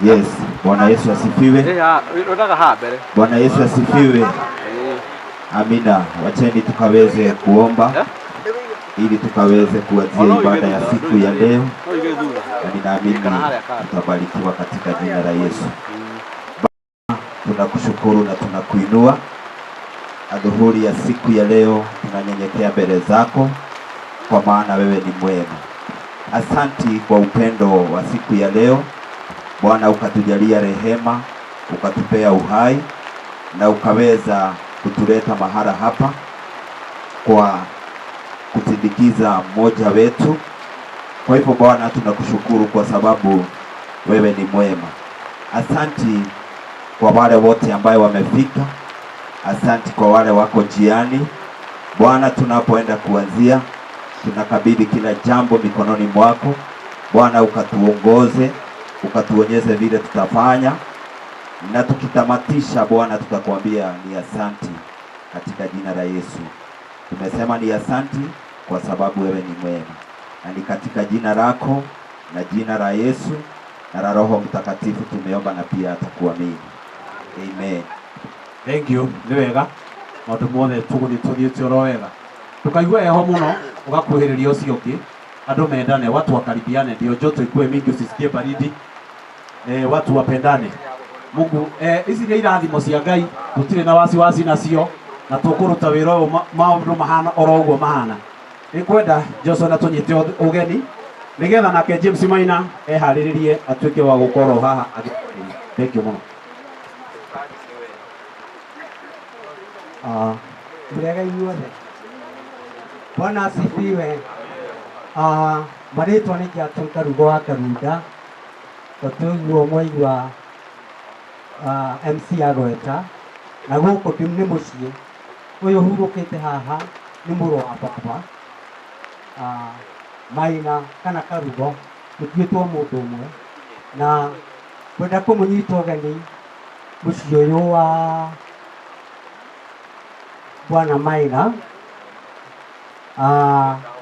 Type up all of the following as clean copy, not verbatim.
Yes, Bwana Yesu asifiwe. Wendaga haha mbere. Bwana Yesu asifiwe. Amina. Wacheni tukaweze kuomba ili tukaweze kuanzia ibada ya siku ya leo, No uige thutha. na ninaamini tutabarikiwa katika jina la Yesu. Tunakushukuru na tunakuinua adhuhuri ya siku ya leo, tunanyenyekea mbele zako kwa maana wewe ni mwema. Asanti kwa upendo wa siku ya leo Bwana, ukatujalia rehema, ukatupea uhai na ukaweza kutuleta mahala hapa kwa kusindikiza mmoja wetu. Kwa hivyo Bwana, tunakushukuru kwa sababu wewe ni mwema. Asanti kwa wale wote ambayo wamefika, asanti kwa wale wako njiani. Bwana, tunapoenda kuanzia, tunakabidhi kila jambo mikononi mwako Bwana, ukatuongoze, ukatuonyeze vile tutafanya, na tukitamatisha Bwana, tutakwambia ni asanti katika jina la Yesu. Tumesema ni asanti kwa sababu wewe ni mwema, na ni katika jina lako na jina la Yesu na la Roho Mtakatifu tumeomba na pia atakuamini. Amen. Thank you, nĩ wega maũndũ mothe tũgũthiĩ tũthiĩte oro wega ndũkaigue heho mũno ũgakuhĩrĩria ũcio ũngĩ andũ mendane watu wakaribiane ndio joto ikue mingi usisikie baridi watu wapendane Mungu ici nĩ irathimo cia Ngai tũtirĩ na wasiwasi nacio na tũkũruta wĩra ũyũ maũndũ mahana oro ũguo mahana nĩngwenda Johnson atũnyite ũgeni nĩgetha nake James Maina eharĩrĩrie atuĩke wa gũkorwo haha agĩtwarĩria. Thank you mũno. Mrega inyuothe. Bwana asifiwe. Marĩtwa nĩ Jackson Karugo wa Karunda, tũguo mwaigua MC agweta, na gũkũ nĩ mũciĩ. Ũyũ hurũkĩte haha nĩ mũrũ wa baba, Maina kana Karugo, tũtuĩtwo mũndũ ũmwe, na kwenda kũmũnyita ũgeni mũciĩ ũyũ wa Bwana Maina.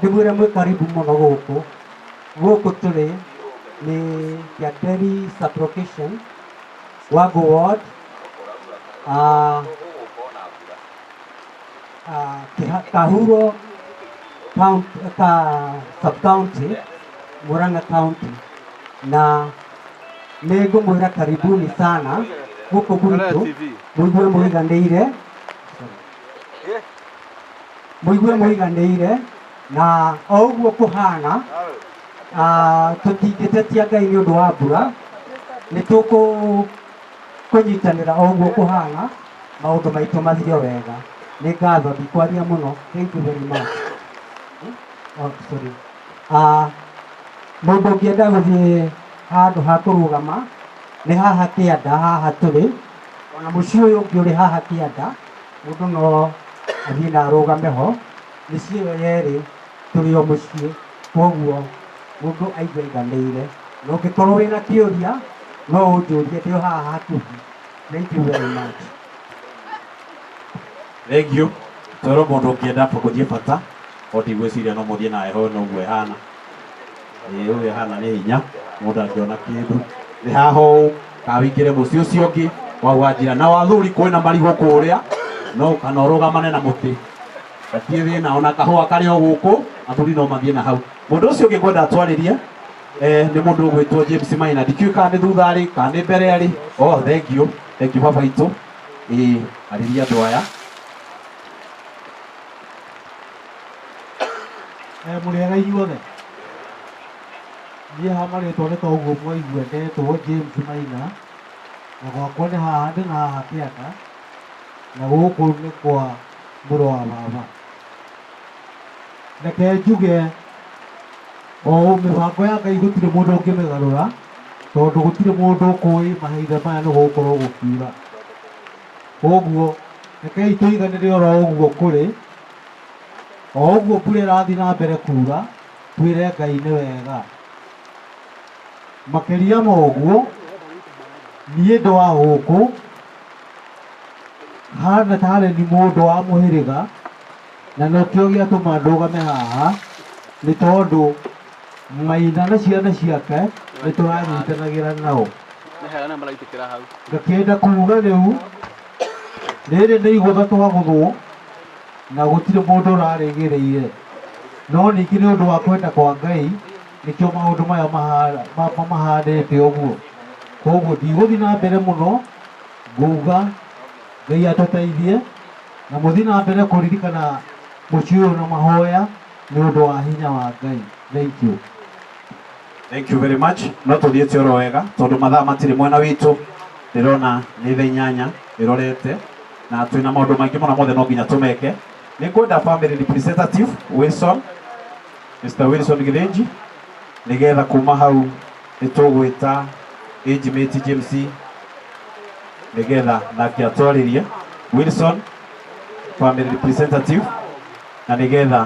Ndĩmwĩre mwĩ karibu mũno gũkũ. Gũkũ tũrĩ nĩ Kĩanderi sub-location, Wangu ward, Kahuro county, ka sub-county, Murang'a County. Na nĩ ngũmwĩra karibuni sana gũkũ gwitũ, mũigue mũiganĩire, mũigue mũiganĩire, na o ũguo kũhana, tũtingĩtetia Ngai nĩ ũndũ wa mbura, nĩ tũkũnyitanĩra o ũguo kũhana, maũndũ maitũ mathiĩ wega. Nĩ ngatho, ndikwaria mũno. Thank you very much. Oh, sorry. Mũndũ ũngĩenda gũthiĩ handũ ha kũrũgama nĩ haha kĩanda, haha tũrĩ, ona mũciĩ ũyũ ũngĩ ũrĩ haha kĩanda, mũndũ no athiĩ na arũgame ho. Mĩciĩ ĩyo yerĩ tũrĩ o mũciĩ, koguo mũndũ aigue aiganĩire. Na ũngĩkorwo wĩna kĩũria no ũnjũrie, ndĩ o haha hakuhĩ. Thank you very much. Thank you. Twerwo mũndũ ũngĩenda gũthiĩ bata, o ndigwĩciria no mũthiĩ na heho ĩno ũguo ĩhana. Ĩĩ ũguo ĩhana nĩ hinya mũndũ angĩona kĩndũ. Nĩ haha ũũ, kana wĩingĩre mũciĩ ũcio ũngĩ wa wanjira. Na wathuri kwĩna marigũ kũrĩa, no kana ũrũgamane na mũtĩ. Gatirĩ thĩna, ona kahũa karĩ o gũkũ, athuri no mathiĩ na hau. Mũndũ ũcio ũngĩ ngwenda atwarĩrie, nĩ mũndũ ũgwĩtwo James Maina. Ndikĩũĩ kana nĩ thutha arĩ, kana nĩ mbere arĩ. Oh, thank you. Thank you baba itũ. Ĩĩ, arĩria andũ aya. Mũrĩega inyuothe. Niĩ haha marĩtwa nĩ ta ũguo mwaigua, ndetwo James Maina, na gwakwa nĩ haha, ndĩ na haha kĩanda, na gũkũ nĩ kwa mũrũ wa baba. Reke njuge o mĩbango ya Ngai gũtirĩ mũndũ ũngĩmĩgarũra, tondũ gũtirĩ mũndũ ũkũĩ mahinda maya nĩ gũgũkorwo gũkiura. Koguo rekei tũiganĩre oro ũguo kũrĩ, o ũguo mbura ĩrathiĩ na mbere kura, twĩre Ngai nĩ wega. Makĩria ma ũguo, niĩ ndĩ wa gũkũ, hana tarĩ ni mũndũ wa mũhĩrĩga, na nĩkĩo gĩatũma ndũgame haha, nĩ tondũ Maina na ciana ciake Nĩ tũranyitanagĩra nao. Nĩ hega nĩ maraitĩkĩra hau. Ngakĩenda kuga rĩu rĩrĩ nĩ igũtha twagũthwo na gũtirĩ mũndũ ũrarĩgĩrĩire, no ningĩ nĩ ũndũ wa kwenda kwa Ngai nĩkĩo maũndũ maya mahanĩte ũguo. Koguo ndigũthiĩ na mbere mũno, nguga Ngai atũteithie na mũthiĩ na mbere kũririkana mũciĩ ũyũ na mahoya nĩ ũndũ wa hinya wa Ngai. Thank you. Thank you very much. No tũthiĩte oro wega tondũ mathaa matirĩ mwena witũ, ndĩrona nĩ thaa 8 ĩrorete na twĩna maũndũ maingĩ mũno mothe no nginya tũmeke. Nĩ ngwenda family representative Wilson, Mr. Wilson Gĩthĩnji, nĩgetha kuma hau nĩ tũgwĩta age mate James nĩgetha nake atwarĩrie. Wilson family representative, na nĩgetha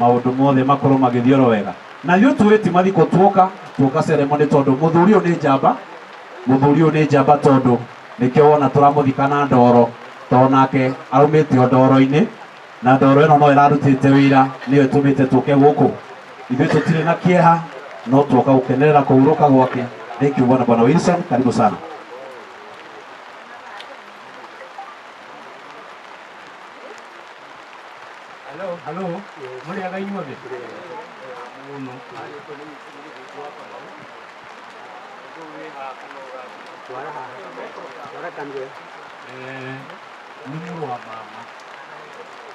maũndũ mothe makorwo magĩthiĩ oro wega. Na ithuĩ tũĩ ti mathiko tuoka tuoka ceremony tondũ mũthuri ũyũ nĩ njamba, mũthuri ũyũ nĩ njamba tondũ nĩkĩo wona tũramũthika na ndoro, tondũ nake aumĩte o ndoro-inĩ, na ndoro ĩno no ĩrarutĩte wĩra, nĩyo ĩtũmĩte tũke gũkũ. Ithuĩ tũtirĩ na kĩeha, no tuoka gũkenerera kũhurũka gwake. Thank you bwana Wilson, karibu sana. Hello, hello. Mũrĩega inyuothe? Mũno. Nĩ mũrũ wa mama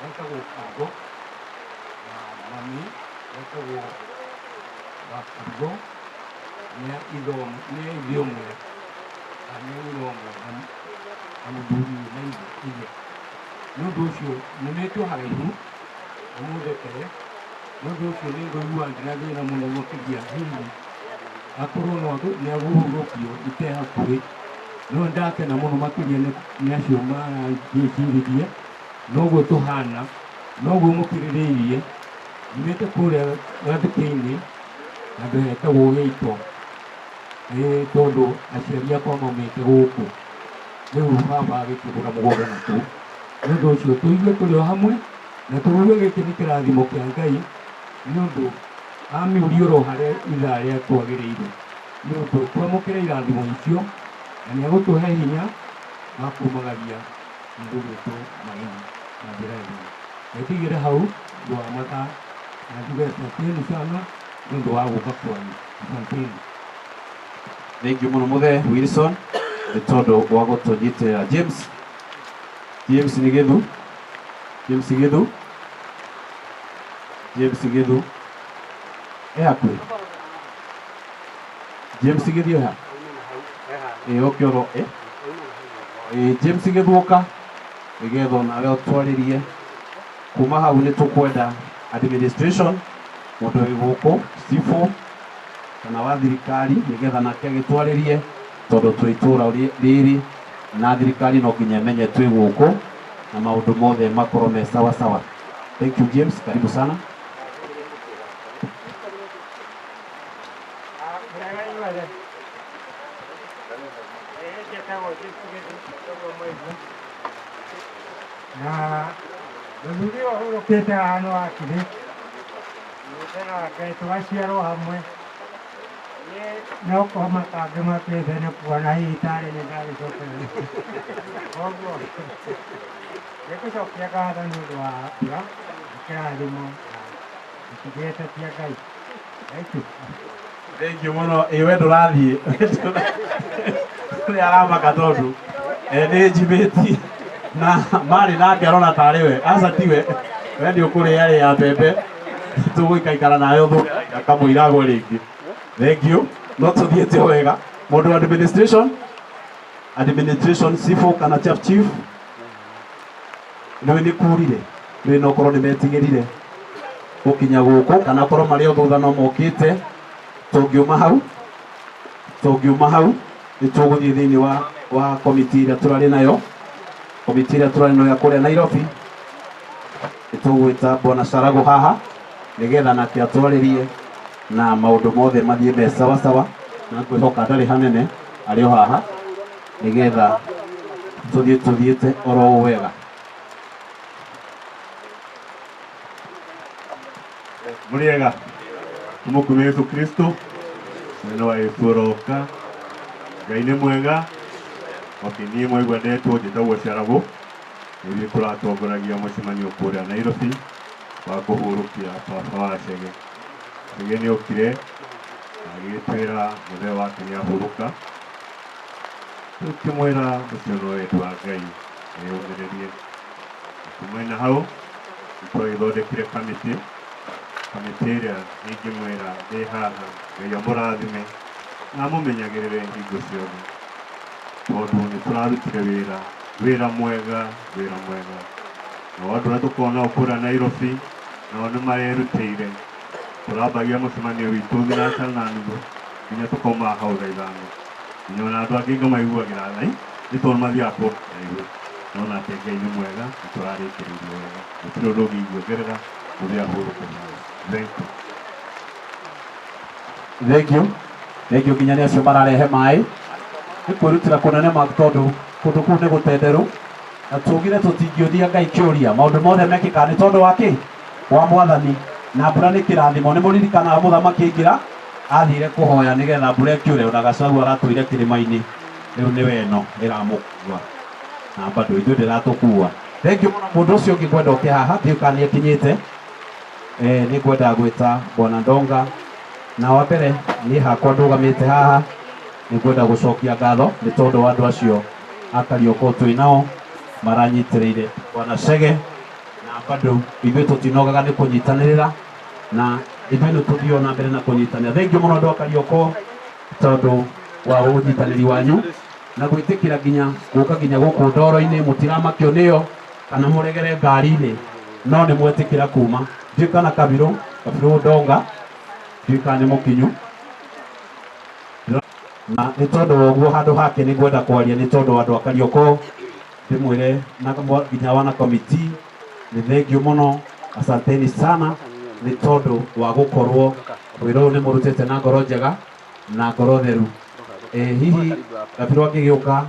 etagwo Karugo na mami etagwo Wakarugo, nĩ ithe ũmwe na nĩ nyina ũmwe na mũthuri na ithe. Nĩ ũndũ ũcio nyumĩtwo haraihu na mũthekere, nĩ ũndũ ũcio nĩ ngũigua ndĩna thĩna mũno makĩria, hihi akorwo no nĩ agũhurũkio ite hakuhĩ, no ndakena mũno makĩria nĩ acio maranjĩcirĩrie, noguo tũhana, noguo mũkirĩrĩirie. Nyumĩte kũrĩa gathukĩ-inĩ handũ hetagwo Gĩito, tondũ aciari akwa maumĩte gũkũ, rĩu baba agĩkĩgũra mũgũnda na kũu. Nĩ ũndũ ũcio tũigue tũrĩ o hamwe na tũigue gĩkĩ nĩ kĩrathimo kĩa Ngai, nĩ ũndũ amĩũria oro harĩa ithaa rĩa twagĩrĩire, nĩ ũndũ twamũkĩre irathimo icio na nĩ agũtũhe hinya wa kumagaria mũndũ witũ Maina na njĩra ĩmwe. Ndigĩre hau ũndũ wa mathaa na njuge asanteni sana nĩ ũndũ wa gũka kwanyu. Asanteni. Thank you mũno mũthee Wilson nĩ tondũ wa gũtũnyitĩrĩra. James, James nĩ Gĩthu, James Gĩthu, James Gĩthu e hakuhĩ. James Gĩthu e ha? Ĩ oke oro ĩ ĩ James Gĩthu ũka nĩgetha onawe ũtwarĩrie. Kuma hau nĩ tũkwenda administration, mũndũ wĩ gũkũ cibũ kana wa thirikari, nĩgetha nake agĩtwarĩrie, tondũ twĩ itũũra rĩrĩ na thirikari no nginya ĩmenye twĩ gũkũ na maũndũ mothe makorwo me sawa sawa. Thank you James, karibu sana. Mũrĩega inyuothe? Njĩtagwo James Gĩthu, ũguo mwaigua. Na mũthuri ũyũ ũhurũkĩte haha nĩ wakiri, nyumĩte nake tũgaciarwo hamwe. Niĩ no kũmaka ngĩmakĩte nĩ kuona hihi tarĩ nĩ ndagĩcokerera. Koguo nĩngũcokia ngatho nĩ ũndũ wa mbura, kĩrathimo na tũtingĩĩtetia Ngai. Thank you. Thank you mũno. Ĩ we ndũrathiĩ. Nĩ aramaka tondũ nĩ njimĩti na marĩ nake arona tarĩ we. Aca tiwe. We nĩ ũkũrĩa rĩa mbembe tũgũikaikara nawe ũthũke kamũira agwe rĩngĩ. Thank you. No tũthiĩte o wega. Mũndũ wa administration, administration civil kana chief chief nĩ nĩ kurire nĩ no korwo nĩ metigĩrire gũkinya gũkũ kana korwo marĩ o thutha no mokĩte. Tũngiuma hau, tũngiuma hau nĩ tũgũthiĩ thĩinĩ wa komiti ĩrĩa tũrarĩ nayo, komiti ĩrĩa tũrarĩ nayo ya kũrĩa Nairobi. Nĩ tũgwĩta Bwana Sarago haha nĩgetha nake atwarĩrie na maũndũ mothe mathiĩ me sawa sawa, na ngwĩhoka ndarĩ hanene arĩ o haha nĩgetha tũthiĩ tũthiĩte oro ũũ wega. Mũrĩega? Tũmũkumie Yesu Kristo. Mũnene wa Yesu ũroka. Ngai nĩ mwega. Okay, niĩ mwaigua ndetwo njĩtagwo Caragũ. Nĩ ithuĩ tũratongoragia mũcemanio kũrĩa Nairobi wa kũhurũkia baba wa Chege. Chege nĩ okire na agĩtwĩra mũthee wake nĩ ahurũka. Tũkĩmwĩra ũcio no wendi wa Ngai eyũmĩrĩrie. Kuma na hau nĩtwagĩthondekire kamĩtĩ. Kamĩtĩ ĩrĩa ingĩmwĩra ndĩ haha Ngai amũrathime na amũmenyagĩrĩre hingo ciothe tondũ nĩ tũrarutire wĩra wĩra mwega wĩra mwega nao andũ arĩa tũkoragwo nao kũrĩa Nairobi nao nĩ marerutĩire tũrambagia mũcemanio witũ thinacara na nuthu nginya tũkauma hau thaa ithano nginya ona andũ angĩ ngamaiguagĩra tha nĩ tondũ mathiaga kũndũ kũraihu no nake Ngai nĩ mwega nĩ tũrarĩkĩrĩirie wega gũtirĩ ũndũ ũngĩ ingĩongerera mũthee ahurũke thayũ. Thank you. Thank you. Thank you nginya nĩ acio mararehe maĩ nĩ kwĩrutĩra kũnene ma tondũ kũndũ kũu nĩ gũtenderũ na tugire tũtingĩũria Ngai kĩũria maũndũ mothe mekĩkaga nĩ tondũ wa kĩ wa mwathani na mbura nĩ kĩrathimo nĩ mũririkanaga mũthamaki aingĩra athire kũhoya nĩgetha mbura ĩkiure ona gacau aratũire kĩrĩma-inĩ rĩu nĩwe ĩno ĩramũkua na bado ithuĩ ndĩratũkua. Thank you mũno mũndũ ũcio ũngĩ ngwenda ũke haha ndiũĩ kana nĩ akinyĩte. Nĩ ngwenda gwĩta Bwana Ndonga na wa mbere niĩ hakwa ndũgamĩte haha nĩ ngwenda gũcokia ngatho nĩ tondũ wa andũ acio a Karioko twĩ nao maranyitĩrĩire Bwana Chege na bado ithuĩ tũtinogaga nĩ kũnyitanĩrĩra na ithuĩ nĩ tũthiĩ na mbere na kũnyitanĩra. Thank you mũno andũ a Karioko tondũ wa ũnyitanĩri wanyu na gwĩtĩkĩra nginya gũka nginya gũkũ ndoro-inĩ mũtiramakio nĩyo kana mũregere ngari-inĩ no nĩ mwetĩkĩra kuma ndiũĩ kana Kabirũ Kabirũ Ndonga ndiũĩ kana nĩ mũkinyu na nĩ tondũ wa ũguo handũ hake nĩ ngwenda kwaria nĩ tondũ wa andũ a Karioko ndĩmwĩre na nginya wana committee nĩ thengiũ mũno asanteni sana nĩ tondũ wa gũkorwo wĩra ũyũ nĩ mũrutĩte na ngoro njega na ngoro theru. Hihi Kabirũ angĩgĩũka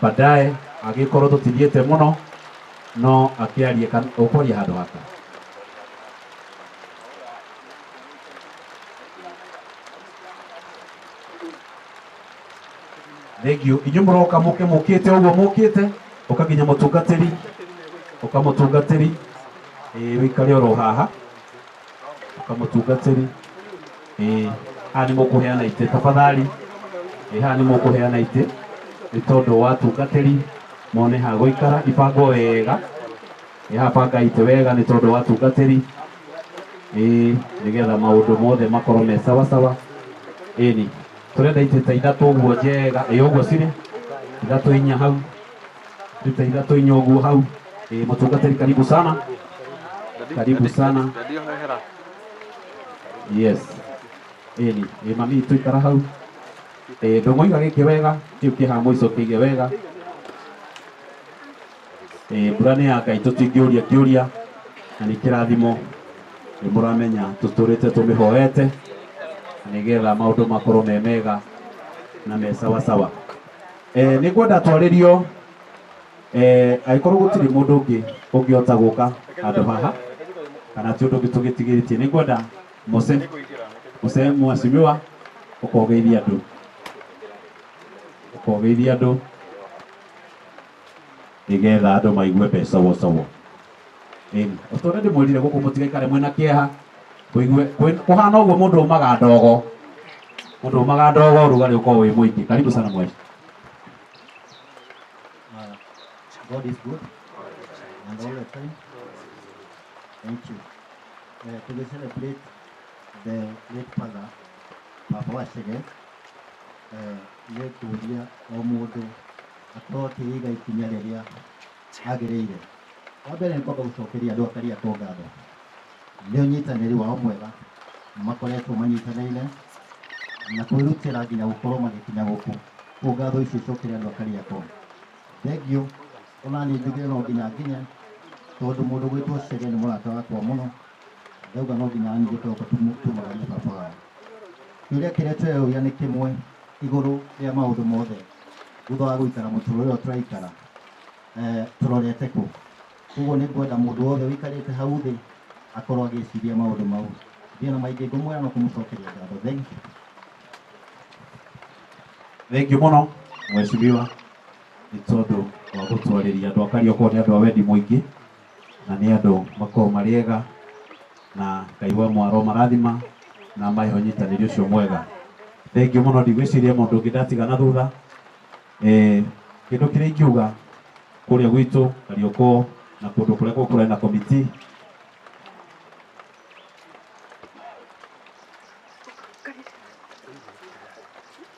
baadaye angĩkorwo tũtithiĩte mũno no akĩarie kana ũkwaria handũ haka. Thank you. Inyuĩ mũroka mũke mũkĩte ũguo mũkĩte ũka nginya mũtungatĩri ũka mũtungatĩri wĩikare oro haha ũka mũtungatĩri haha nĩ mũkũheana itĩ tafadhali haha nĩ mũkũheana itĩ nĩ tondũ wa atungatĩri mone ha gũikara ibangwo wega haha banga itĩ wega nĩ tondũ wa atungatĩri nĩgetha maũndũ mothe makorwo me sawa sawa. Ĩni tũrenda itĩ ta ithatũ ũguo njega ũguo cirĩ ithatũ inya hau itĩ ta ithatũ inya ũguo hau. Mũtungatĩri karibu sana karibu sana. Yes ĩni mami tũikara hau ndũng'oiga gĩkĩ wega kĩu kĩ haha mũico kĩige wega. Mbura nĩ ya Ngai tũtingĩũria kĩũria na nĩ kĩrathimo nĩ mũramenya tũtũrĩte tũmĩhoete nĩgetha maũndũ makorwo me mega na me sawa sawa. Nĩ ngwenda twarĩrio angĩkorwo gũtirĩ mũndũ ũngĩ ũngĩhota gũka handũ haha kana ti ũndũ ũngĩ tũgĩtigĩrĩtie nĩ ngwenda Mose Mose mheshimiwa ũkogeithia andũ ũkogeithia andũ nĩgetha andũ maigue mbe sawa sawa. O ta ũrĩa ndĩmwĩrire gũkũ mũtigaikare mwĩna kĩeha kũigue kũhana ũguo mũndũ umaga ndogo mũndũ umaga ndogo ũrugarĩ ũkorwo wĩ mũingĩ. Karibu sana mweshi. God is good and all the time. Thank you. To celebrate the late father, Papa wa Chege, nĩ kũria o mũndũ akorwo akĩiga ikinya rĩrĩa agĩrĩire. Wa mbere nĩ kwamba gũcokeria andũ a Kariakoo ngatho nĩ ũnyitanĩri wao mwega makoretwo manyitanĩire na kwĩrutĩra nginya gũkorwo magĩkinya gũkũ. Koguo ngatho icio icokerie andũ a Kariakoo. Thengiũ ona niĩ njugire no nginya nginye tondũ mũndũ gwĩtwo Chege nĩ mũrata wakwa mũno ndauga no nginya niĩ njũke tumagarie baba wao. Kĩũria kĩrĩa tũreyũria nĩ kĩmwe igũrũ rĩa maũndũ mothe thutha wa gũikara mũtũrĩre ũyũ tũraikara tũrorete kũ. Koguo nĩ ngwenda mũndũ wothe ũikarĩte hau thĩ akorwo agĩciria maũndũ mau. Ndiĩ na maingĩ ngũmwĩra no kũmũcokeria ngatho. Thank you. Thengiũ mũno mheshimiwa nĩ tondũ wa gũtwarĩria andũ a Kariokor nĩ andũ a wendi mũingĩ na nĩ andũ makoragwo marĩ ega na Ngai wa mwaro marathima na mahe ũnyitanĩri ũcio mwega. Thengiũ mũno, ndigwĩciria mũndũ ũngĩ ndatiga na thutha. Kĩndũ kĩrĩa ingiuga kũrĩa gwitũ Kariokor na kũndũ kũrĩa gũkũrĩ na komiti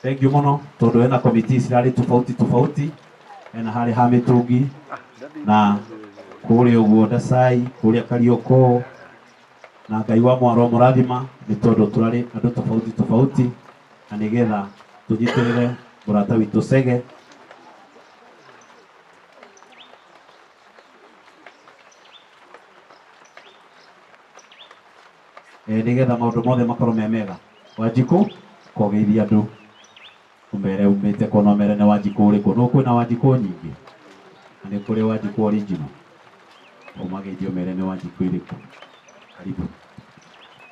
thengiũ mũno tondũ hena komiti cirarĩ tofauti tofauti, hena harĩ ha mĩtũngi na kũrĩa ũguo Dasai, kũrĩa Kariokor, na Ngai wa mwaro mũrathima nĩ tondũ tũrarĩ andũ tofauti tofauti na nĩgetha tũnyitĩrĩre mũrata witũ Chege. Nĩgetha maũndũ mothe makorwo me mega. Wanjikũ kogeithia andũ ũmere umĩte kũna ũmere nĩ Wanjikũ ũrĩkũ, no kwĩna Wanjikũ nyingĩ na nĩ kũrĩ Wanjikũ original, ũmageithie ũmere nĩ Wanjikũ ĩrĩkũ. Karibu.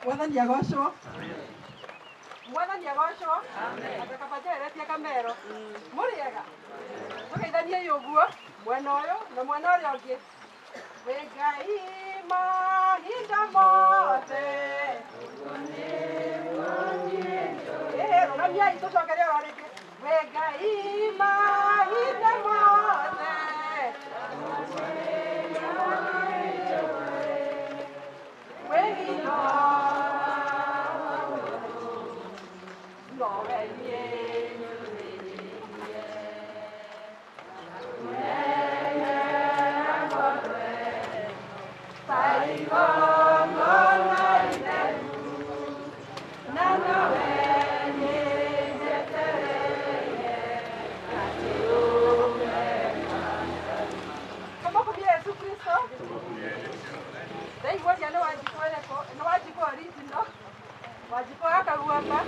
Mwathani agocwo. Mwathani agocwo. Anga kaba njeheretie kamero. Mũrĩega. Tũgeithaniei ũguo mwena ũyũ na mwena ũrĩa ũngĩ. Wĩ Ngai mahinda mothe. Ĩhĩ, rũgamiai tũcokere oro rĩngĩ. Wĩ Ngai mahinda mothe. Wĩ hinya nowe niĩ Tũmũkumie Yesu Kristo. Ndaigua ũrĩa nĩ Wanjikũ ĩrĩkũ, nĩ Wanjikũ original, Wanjikũ wa Kaguamba.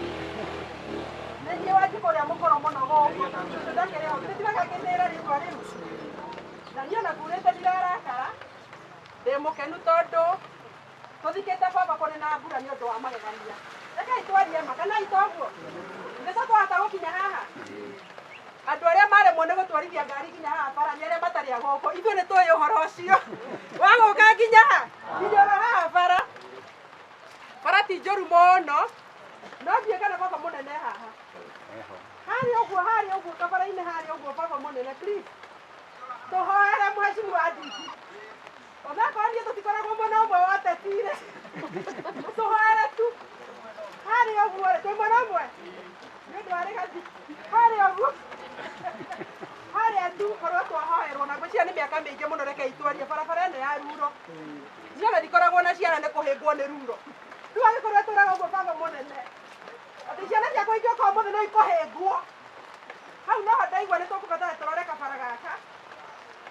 Nĩ niĩ Wanjikũ ũrĩa mũkũrũ mũno gũkũ, cũcũ ndakĩrĩ ho, githĩ tiwe gakĩnĩra rĩtwa rĩu? Na niĩ ona ngurĩte ndirarakara, ndĩ mũkenu tondũ tũthikĩte baba kũrĩ na mbura nĩ ũndũ wa magegania. Rekei twarie ma, kana itoguo? Nĩ twahota gũkinya haha? Andũ arĩa maremwo nĩ gũtwarithia ngari nginya haha bara nĩ arĩa matarĩ a gũkũ. Ithuĩ nĩ tũĩ ũhoro ũcio wa gũka nginya ha nginya oro haha bara. Bara ti njũru mũno, no ndiũĩ kana baba mũnene haha harĩa ũguo, harĩa ũguo kabara-inĩ harĩa ũguo baba mũnene, please tũhoere mheshimiwa Nditi. Onakorwo niĩ tũtikoragwo mwena ũmwe wa ũteti-rĩ, tũhoere tu harĩa ũguo rĩ, twĩ mwena ũmwe nĩ ũndũ wa Rigathi harĩa ũguo harĩa tu korwo twahoerwo na ngwĩciria nĩ mĩaka mĩingĩ mũno. Rekei twarie barabara ĩno ya Ruro, niĩ ona ndikoragwo na ciana nĩ kũhĩngwo nĩ Ruro. Rĩu angĩkorwo ĩtũraga ũguo baba mũnene, atĩ ciana ciakwa ingĩũka ũmũthĩ no ikũhĩngwo hau, noho ndaigua nĩ tũkũbatara tũrore kabara gaka.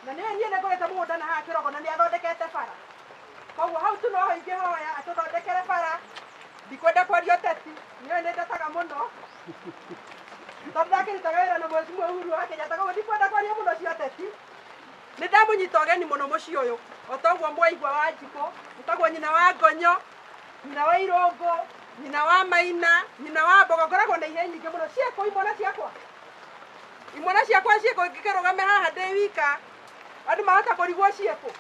Na nĩ niĩ nĩ ngũrĩte mũgũnda na haha kĩrogo na nĩ athondekete bara, koguo hau tu noho ingĩhoya atũthondekere bara. Ndikwenda kwaria ũteti, nĩũĩ nĩ ndetaga mũno tondũ ndakĩrutaga wĩra na mheshimiwa Uhuru wa Kenyatta, koguo ndikwenda kwaria mũno cia ũteti. Nĩ ndamũnyita ũgeni mũno mũciĩ ũyũ, o toguo mwaigua Wanjikũ ĩtagwo nyina wa Ngonyo, nyina wa Irũngũ, nyina wa Maina, nyina wa Mbogo. Ngoragwo na ihĩĩ nyingĩ mũno ciĩkũ, imwana ciakwa, imwana ciakwa ciĩkũ? Ingĩkĩrũgame haha ndĩ wika andũ mahota kũrigwo ciĩkũ.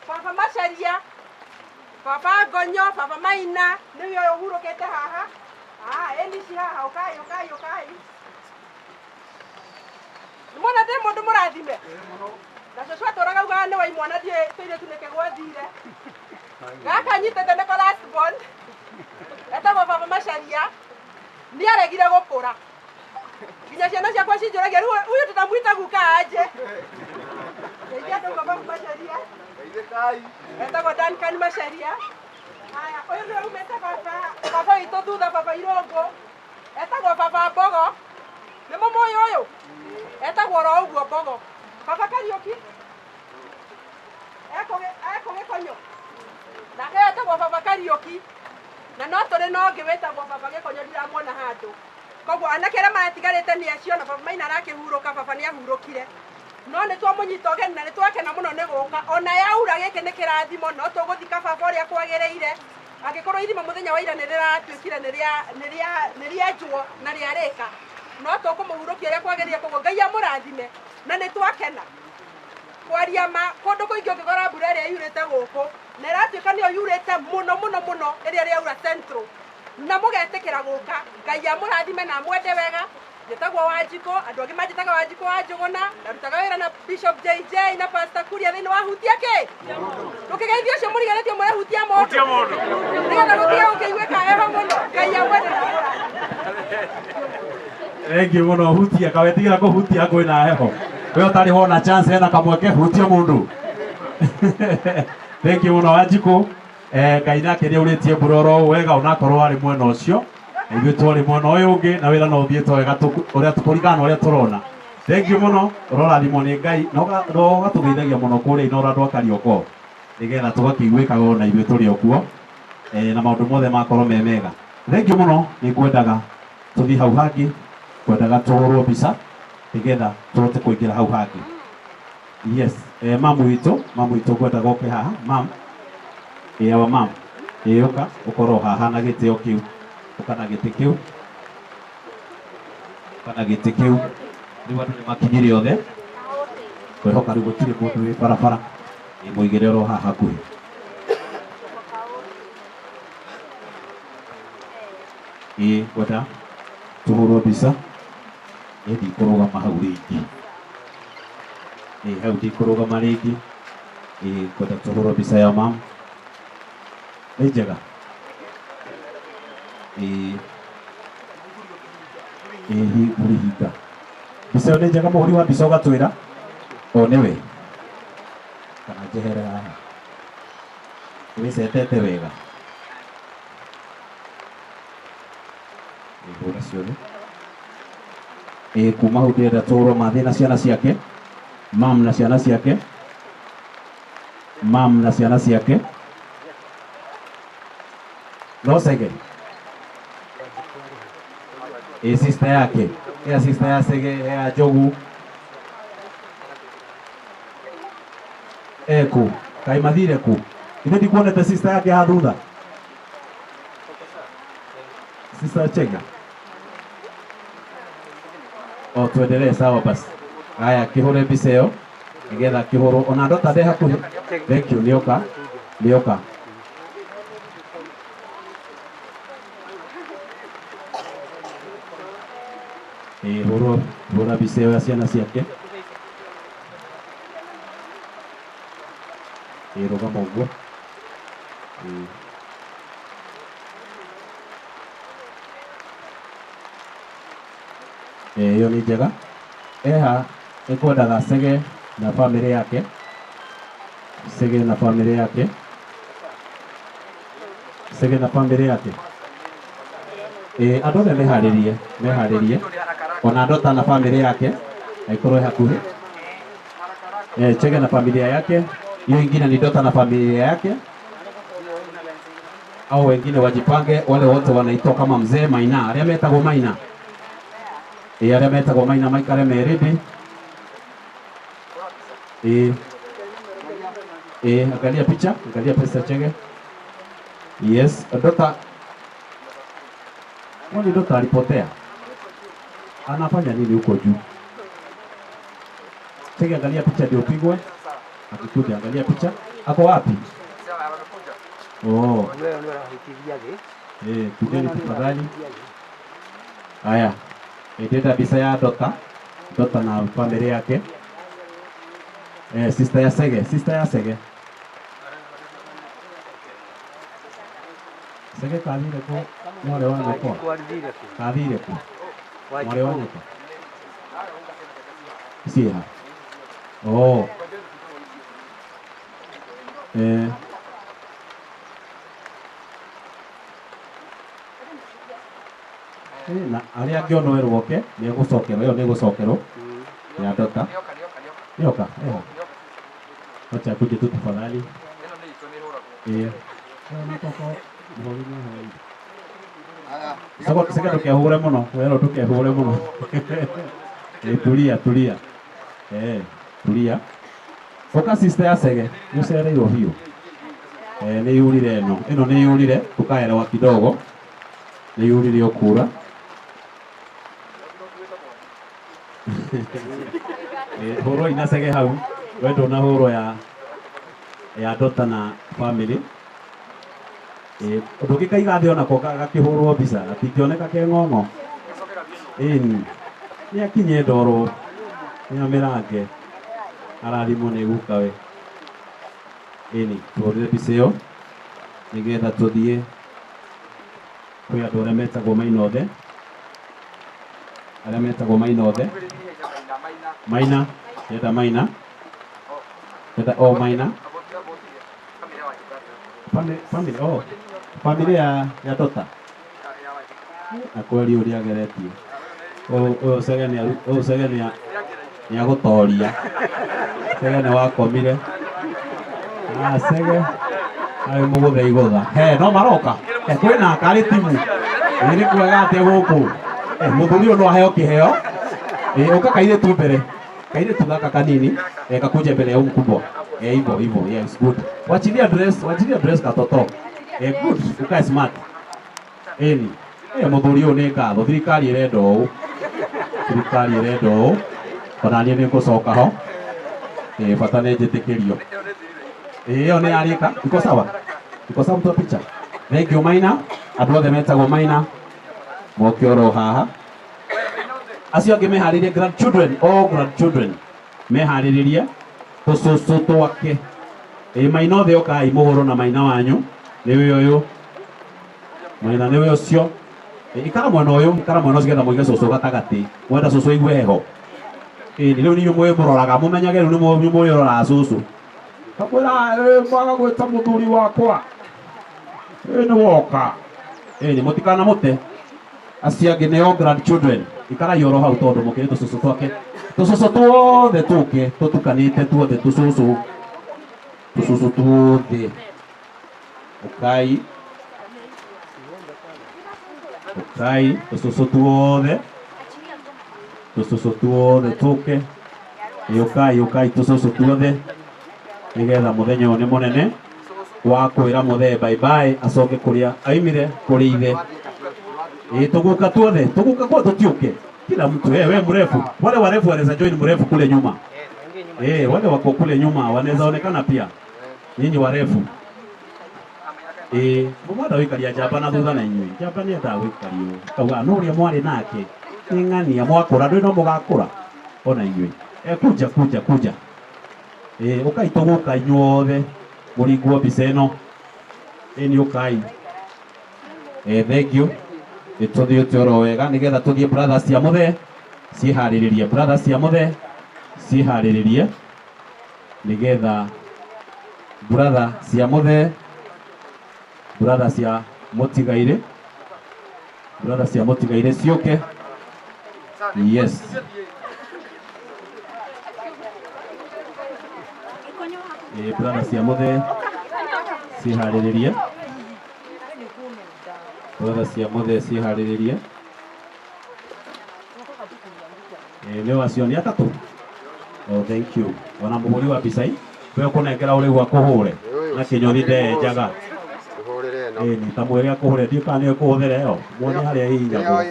Baba Macaria, baba Ngonyo, baba Maina nĩwe ũyũ ũhurũkĩte haha. Ah, ĩni ici haha, ũkai ũkai ũkai. Nĩmwona ndĩ mũndũ mũrathime na cũcũ atũraga augaga nĩ wa imwana, ndiũĩ tũirĩtu nĩkĩ gwathire. Gaka nyitĩte nĩko last born, etagwo baba Macaria, nĩ aregire gũkũra nginya ciana ciakwa cinjũragia, rĩu huyu tutamwita guka aje? Geithia andũ ũguo baba Macaria. Etagwo Duncan Macaria. Haya, ũyũ nĩwe umĩte baba baba witũ thutha, baba Irũngũ, etagwo baba Mbogo. Nĩ mũmũĩ ũyũ? Etagwo oro ũguo Mbogo. Baba Kariũki ekũ Gĩkonyo, nake etagwo baba Kariũki, na no tũrĩ na ũngĩ wĩtagwo baba Gĩkonyo, ndiramuona handũ. Koguo anake arĩa maratigarĩte nĩ acio, na baba Maina arakĩhurũka, baba nĩ ahurũkire, no nĩ twamũnyita ũgeni na nĩ twakena mũno nĩ gũka. Ona yaura gĩkĩ nĩ kĩrathimo, no tũgũthika baba ũrĩa kwagĩrĩire. Angĩkorwo irima mũthenya wa ira nĩ rĩratuĩkire nĩ rĩenjwo na rĩarĩka. No tũkũmũhurũkia ũrĩa kwagĩrĩire, koguo Ngai amũrathime na nĩ twakena. Kwaria ma, kũndũ kũingĩ ũngĩkora mbura ĩrĩa yurĩte gũkũ na ĩratuĩka nĩyo yurĩte mũno mũno mũno ĩrĩa ĩrĩaura Central, na mũgetĩkĩra gũka. Ngai amũrathime na amwende wega. Njĩtagwo Wanjikũ, andũ angĩ manjĩtaga Wanjikũ wa Njũgũna. Ndarutaga wĩra na Bishop JJ na Pastor Kuria thĩinĩ wa Hutia kĩ ndũkĩgeithio ũcio mũriganĩtio mwĩre hutia mũndũ nĩgetha gũtige gũkĩiguĩka heho mũno. Ngai amwende na amũrathime. Thengiũ mũno. Hutia kawetigĩra kũhutia kwĩna heho, we ũtarĩ wona chance hena kamweke hutia mũndũ. Thengiũ mũno Wanjikũ. Ngai nake nĩ aurĩtie mbura oro wega, onakorwo arĩ mwena ũcio na ithuĩ twarĩ mwena ũyũ ũngĩ, na wĩra no ũthiĩte wega ũrĩa kũringana na ũrĩa tũrona. Thengiũ mũno, ũrorathimwo nĩ Ngai na ũgatũgeithagia mũno kũrĩa Inooro andũ a Karioko, nĩgetha tũgakĩiguĩkaga ona ithuĩ tũrĩ o kuo, na maũndũ mothe makorwo me mega. Thengiũ mũno. Nĩ ngwendaga tũthiĩ hau hangĩ, ngwendaga tũhũrwo mbica nĩgetha tũhote kũingĩra hau hangĩ. Yes, mamu witũ, mamu witũ, ngwendaga ũke haha mam. Ĩ awa mam, ĩ ũka ũkorwo haha na gĩtĩ o kĩu, ũka na gĩtĩ kĩu, ũka na gĩtĩ kĩu. Rĩu andũ nĩ makinyire othe, kwĩhoka rĩu gũtirĩ mũndũ wĩ barabara. Ĩ mũigĩre oro haha hakuhĩ. Ĩ ngwenda tũhũrwo mbica. Niĩ ndikũrũgama hau rĩngĩ, ĩ hau ndikũrũgama rĩngĩ. Ĩ ngwenda tũhũrwo mbica ya mam. Nĩ njega. Ĩ ĩ mũrĩhinga mbica ĩyo nĩ njega. Mũhũri wa mbica ũgatwĩra o nĩwe kana njehere haha wĩcetete wega. Ĩ hũra ciothe. Ĩ kuma hau ndĩrenda tũhũrwo mathĩ na ciana ciake, mam na ciana ciake, mam na ciana ciake. No Sege, ĩ sister yake ya sister ya Sege ya Njogu eku kaĩ mathire ku? Ithe ndikuonete sister yake haha thutha, sister Chege. O tuendelee, sawa basi. Haya, kĩhũre mbica ĩyo nĩgetha kĩhũrwo ona ndota ndĩ hakuhĩ. Thank you. Nĩoka, nĩoka. Ĩ hũrwo, hũra mbica ĩyo ya ciana ciake. Ĩ rũgama ũguo. Ĩ ĩyo nĩ njega. Eha ĩkwendaga Sege na famĩlĩ yake, Sege na famĩlĩ yake, Sege na famĩlĩ yake. Ĩ andũ othe meharĩrie, meharĩrie, ona Ndota na famĩlĩ yake aikorwo ĩ hakuhĩ. Chege na familia yake, hiyo ingine ni Ndota na familia yake, au wengine wajipange, wale wote wanaitwa kama mzee Maina, arĩa metagwo Maina, ĩ arĩa metagwo Maina maikare me ready. Ĩ ĩ angalia picha, angalia pesa Chege. Yes, Ndota. Kwani Ndota alipotea? Anafanya nini huko juu? Chege, angalia picha ndio pigwe. Akikuja angalia picha. Ako wapi? Oh. Kujeni tafadhali. Haya. Ndĩrenda mbica ya Ndota. Ndota na family yake. Sister ya Sege, sister ya Sege. Sege kathire ku mwarĩ wa nyũkwa? Kathire ku mwarĩ wa nyũkwa? Ciĩha? Oh. Na arĩa angĩ ono erwo oke nĩ egũcokerwo, ĩyo nĩ ĩgũcokerwo ya Ndota. Nĩoka, eho. Wacha akuje tu tafadhali. Mũhũri nĩ ahoire. Sege ndũkehũre mũno, werwo ndũkehũre mũno. Tulia, tulia. Tulia. Ũka sister ya Sege, nĩ ũcereirwo biũ. Nĩ yurire ĩno. Ĩno nĩ yurire, tukaelewa kidogo. Nĩ yurire o kura. Hũrwo inacege hau we ndũnahũrwo ya ya dota na family. Ndũngĩkaiga thĩ onako gakĩhũrwo mbica gatingĩoneka ke ng'ong'o. Ĩni nĩ akinye ndoro nĩ amĩrange arathimwo nĩ gukawe. Ĩni tũhũrĩre mbica ĩyo nĩgetha tũthiĩ kwĩ andũ arĩa metagwo Maina othe, arĩa metagwo Maina othe. Maina enda Maina enda o Maina family oh family ya Dota na kweli ũrĩa ageretie ũyũ Chege nĩ ũyũ Chege nĩ agũtoria. Chege nĩ wakomire. Ah, Chege arĩ mũgũthe igũtha. He no maroka. He kwĩna karĩ timu. Ĩ nĩ kwega atĩa gũkũ. Mũthuri ũyũ no aheo kĩheo. Ũka kairĩtu mbere. Kairĩtu gaka kanini. Kakuje mbere ya huyu mkubwa. Hivyo hivyo. Yes, good. Wachilia dress, wachilia dress katoto. Good. Ukae smart. Ĩni. Mũthuri ũyũ nĩ ngatho. Thirikari ĩrenda ũũ. Thirikari ĩrenda ũũ. Ona niĩ nĩ ngũcoka ho. Bata nĩ njĩtĩkĩrio. Ĩyo nĩ yarĩka. Iko sawa? Iko sawa mtu wa picha? Thank you Maina. Andũ othe metagwo Maina. Moke oro haha. Acio angĩ meharĩrie grandchildren, all grandchildren. Meharĩrĩrie tũcũcũ twake. Maina othe ũkai mũhũrwo na Maina wanyu. Nĩwe ũyũ. Maina nĩwe ũcio. Ikara mwena ũyũ, ikara mwena ũcio getha mũige cũcũ gatagatĩ. Mwenda cũcũ aigue heho. Rĩu nĩ inyuĩ mwĩmũroraga, mũmenyage rĩu nĩ mwĩroraga cũcũ. Kamwĩra, mwaga gwĩta mũthuri wakwa. Nĩ woka. Nĩ mũtikanamũte. Acio angĩ nĩo grandchildren. Ikarai oro hau tondũ mũkĩrĩ tũcũcũ twake. Tũcũcũ tuothe tũke tũtukanĩte tuothe tũcũcũ. Tũcũcũ tuothe. Ũkai. Ũkai tũcũcũ tuothe. Tũcũcũ tuothe tũke. Ũkai ũkai tũcũcũ tuothe. Nĩgetha mũthenya ũyũ nĩ mũnene wa kwĩra mũthee bye bye acoke kũrĩa aimire kũrĩ ithe. Tũgũka tuothe, tũgũka kwa tũtiũke. Kila mtu we mrefu, wale warefu wanaweza join mrefu kule nyuma. Wale wako kule nyuma wanaweza onekana pia. Nyinyi warefu. Mũmwenda gũikaria njamba na thutha na inyuĩ. Njamba nĩ endaga gũikario. Kauga no ũrĩa mwarĩ nake. Nĩ ng'ania mwakũra, ndũĩ no mũgakũra. Ona inyuĩ. Kuja kuja kuja. Ũkai tũgũka inyuothe mũringwo mbica ĩno. Nĩ ũkai. Thank you. Tũthiĩte oro wega nĩgetha tũthiĩ brothers cia mũthee ciĩharĩrĩrie, brothers cia mũthee ciĩharĩrĩrie nĩgetha brother cia mũthee, brother cia mũtigairĩ, brother cia mũtigairĩ ciũke. Yes. Brother cia mũthee ciĩharĩrĩrie. Brother cia mũthee ciĩharĩrĩrie. Nĩ acio nĩ atatũ. Oh, thank you. Ona mũhũri wa mbica i we ũkũnengera ũrĩu akũhũre na kĩnyoni ndenjaga. Nĩ ta mwĩre akũhũre, ndiũ kana nĩwe ũkũhũthĩra ĩyo. Muone harĩa ĩhihinyagwo.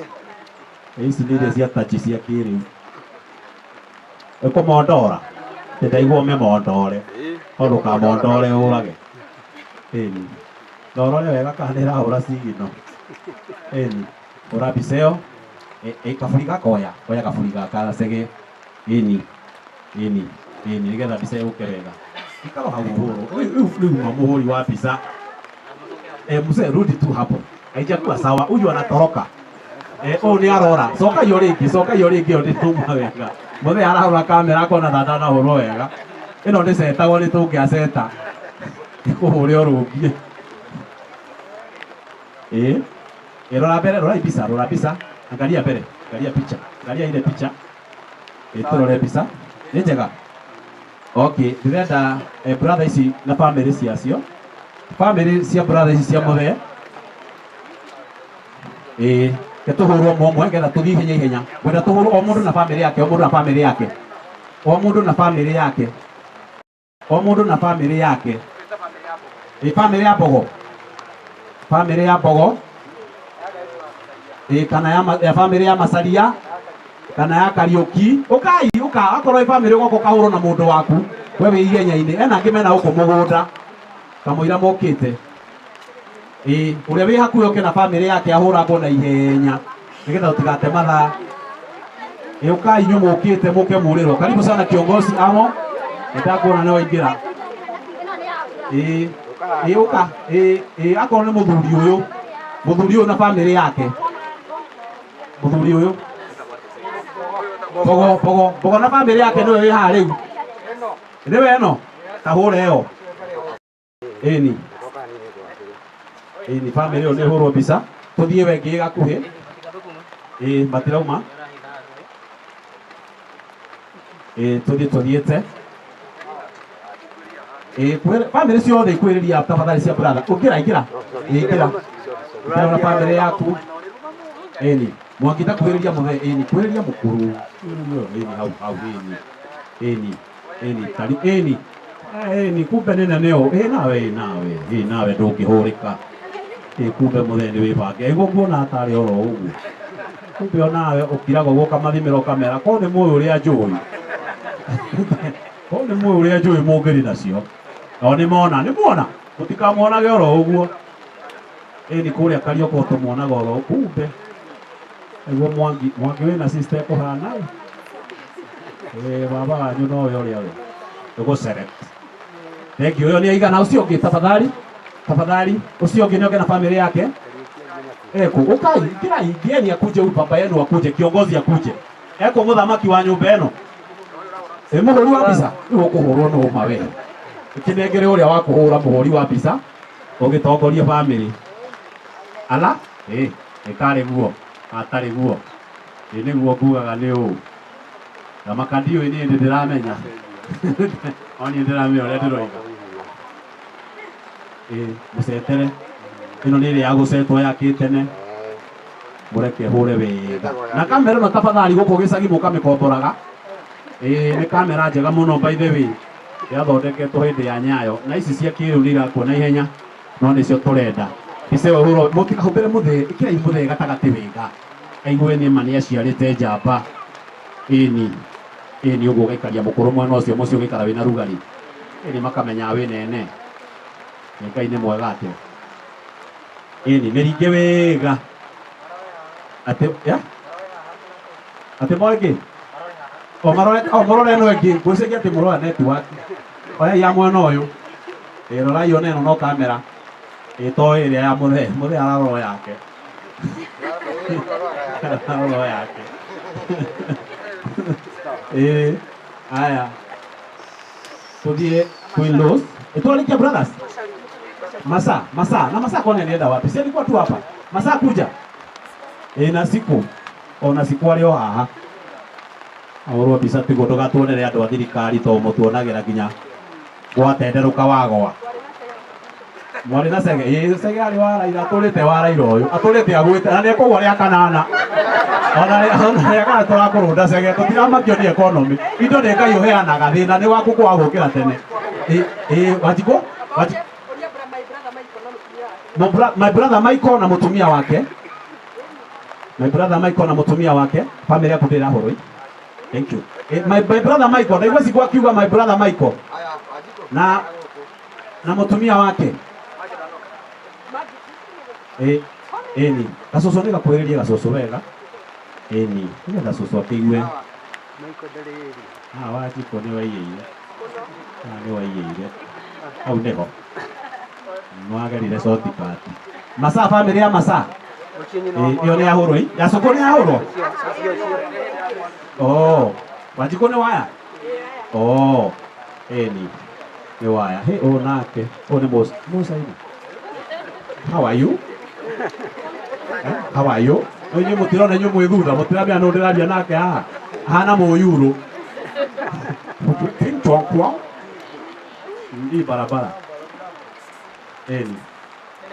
Ici nĩ iria cia tachi cia kĩrĩu. Ĩkũmondora. Ndĩraigua ũmĩmondore. No ndũkamondore ũrage. Ĩni. Na ũrore wega kana nĩ ĩrahũra cigino. Ĩni. Hũra mbica ĩyo. Kaburi gaka oya. Oya kaburi gaka Chege. Ĩni. Ĩni. Ĩni nĩgetha mbica ĩũke wega. Ikara hau ũhũrwo. Rĩu ma mũhũri wa mbica. Mzee rudi tu hapo. Haijakuwa sawa. Huyu anatoroka. Ũyũ nĩ arora. Coka iyo rĩngĩ, coka iyo rĩngĩ ĩyo ndĩrauma wega. Mũthee arahũra kamera akona ta ndanahũrwo wega. Ĩno nĩ cetagwo nĩ tũngĩaceta. Ĩkũhũre ũrũngie. Rora mbere, rora mbica, rora mbica. Angalia mbere, angalia picha. Angalia ile picha. Tũrore mbica. Nĩ njega. Okay, ndĩrenda brother ici na family ciacio. Family cia brother ici cia mũthee. Ke tũhũrwo ũmwe ũmwe nĩgetha tũthiĩ ihenya ihenya. Ngwenda tũhũrwo o mũndũ na family yake, o mũndũ na family yake. O mũndũ na family yake. O mũndũ na family yake. Family ya Mbogo. Family ya Mbogo. Kana ya family ya Masaria. Kana ya Kariuki. Ukai uka akorwo family goko kahurwo na mundu waku. We wi ihenya-ini ena angĩ mena gũkũ mũgũnda kamũira mokĩte. Ĩĩ ũrĩa wĩ hakuhĩ oke na family yake ahũrangwo na ihenya nĩgetha tũtigate mathaa. Ĩĩ ũkai inyuĩ mũkĩte mũke mũrĩrwo. Karibu sana kiongozi amo. Nĩndakuona nĩ waingĩra. Ĩĩ ĩĩ ũka ĩĩ ĩĩ akorwo nĩ mũthuri ũyũ. Mũthuri ũyũ na family yake. Mũthuri ũyũ. Bogo bogo bogo na family yake nĩwe wĩ haha rĩu. Nĩwe ĩno kahũre ĩyo. Ĩni. Ĩni family ĩyo nĩ hũrwo mbica. Tũthiĩ we ĩngĩ gakuhĩ. Ĩĩ matirauma. Ĩĩ tũthiĩ tũthiĩte. Ĩĩ family ciothe ikuhĩrĩria tafadhali cia brother. Ũngĩra ingĩra. Ĩĩ ingĩra. Ingĩra na family yaku. Ĩni. Mwangita kuhĩrĩria mũthee. Ĩni kuhĩrĩria mũkũrũ. Ĩni hau hau ĩni. Ĩni. Ĩni tari ĩni. Ĩni kumbe nĩ nene ũũ. Ĩ nawe ĩ nawe. Ĩ nawe ndũngĩhũrĩka. Ĩ kumbe mũthee nĩ wĩbange. Ĩguo nguona atarĩ oro ũguo. Kumbe onawe ũkiraga ũguo ũkamathimĩra ũkamera korwo nĩ mũĩ ũrĩa njũĩ. Korwo nĩ mũĩ ũrĩa njũĩ mũngĩrĩ nacio. Nao nĩ mona, nĩ muona. Mũtikamuonage oro ũguo. Ĩni kũrĩa Kariũka tũmuonaga oro kumbe. Nĩguo Mwangi, Mwangi wĩna sister ĩkũhana ĩ. Ĩ baba wanyu nowe ũrĩa we. Ndũgũ select. Thank you. Ũyũ nĩ aigana ũcio ũngĩ tafadhali. Tafadhali ũcio ũngĩ nĩoke na family yake. Eko ukai ingĩrai ingieni akuje huyu baba yenu akuje kiongozi akuje. Eko mũthamaki wa nyũmba ĩno. Ĩ mũhũri wa mbica rĩu ũkũhũrwo nĩ ũma we. Ĩkĩnengere ũrĩa wa kũhũra mũhũri wa mbica ũgĩtongoria family. Ala ĩ ĩkarĩ guo atarĩ guo. Ĩ nĩguo ngugaga nĩ ũũ. Na makandiũĩ niĩ ndĩramenya. O niĩ ndĩramenya ũrĩa ndĩroiga. Ĩ mũcetere. Ĩno nĩ ĩrĩa ya gũcetwo ya kĩtene. Mũreke hũre wega. Na kamera ĩno tafadhali gũkũ gĩcagi mũkamĩkomboraga. Ĩ nĩ kamera njega mũno by the way. Yathondeketwo hĩndĩ ya Nyayo. Na ici cia kĩrĩu nĩ irakua na ihenya. No nĩcio tũrenda. Mbica ĩyo ĩhũrwo mũtikahumbĩre mũthee, ĩkĩrai mũthee gatagatĩ wega. Aigue nĩ ma nĩ aciarĩte njamba. Ĩni. Ĩni ũguo ũgaikaria mũkũrũ mwena ũcio mũciĩ ũgaikara wĩna rugarĩ. Ĩni makamenya wĩ nene. Ngai nĩ mwega atĩa. Ĩni mĩringe wega. Atĩ ya? Atĩ moe kĩ? O marore o mũrore ĩno ĩngĩ. Ngwĩciria atĩ mũrora network. Oya ya mwena ũyũ. Ĩ rorai ona ĩno no kamera. Ĩ to ĩrĩa ya mũthee. Mũthee ararora yake. Ararora yake. Ĩ aya. Tũthiĩ kwĩ Los. Ĩtwarĩkia brothers. Masaa, masaa. Na masaa kwani alienda wapi? Si alikuwa tu hapa. Masaa kuja. Ĩ na siku. Ona siku arĩ o haha. Ahũrwo mbica tiguo ndũgatuonere andũ a thirikari to mũtuonagĩra nginya gwatenderũka wagwa. Mwarĩ na Cege, ĩ Cege arĩ wa Raila, atũrĩte wa Raila ũyũ, atũrĩte agwĩte, na nĩekũgwa rĩa kanana. Ona rĩa kana tũrakũrũnda Cege, tũtiramakio nĩ economy. Indo nĩ Ngai ũheanaga, thĩna nĩ waku kwaga gũkĩra tene. Ĩ ĩ Wanjikũ? Wanjikũ? My brother Michael na mũtumia wake. My brother Michael na mũtumia wake. Family yaku ndĩrahũrwo. Thank you. My brother Michael, ndaigua ciku akiuga my brother Michael. Na mũtumia wake. Ĩ ĩni. Gacũcũ nĩ gakuhĩrĩrie gacũcũ wega. Ĩni. Nĩgetha cũcũ akĩigue. Ah, Wanjikũ nĩ waiyĩire. Ah, nĩ waiyĩire. Hau nĩho. Nĩwagerire shortcut. Masaa family ya Masaa. Ĩyo nĩ yahũrwo ĩ? Ya cũkũ nĩ yahũrwo? Oh, Wanjikũ nĩ waya? Oh, ĩni. Nĩ waya. Hĩ, ũyũ nake. Ũyũ nĩ Mũcaina. How are you? How are you? No inyuĩ mũtirona inyuĩ mwĩ thutha, mũtiramenya nũ ndĩraria nake haha. Ahana mũyurũ. King chwa kwa. Hii barabara. Ĩni.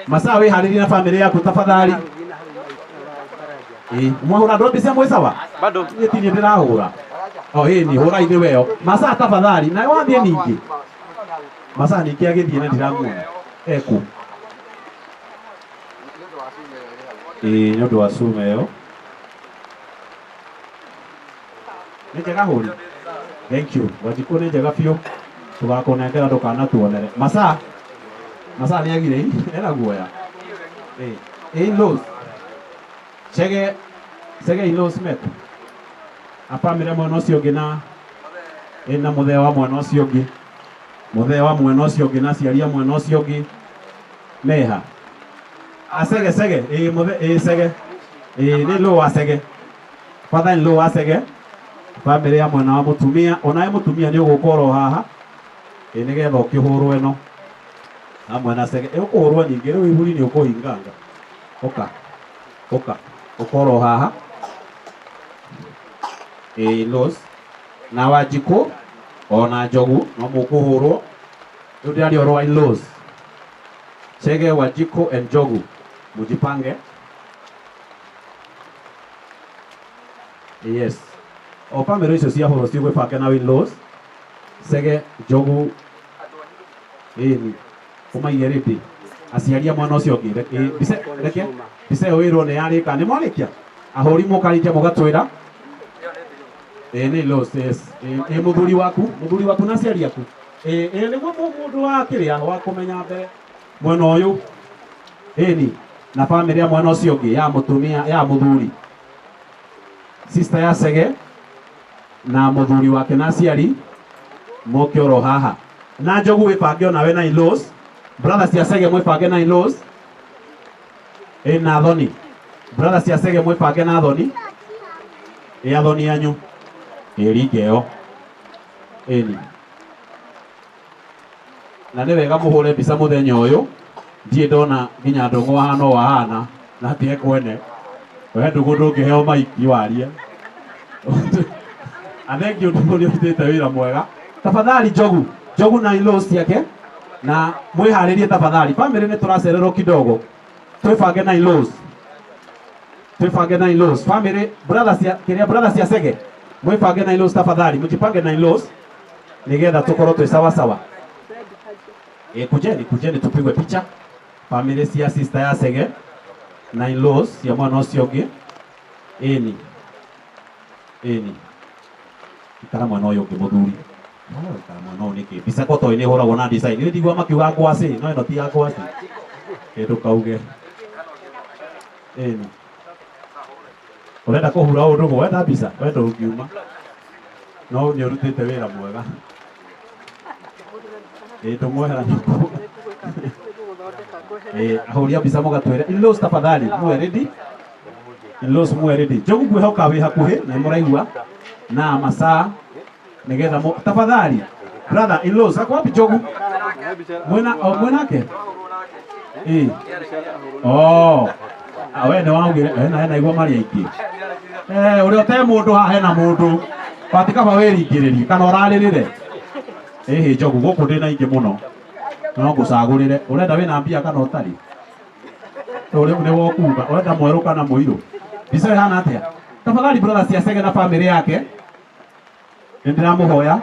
Masaa wĩharĩrie na family yaku tafadhali. Ĩ, mwahũra andũ mbica mwĩ sawa? Bado. Niĩ ti niĩ ndĩrahũra. O ĩni, hũra ithe weo. Masaa tafadhali, nawe wathiĩ ningĩ. Masaa ningĩ agĩthiĩ na ndiramuona. Eku. Ĩ, nĩ ũndũ wa cuma ĩyo. Nĩ njega hũri. Thank you. Wanjikũ nĩ njega biũ. Tũgakũnengera ndũkanatuonere. Masaa. Masaa nĩ agire ena guoya. Eh, in-laws. Chege Chege in-laws meko. A bamĩrĩ mwena ũcio ũngĩ na ĩna mũthee wa mwena ũcio ũngĩ. Mũthee wa mwena ũcio ũngĩ na aciari a mwena ũcio ũngĩ meha. Acege Cege ĩ mũthe ĩ Cege ĩ nĩ law wa Cege. Father in law wa Cege. Bamĩrĩ ya mwena wa mũtumia onawe mũtumia nĩ ũgũka oro haha ĩ nĩgetha ũkĩhũrwo ĩno hamwe na Cege. Ĩ ũkũhũrwo nyingĩ rĩu iburi nĩ ũkũhinganga. Ũka ũka ũka oro haha ĩ in-laws na Wanjikũ ona Njogu no mũkũhũrwo. Rĩu ndĩraria ũhoro wa in-laws. Chege, Wanjikũ and Njogu mujipange. Yes. O bamĩrĩ icio ciahũrwo cigwĩbanga na in-laws. Chege, Njogu, ĩni ũmaige ready. Aciari a mwena ũcio ũngĩ. Mbica reke mbica ĩyo wĩrwo nĩ yarĩka. Nĩ mwarĩkia? Ahũri mũkarĩkia mũgatwĩra. Ĩ nĩ in-laws, yes. Ĩ mũthuri waku na aciari aku. Ĩ ĩ nĩguo mũndũ wa kĩrĩa wa kũmenya mbere mwena ũyũ. Ĩni na bamĩrĩ ya mwena ũcio ũngĩ ya mũtumia ya mũthuri. Sister ya Chege na mũthuri wake na aciari moke oro haha. Na Njogu wĩbange onawe na in-laws. Brother cia Chege mwĩbange na in-laws. Ĩ na Thoni. Brother cia Chege mwĩbange na Thoni. Ĩ athoni anyu. Ĩ ringa ĩyo. Ĩni. Na nĩ wega mũhũre mbica mũthenya ũyũ. Ndirĩ ndona nginya Ndũng'ũ ahana ũũ ahana na ti kwene. We Ndũng'ũ ndũngĩheo maiki warie. A thank you Ndũng'ũ nĩ ũrutĩte wĩra mwega. Tafadhali Njogu, Njogu na in-laws ciake na mwĩharĩrie tafadhali. Family nĩ tũracererwo kidogo. Twĩbange na in-laws. Twĩbange na in-laws. Family brother cia kĩrĩa brother cia Chege. Mwĩbange na in-laws tafadhali. Mjipange na in-laws nigetha tukorwo twĩ sawa sawa. E, kujeni kujeni tupigwe picha. Family cia sister ya Chege na in-laws cia mwana ũcio ũngĩ. Ĩni. Ĩni. Ikara mwena ũyũ ũngĩ mũthuri. Oh, ikara mwena ũyũ nĩkĩ? Mbica ko toĩ nĩ ĩhũragwo na design. Nĩ ndigua makiuga ngwacĩ, no ĩno ti ya ngwacĩ. Kĩndũ kauge. Ĩni. Ũrenda kũhura ũndũ ũguo, wenda mbica, wenda ũngiuma. No nĩ ũrutĩte wĩra mwega. Ĩ ndũmwehera nyũkũ. Ĩ ahũri a mbica mũgatwĩre in-laws tafadhali muwe ready. In-laws muwe ready. Njogu ngwĩhoka wĩ hakuhĩ na nĩmũraigua na masaa nĩgetha tafadhali brother in-laws ako wapi Njogu? Mwena oh, mwenake? Ĩ. Oh. Ah, we nĩ waugire hena hena igua marĩa ingĩ. Eh, ũrĩa ũte mũndũ haha hena mũndũ. Bati kaba wĩringĩrĩrie kana ũrarĩrĩre. Ĩhĩ Njogu gũkũ ndĩna ingĩ mũno. No ngũcagũrĩre. Ũrenda wĩna mbia kana ũtarĩ? Ũrĩa nĩ wokuga. Ũrenda mwerũ kana mũirũ? Mbica ĩhana atĩa? Tafadhali brother cia Chege na family yake. Nĩ ndĩramũhoya.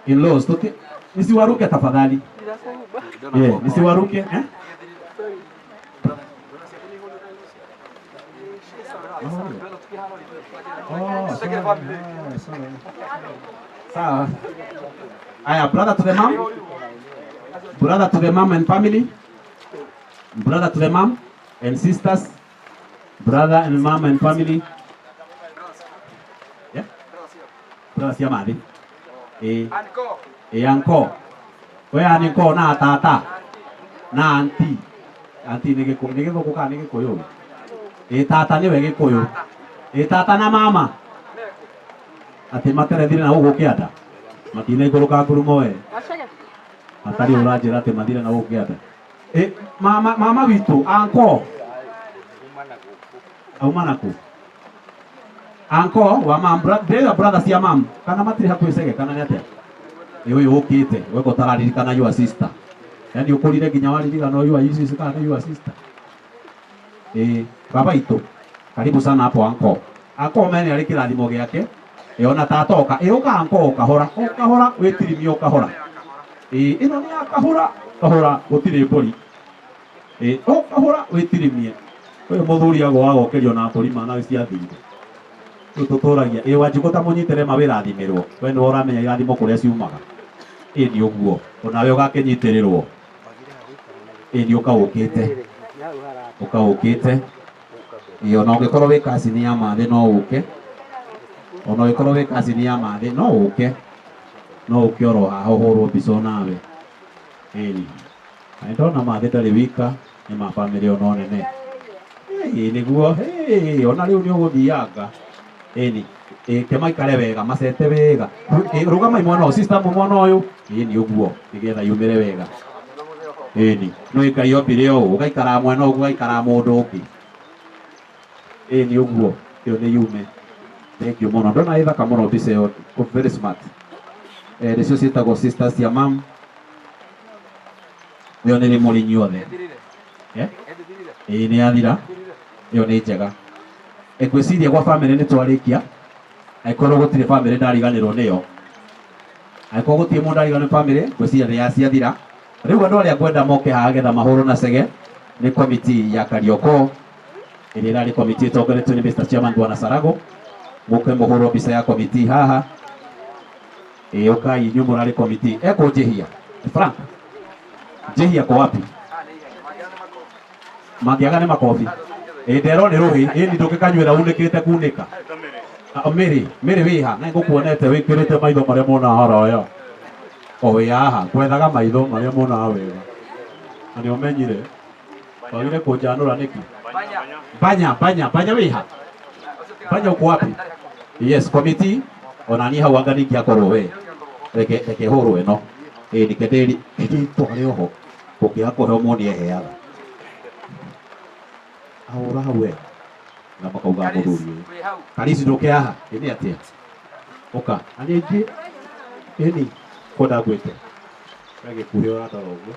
In-laws tuti nisiwaruke tafadhali. Yeah, nisiwaruke eh? Oh, sorry. Oh, sorry. Sawa. Aya, brother to the mom. Brother to the mom and family. Brother to the mom and sisters. Brother and mom and family. Yeah? Brother cia mathi. Eh. Eh, uncle. We aniko na tata. Na auntie. Auntie nĩ gĩkũyũ, nĩ gĩthũngũ kana nĩ gĩkũyũ? Ĩ tata nĩwe gĩkũyũ. Ĩ tata na mama. Atĩ materethire na gũkũ kĩanda. Matinaikũrũka ngurumo we. Hatarĩ ũranjĩra atĩ mathire na gũkũ kĩanda. Ĩ mama mama witũ uncle. Auma naku. Uncle wa mam brother brother cia mam kana matirĩ hakuhĩ Chege kana nĩ atĩa? Ĩ ũyũ ũkĩte weka ũtararirikana your sister. Yani ũkũrire nginya waririkana your sister kana nĩ your sister. Ĩ baba itũ karibu sana hapo uncle. Uncle mene arĩ kĩrathimo gĩake. Ĩ ona tata oka. Ĩ ũka uncle o kahora. O kahora wĩtirimie o kahora. Ĩ ĩno nĩ ya kahũra kahũra gũtirĩ mbũri. Ĩ o kahũra wĩtirimie. Ũyũ mũthuri agũaga okĩrio na mbũri mana ciathire. Rĩu tũtũragia ĩ Wanjikũ ta mũnyitĩre ma wĩrathimĩrwo we nĩwe ũramenya irathimo kũrĩa ciumaga. Ĩ nĩ ũguo onawe ũgakĩnyitĩrĩrwo. Ĩ nĩ ũkaũkĩte ũkaũkĩte. Ĩ ona ũngĩkorwo wĩ kacini ya mathĩ no ũke. Ona ũngĩkorwo wĩ kacini ya mathĩ no ũke. No ũke oro haha ũhũrwo mbica onawe. Ĩni na nĩndona mathĩ ndarĩ wika nĩ ma bamĩrĩ ona nene. Ĩ nĩguo ĩ ona rĩu nĩ ũgũthianga. Ĩni ĩ kĩmaikare wega macete wega. Ĩ rũgamai mwana ũyũ sister mwana ũyũ. Ĩ nĩ ũguo nĩgetha yumĩre wega. Ĩni no Ngai ombire ũũ ũgaikara mwena ũguo ũgaikara mũndũ ũngĩ. Ĩ nĩ ũguo ĩyo nĩ yume. Thank you mũno. Ndona ĩ thaka mũno mbica ĩyo, very smart. Nĩcio ciĩtagwo sisters cia mam. Ĩyo nĩ rĩmũrĩ inyuothe. Ĩ nĩ yathira. Ĩyo nĩ njega. Ngwĩciria gwa bamĩrĩ nĩ twarĩkia. Angĩkorwo gũtirĩ bamĩrĩ ndariganĩrwo nĩyo. Angĩkorwo gũtirĩ mũndũ ndariganĩrwo nĩ bamĩrĩ, ngwĩciria nĩ yaciathira. Rĩu andũ arĩa ngwenda moke haha getha mahũrwo na cege nĩ komiti ya Kariokor ĩrĩa ĩrarĩ komiti ĩtongoretio nĩ Mr. Chairman Bwana Sarago. Mũke mũhũrwo mbica ya komiti haha. Ĩ ũkai inyuĩ mũrarĩ komiti. Ekũnjĩhia Frank njĩhia kwa wapi? Mangĩaga nĩ makobi. Ĩ nderwo nĩ rũhĩ. Ĩ ni ndũngĩkanyuĩra unĩkĩte kunĩka. Mĩrĩ mĩrĩ wĩha na ngũkuonete wĩkĩrĩte maitho marĩa monaga haraya. O wĩ haha ngwethaga maitho marĩa monaga wega. Na nĩ ũmenyire wagire kũnjanũra nĩkĩ? Banya banya banya wĩha. Banya uko wapi? Yes, committee ona niĩ hau anga ningĩakorwo we. Reke reke hũrwo ĩno. Ĩ nike ndĩri ndĩtware oho. Ũngĩaga kũheo mũndũ nĩeheaga. Ahũra hau we. Na makauga mũthuri ũyũ. Karisi ndũke haha. Ĩ nĩ atĩa? Ũka. Na nĩ ingĩ. Ĩni kwenda ngwĩte. We gĩkuhĩ ũrandora ũguo.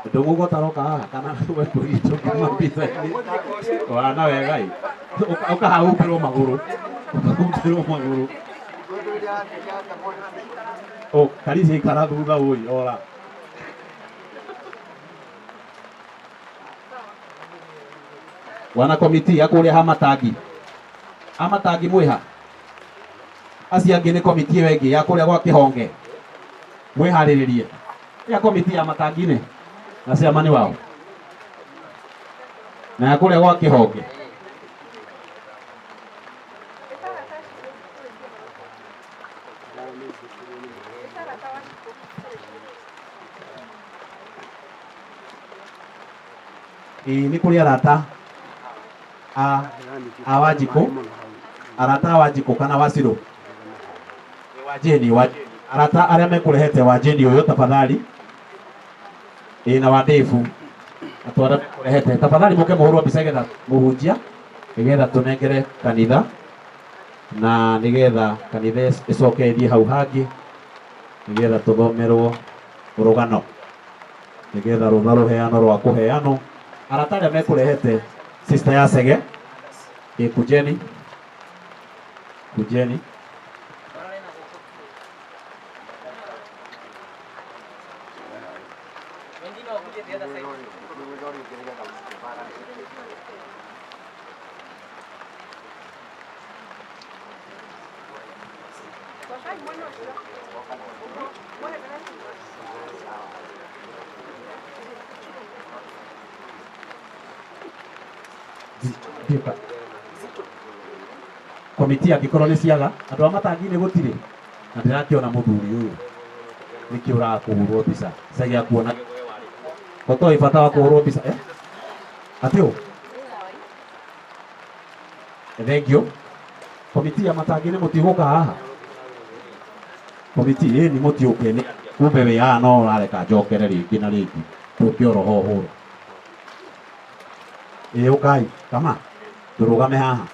Ndũng'ũgo taroka haha kana we kũrigitwo kuma mbica-inĩ. Wana wega ĩ. Ũka haha humbĩrwo magũrũ. Ũkahumbĩrwo magũrũ. O Karisi ikara thutha ũi ora. Wana komiti ya kũrĩa ha matangi. Ha matangi mwĩha. Acio angĩ nĩ komiti ĩyo ĩngĩ ya kũrĩa gwa kĩhonge. Mwĩharĩrĩrie. Ya komiti ya matangi-inĩ na chairman wao. Na ya kũrĩa gwa kĩhonge. Ĩ nĩ kũrĩ arata a Wanjikũ, arata a Wanjikũ kana Wacirũ. Wajeni wa arata arĩa mekũrehete Wajeni ũyũ tafadhali. Ĩ na wa Dave. Atũ arĩa mekũrehete tafadhali mũke mũhũrwo mbica nĩgetha mũhunjia nĩgetha tũnengere kanitha na nĩgetha kanitha ĩcoke ĩthiĩ hau hangĩ nĩgetha tũthomerwo rũgano nĩgetha rũtha rũheanwo rwa kũheanwo. Arata arĩa mekũrehete sister ya Cege, ĩ kujeni kujeni. Komiti angĩkorwo nĩ ciaga andũ a matangi-inĩ gũtirĩ na ndĩrakĩona mũthuri ũyũ nĩkĩ ũrakũhũrwo mbica cege akuona kotoĩ bata wa kũhũrwo mbica atĩ ũ thank you. Komiti ya matangi-inĩ mũtigũka haha komiti ĩ nĩ mũtiũke nĩ kumbe wĩ haha no ũrareka njokere rĩngĩ na rĩngĩ tũke oro ho hũra. Ĩ ũkai kama tũrũgame haha.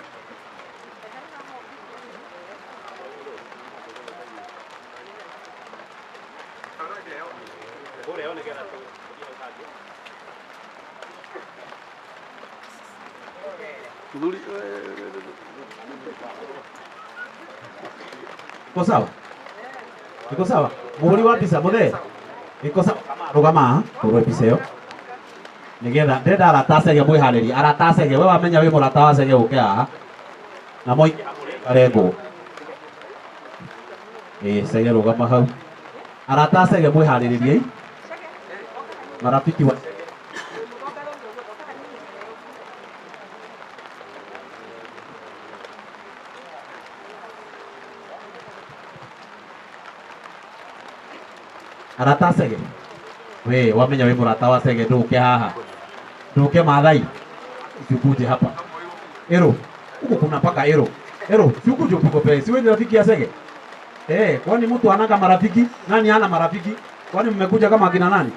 Iko sawa? Iko sawa? Muhuri wa mbica muthee? Iko sawa? Rũgama haha hũrwo mbica ĩyo nigetha ndĩrenda arata a Chege mwĩharĩrie. Arata a Chege, we wamenya wĩ mũrata wa Chege ũke haha na moingĩra mũrengwo. Ĩĩ Chege rũgama hau. Arata a Chege mwĩharĩrĩriei. Marafiki wa Chege. Arata a Chege. We wamenya wĩ mũrata wa Chege ndũke haha. Ndũke Maathai. Sikuje hapa. Ero, huko kuna paka ero. Ero, sikuje upigwe pesa. Si wewe ni rafiki ya Chege? Eh, kwani mtu ananga marafiki? Nani hana marafiki? Kwani mmekuja kama akina nani?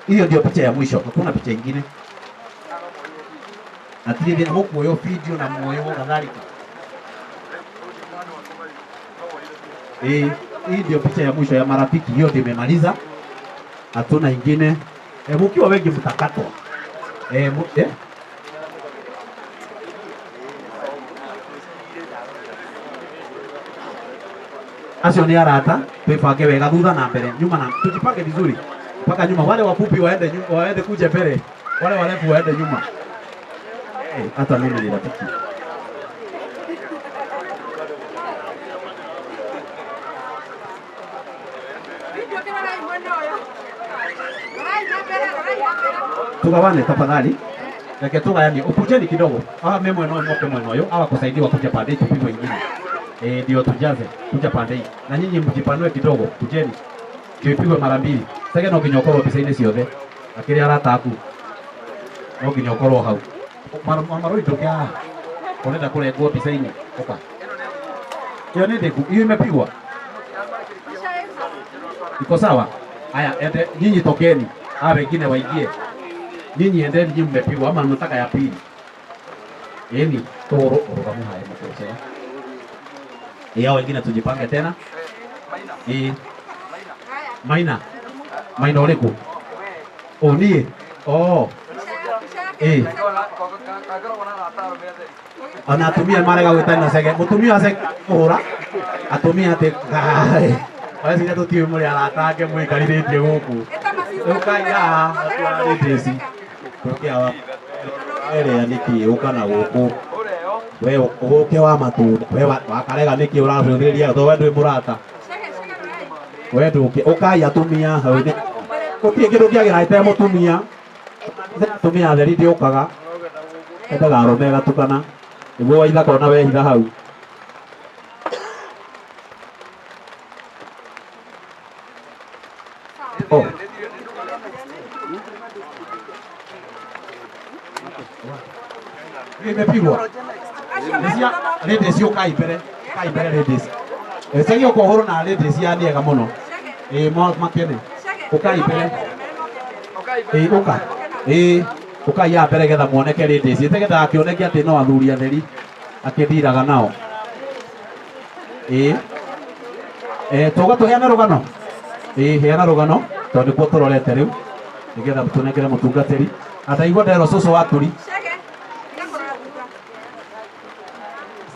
Hiyo ndio picha ya mwisho, hakuna picha ingine. Natirĩ thĩna mũkuoywo video na muoywo kadhalika. Eh, hii ndio picha ya mwisho ya marafiki, hiyo ndio imemaliza. Hatuna ingine. Eh, mkiwa wengi mtakatwa. Eh, eh? Acio nĩ arata, twibange wega thutha na mbere, nyuma na tujipange vizuri mpaka nyuma. Wale wafupi waende nyuma, waende kuja mbele, wale warefu waende nyuma. Eh, hata mimi ni rafiki. Tugawane tafadhali. Reke tugayanie, ukujeni kidogo. Ah, mimi mwena ũyũ moke mwena ũyũ, hawa kusaidiwa kuja pande hii tupigwe ingine. Eh, ndio tujaze kuja pande hii. Na nyinyi mjipanue kidogo, kujeni. Ndio ipigwe mara mbili. Sasa no nginya ũkorwo mbica-inĩ ciothe. Akĩrĩ arata aku. No nginya ũkorwo hau. Marũi ndũke haha. Ũrenda kũrengwo mbica-inĩ. Ũka. Hiyo nĩ ndĩku, hiyo imepigwa. Iko sawa? Haya, ende nyinyi tokeni. Hawa wengine waingie. Nyinyi endeni, nyinyi mmepigwa ama mnataka ya pili? Yeni toro urugamu haya mkosea. Hao wengine tujipange tena. Maina. Maina ũrĩkũ? Oh, niĩ. Oh. Ona atumia marega gwĩtana Chege. Mũtumia wa Chege kũhũra. Atumia atĩ Weciria tũtiũĩ mũrĩ arata ake mwĩkarirĩtie gũkũ. Ũkai haha atwarĩte ici. Tũke haha. Ĩrĩa nĩkĩ ũka na gũkũ. We ũke wa matunda. We wakarega nĩkĩ ũracũthĩrĩria tondũ we ndwĩ mũrata. We ndũke. Ũkai atumia hau. Gũtirĩ kĩndũ kĩagĩra ĩte mũtumia. Atumia atheri ndĩũkaga. Endaga arũme gatukana. Nĩguo waitha kona wehitha hau. Oh. Imepigwa. Ladies ũkai mbere. Kai mbere ladies. Chege ũka ũhũrwo na ladies ya nĩega mũno. Makene. Ũkai mbere. Ũka. Ũkai ya mbere getha muoneke ladies. Ĩte akĩoneke atĩ no athuri atheri akĩndiraga nao. Tũga tũheane rũgano. Heana rũgano tondũ nĩkuo tũrorete rĩu nĩgetha tũnengere mũtungatĩri. Ataigua nderwo cũcũ wa turi.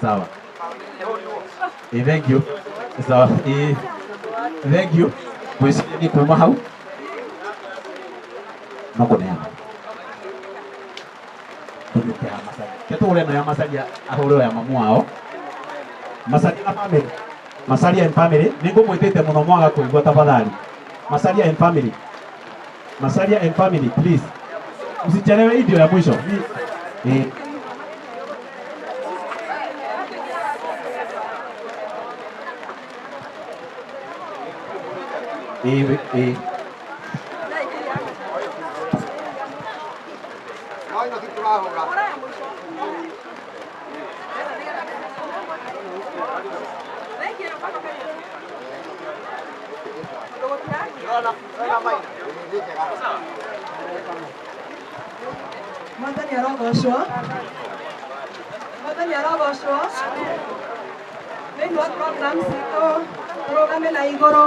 Sawa. Thank you. Sawa. Thank you. Ngwĩciria nĩ kuma hau no kũneana. Tũnyuke haha Macaria. Ke tũgũre ĩno ya Macaria ahũre ya mamu wao. Macaria na family. Macaria and family. Nĩ ngũmwĩtĩte mũno mwaga kũigua tafadhali. Macaria and family. Macaria and family please. Usichelewe, hii ndio ya mwisho. Mwathani arogocwo. Mwathani arogocwo. Thĩinĩ wa program citũ tũrũgame na igũrũ.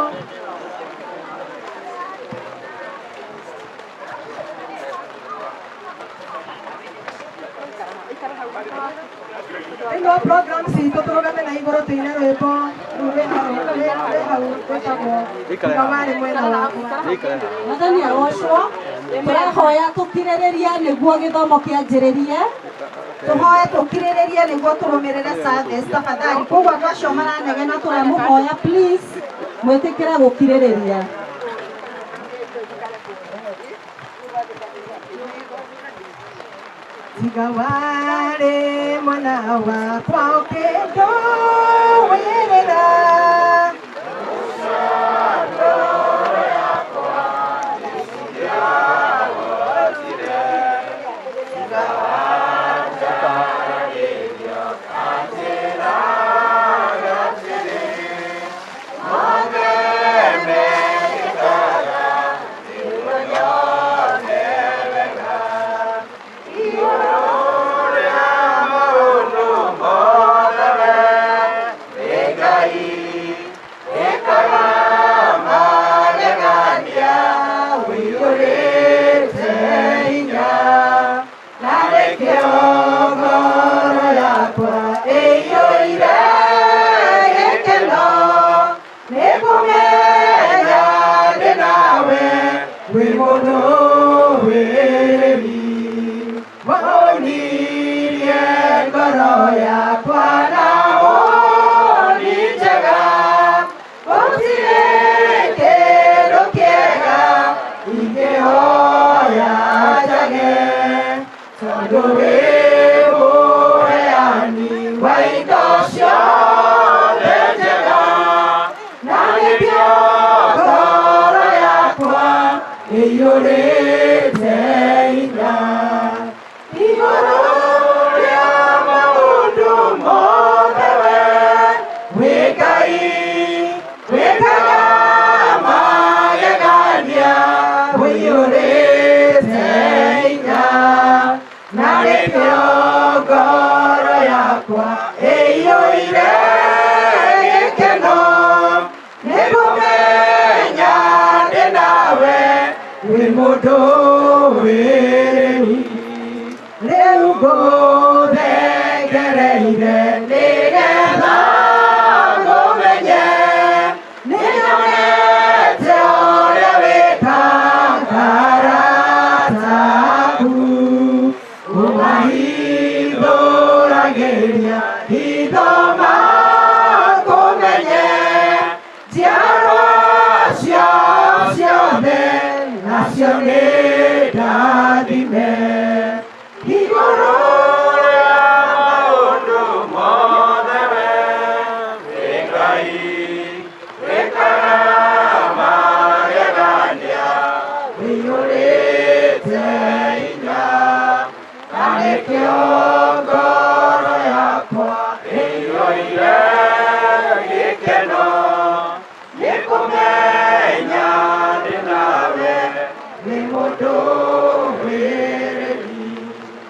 Thĩinĩ wa program citũ tũrũgame na igũrũ tũine rwĩmbo rũu rwĩ hau rwĩtagwo Tiga warĩ mwena wakwa. Mwathani arocwo. Tũrahoya tũkirĩrĩrie nĩguo gĩthomo kĩanjĩrĩrie. Tũhoe tũkirĩrĩrie nĩguo tũrũmĩrĩre service tafadhali. Koguo andũ acio maranegena Tũramũhoya please mwĩtĩkĩre gũkirĩrĩria. Tiga warĩ mwena wakwa ũkĩndũĩrĩra.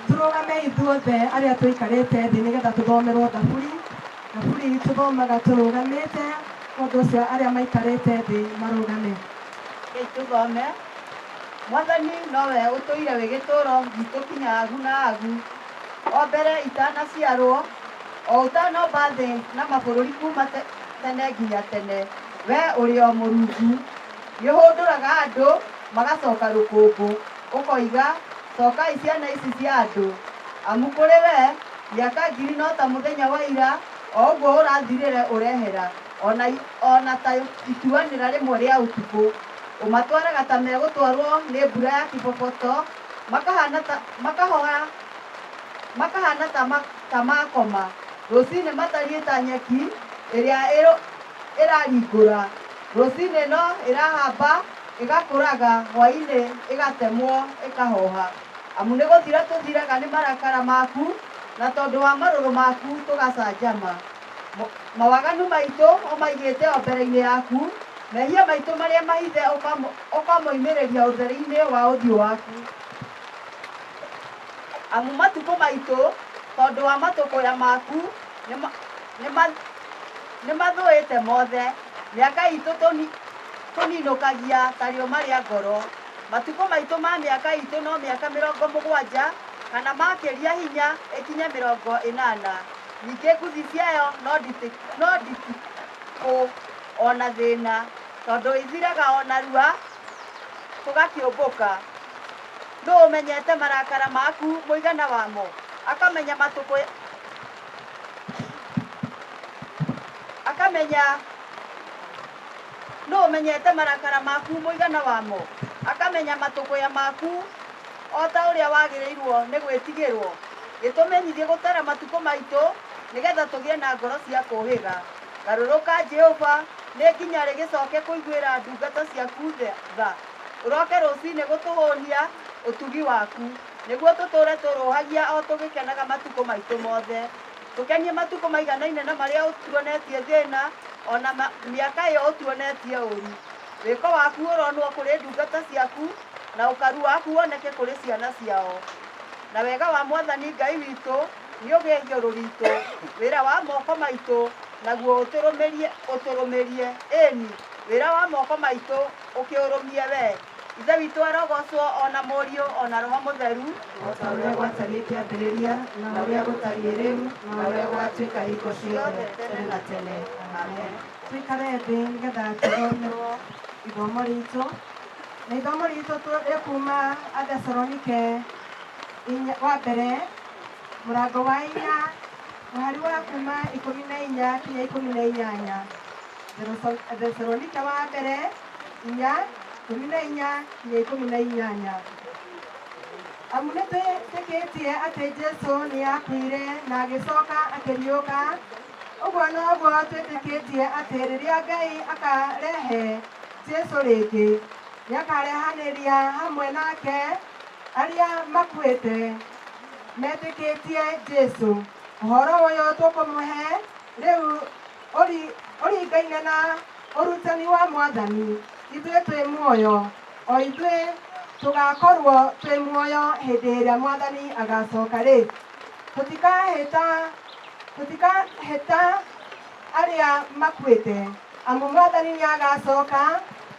Tũrũgame ithuothe arĩa tũikarĩte thĩ nĩgetha tũthomerwo thaburi. Thaburi tũthomaga tũrũgamĩte, ũndũ ũcio arĩa maikarĩte thĩ marũgame. Rekei tũthome. Mwathani nowe ũtũire wĩ gĩtũũro gitũ kinya agu na agu. O mbere itanaciarwo, o ũtanomba thĩ na mabũrũri kuma tene nginya tene, we ũrĩ o Mũrungu. Nĩũhũndũraga andũ magacoka rũkũngũ, ũkoiga, cokai ciana ici cia andũ. Amu kũrĩ we, mĩaka ngiri no ta mũthenya wa ira, o ũguo ũrathirire ũrehera, ona ta ituanĩra rĩmwe rĩa ũtukũ. Ũmatwaraga ta megũtwarwo nĩ mbura ya kĩboboto, makahana ta makoma. Rũcinĩ matariĩ ta nyeki ĩrĩa ĩraringũra. Rũcinĩ no ĩrahamba ĩgakũraga, hwaĩ-inĩ ĩgatemwo ĩkahoha. Amu nĩ gũthira tũthiraga nĩ marakara maku, na tondũ wa marũrũ maku tũgacanjama. Mawaganu maitũ ũmaigĩte o mbere-inĩ yaku, mehia maitũ marĩa mahithe ũkamoimĩrĩria ũtheri-inĩ wa ũthiũ waku. Amu matukũ maitũ tondũ wa matũkũya maku nĩmathũĩte mothe. Mĩaka itũ tũninũkagia ta rĩũma rĩa ngoro. Matukũ maitũ ma mĩaka itũ no mĩaka 70, Kana makĩria hinya ĩkinye 80. Ningĩ nguthi ciayo no nditikũ ona thĩna, tondũ ithiraga o narua tũgakĩũmbũka. Nũ ũmenyete marakara maku mũigana wamo, akamenya matukũ akamenya nũ ũmenyete marakara maku mũigana wamo, akamenya matũkũya maku o ta ũrĩa wagĩrĩirwo nĩ gwĩtigĩrwo. Gĩtũmenyithie gũtara matukũ maitũ nĩgetha tũgĩe na ngoro cia kũũhĩga. Garũrũka Jehova, nĩ nginya rĩ gĩcoke kũiguĩra ndungata ciaku tha? Ũroke rũcinĩ gũtũhũnia ũtugi waku, nĩguo tũtũũre tũrũhagia o tũgĩkenaga matukũ maitũ mothe. Tũkenie matukũ maiganaine na marĩa ũtuonetie thĩna, ona mĩaka ĩyo ũtuonetie ũũru. Wĩko waku ũronwo kũrĩ ndungata ciaku, na ũkaru waku woneke kũrĩ ciana ciao. Na wega wa Mwathani Ngai witũ nĩ ũgĩe igũrũ ritũ, wĩra wa moko maitũ naguo ũtũrũmĩrie. Ĩni, wĩra wa moko maitũ ũkĩũrũmie we. Ithe witũ arogocwo ona Mũriũ ona Roho Mũtheru, o ta ũrĩa gwatariĩ kĩambĩrĩria, na ũrĩa gũtariĩ rĩu, na ũrĩa gũgatuĩka hingo ciothe, tene na tene. Amen. Tuikare thĩ nĩgetha tũthomerwo ithomo ritũ. Na ithomo ritũ rĩkuma Athesalonike wa mbere mũrango wa 4 mũhari wa kuma 14 kinya 18. Athesalonike wa mbere 4 14 kinya 18. Amu nĩtwĩtĩkĩtie atĩ Jesũ nĩakuire na agĩcoka akĩriũka, ũguo noguo twĩtĩkĩtie atĩ rĩrĩa Ngai akarehe Jesũ rĩngĩ, nĩakarehanĩria hamwe nake arĩa makuĩte metĩkĩtie Jesũ. Ũhoro ũyũ tũkũmũhe rĩu ũringaine na ũrutani wa Mwathani. Ithuĩ twĩ muoyo, o ithuĩ tũgakorwo twĩ muoyo hĩndĩ ĩrĩa Mwathani agacoka rĩ, tũtikahĩta arĩa makuĩte, amu Mwathani nĩagacoka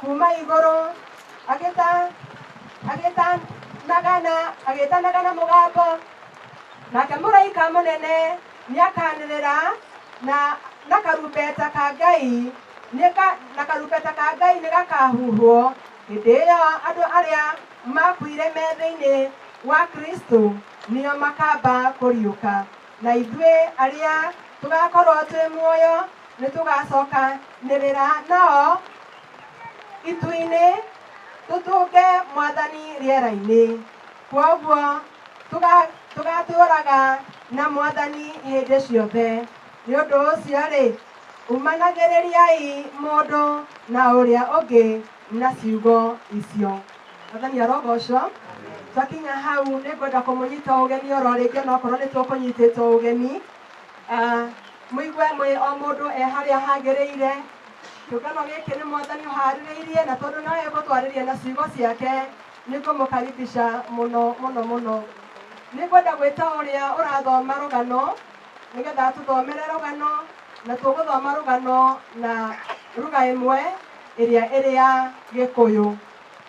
kuma igũrũ agĩtanaga na mũgambo, nake mũraika mũnene nĩakanĩrĩra na karumbeta ka Ngai na karumbeta ka Ngai nĩgakahuhwo. Hĩndĩ ĩyo andũ arĩa makuire me thĩinĩ wa Kristo nĩo makamba kũriũka, na ithuĩ arĩa tũgakorwo twĩ muoyo nĩtũgacokanĩrĩra nao itu-inĩ tũtũnge Mwathani rĩera-inĩ. Kwoguo tũgatũũraga na Mwathani hĩndĩ ciothe. Nĩ ũndũ ũcio rĩ, umanagĩrĩriai mũndũ na ũrĩa ũngĩ na ciugo icio. Mwathani arogocwo. Twakinya hau nĩngwenda kũmũnyita ũgeni oro rĩngĩ, onokorwo nĩtũkũnyitĩtwo ũgeni. Mũigue mwĩ o mũndũ e harĩa hagĩrĩire. Kĩũngano gĩkĩ nĩ Mwathani ũharĩrĩirie, na tondũ no egũtwarĩria na ciugo ciake, nĩngũmũkaribisha mũno mũno mũno. Nĩngwenda gwĩta ũrĩa ũrathoma rũgano nĩgetha tũthomere rũgano, na tũgũthoma rũgano na ruga ĩmwe ĩrĩa ĩrĩ ya Gĩkũyũ.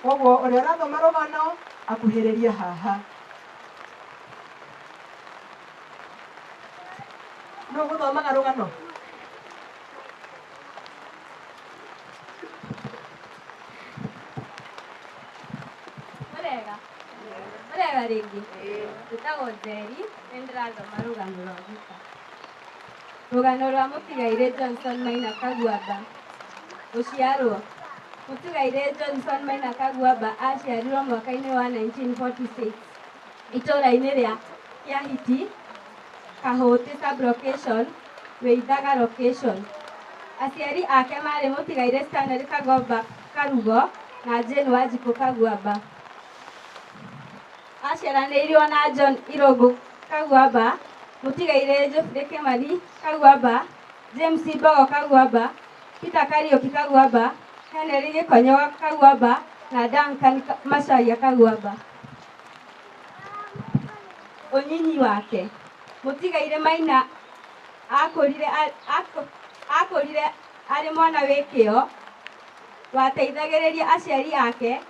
Koguo ũrĩa ũrathoma rũgano akuhĩrĩrie haha. Nũ ũgũthomaga rũgano? Mũrega. Mũrega rĩngĩ. Njĩtagwo Njeri, nĩ ndĩrathoma rũgano rwa Guka. Rũgano rwa mũtigairĩ Johnson Maina Kaguamba. Gũciarwo. Mũtigairĩ Johnson Maina Kaguamba aciarirwo mwaka-inĩ wa 1946 itũũra-inĩ rĩa Kĩahiti, Kahũti sub-location, Wĩithaga location. Aciari ake marĩ mũtigairĩ Stanley Kagomba Karugo na Jane Wanjikũ Kaguamba. Aciaranĩirwo na John Irũngũ Kaguamba, mũtigairĩ Geoffrey Kimani Kaguamba, James Mbogo Kaguamba, Peter Kariũki Kaguamba, Henry Gĩkonyo Kaguamba na Duncan Macharia Kaguamba. Ũnyinyi wake. Mũtigairĩ Maina akũrire arĩ mwana wĩ kĩo, wateithagĩrĩria aciari ake,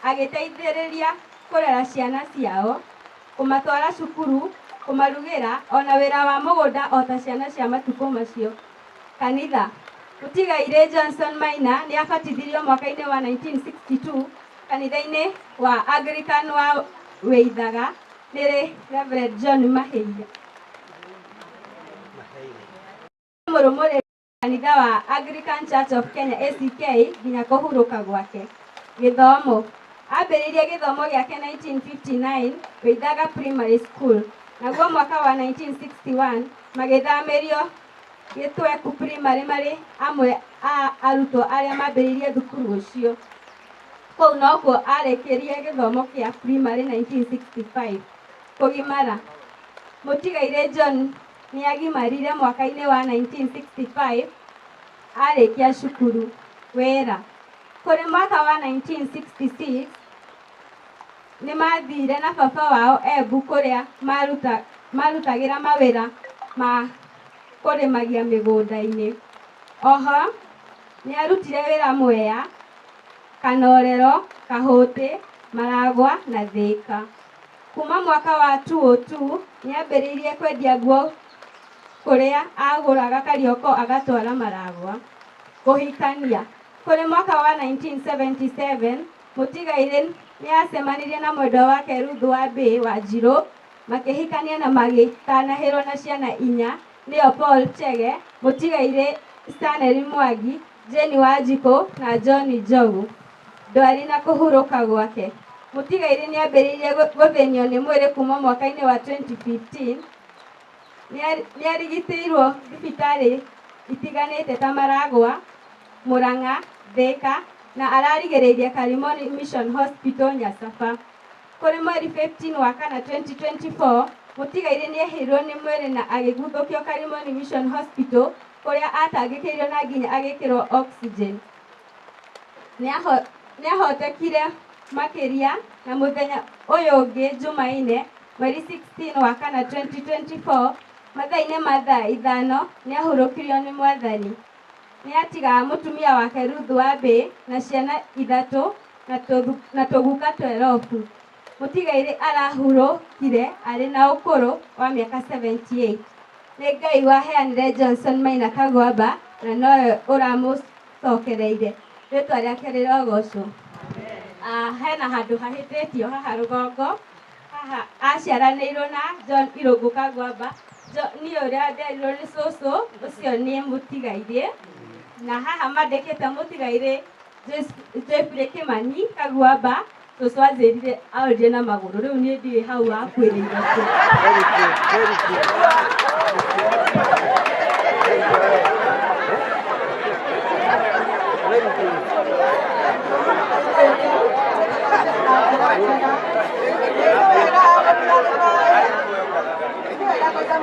agĩteithĩrĩria kũrera ciana ciao. Kũmatwara cukuru, kũmarugĩra ona wĩra wa mũgũnda o ta ciana cia matukũ macio. Kanitha. Mũtigairĩ Johnson Maina nĩ abatithirio mwaka-inĩ wa 1962 kanitha-inĩ wa Anglican wa Wĩithaga nĩ Reverend John Mahĩire. Mũrũmũrĩri kanitha wa Anglican Church of Kenya ACK nginya kũhurũka gwake. Gĩthomo. Ambĩrĩirie gĩthomo gĩake 1959 Wĩithaga Primary School. Naguo mwaka wa 1961 magĩthamĩrio Gĩtweku Primary marĩ amwe a arutwo arĩa mambĩrĩirie thukuru ũcio. Kũu nokuo arĩkirie gĩthomo kĩa primary 1965. Kũgimara. Mũtigairĩ John nĩagimarire mwaka-inĩ wa 1965 arĩkia cukuru. Wĩra. Kũrĩ mwaka wa 1966 nĩmathire na baba wao Embu kũrĩa marutagĩra mawĩra ma kũrĩmagia mĩgũnda-inĩ. Oho nĩarutire wĩra Mwea, Kanorero, Kahũtĩ, Maragwa na Thĩka. Kuma mwaka wa 2002 nĩambĩrĩirie kwendia nguo kũrĩa agũraga Karioko agatwara Maragwa. Kũhikania. Kũrĩ mwaka wa 1977 Mũtigairĩ nĩacemanirie na mwendwa wake Ruth Wambĩ Wanjirũ makĩhikania na magĩtanahĩrwo na ciana inya nĩo Paul Chege, Mũtigairĩ Stanley Mwangi, Jane Wanjikũ na John Njogu. Ndwari na kũhurũka gwake. Mũtigairĩ nĩambĩrĩirie gũthĩnio nĩ mwĩrĩ kuma mwaka-inĩ wa 2015. Nĩarigitĩirwo thibitarĩ itiganĩte ta Maragwa, Murang'a, Thĩka na ararigĩrĩirie Karimoni Mission Hospital Nyasaba. Kũrĩ mweri 15 wa kana 2024 Mũtigairĩ nĩehĩirwo nĩ mwĩrĩ na agĩguthũkio Karimoni Mission Hospital kũrĩa atangĩkĩirwo na nginya agĩkĩrwo oxygen. Nĩahotekire makĩria na mũthenya ũyũ ũngĩ Jumaine mweri 16 wa kana 2024 mathaa-inĩ ma thaa 5 nĩahurũkirio nĩ Mwathani. Nĩatigaga mũtumia wake Ruth Wambĩ na ciana 3 na tũguka 12. Mũtigairĩ arahurũkire arĩ na ũkũrũ wa mĩaka 78. Nĩ Ngai waheanire Johnson Maina Kagwamba na nowe ũramũcokereire. Rĩtwa rĩake rĩrogocwo. Hena handũ hahĩtĩtio haha rũgongo. Haha aciaranĩirwo na John Irũngũ Kagwamba. Niĩ ũrĩa nderirwo nĩ cũcũ ũcio nĩ Mũtigairĩ. Na haha mandĩkĩte Mũtigairĩ Jeffrey Kimani Kagwamba. Cũcũ anjĩrire aũrire na magũrũ. Rĩu niĩ ndirĩ hau wakuĩrĩire kũ.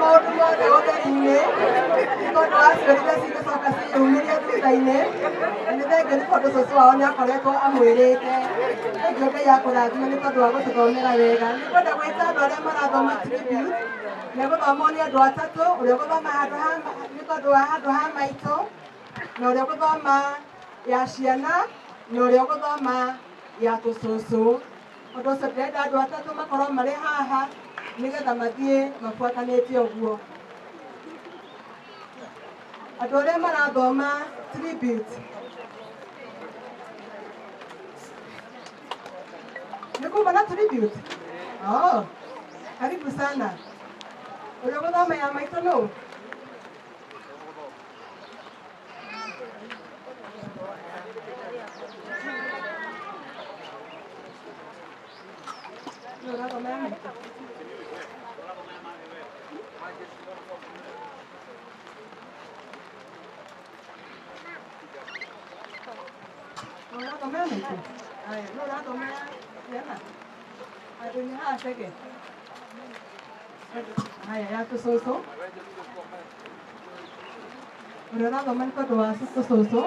Maũndũ mothe ũtheri-inĩ tondũ wa ciũria cigũcoka ciyumĩrie thutha-inĩ. Na nĩ thengiũ nĩ tondũ cũcũ wao nĩ akoretwo amwĩrĩte. Thengiũ Ngai akũrathime nĩ tondũ wa gũtũthomera wega. Nĩ ngwenda gwĩta andũ arĩa marathoma tribute. Nĩ gũthomwo nĩ andũ atatũ, ũrĩa ũgũthoma handũ ha nĩ tondũ wa handũ ha maitũ, na ũrĩa ũgũthoma ya ciana, na ũrĩa ũgũthoma ya tũcũcũ. Ũndũ ũcio ndĩrenda andũ atatũ makorwo marĩ haha nĩgetha mathiĩ mabuatanĩte ũguo. Andũ arĩa marathoma tribute nĩ kuma na tribute. Oh, karibu sana. Ũrĩa ũgũthoma ya maitũ nũ? Nũ ũrathoma ya maitũ? Nũ ũrathoma ya maitũ? Aya, nũ ũrathoma ya ciana? Handũ-inĩ haha Chege. Haya, ya tũcũcũ. Ũrĩa ũrathoma nĩ tondũ wa tũcũcũ.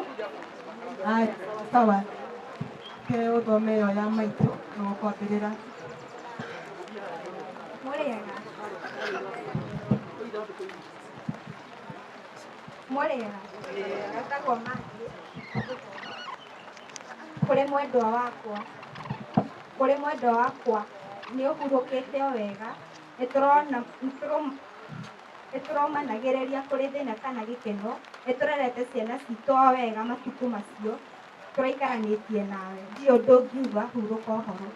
Haya, sawa. Ke ũthome ĩyo ya maitũ na ũkwambĩrĩra. Mũrĩega. Mũrĩega. Etagwo Maggie. Kũrĩ mwendwa wakwa. Kũrĩ mwendwa wakwa Nĩ ũhurũkĩte o wega. Nĩ tũrona nĩ tũromanagĩrĩria kũrĩ thĩna kana gĩkeno. Nĩ tũrerete ciana citũ o wega matukũ macio tũraikaranĩtie nawe. Ndirĩ ũndũ ũngiuga, hurũka ũhoro.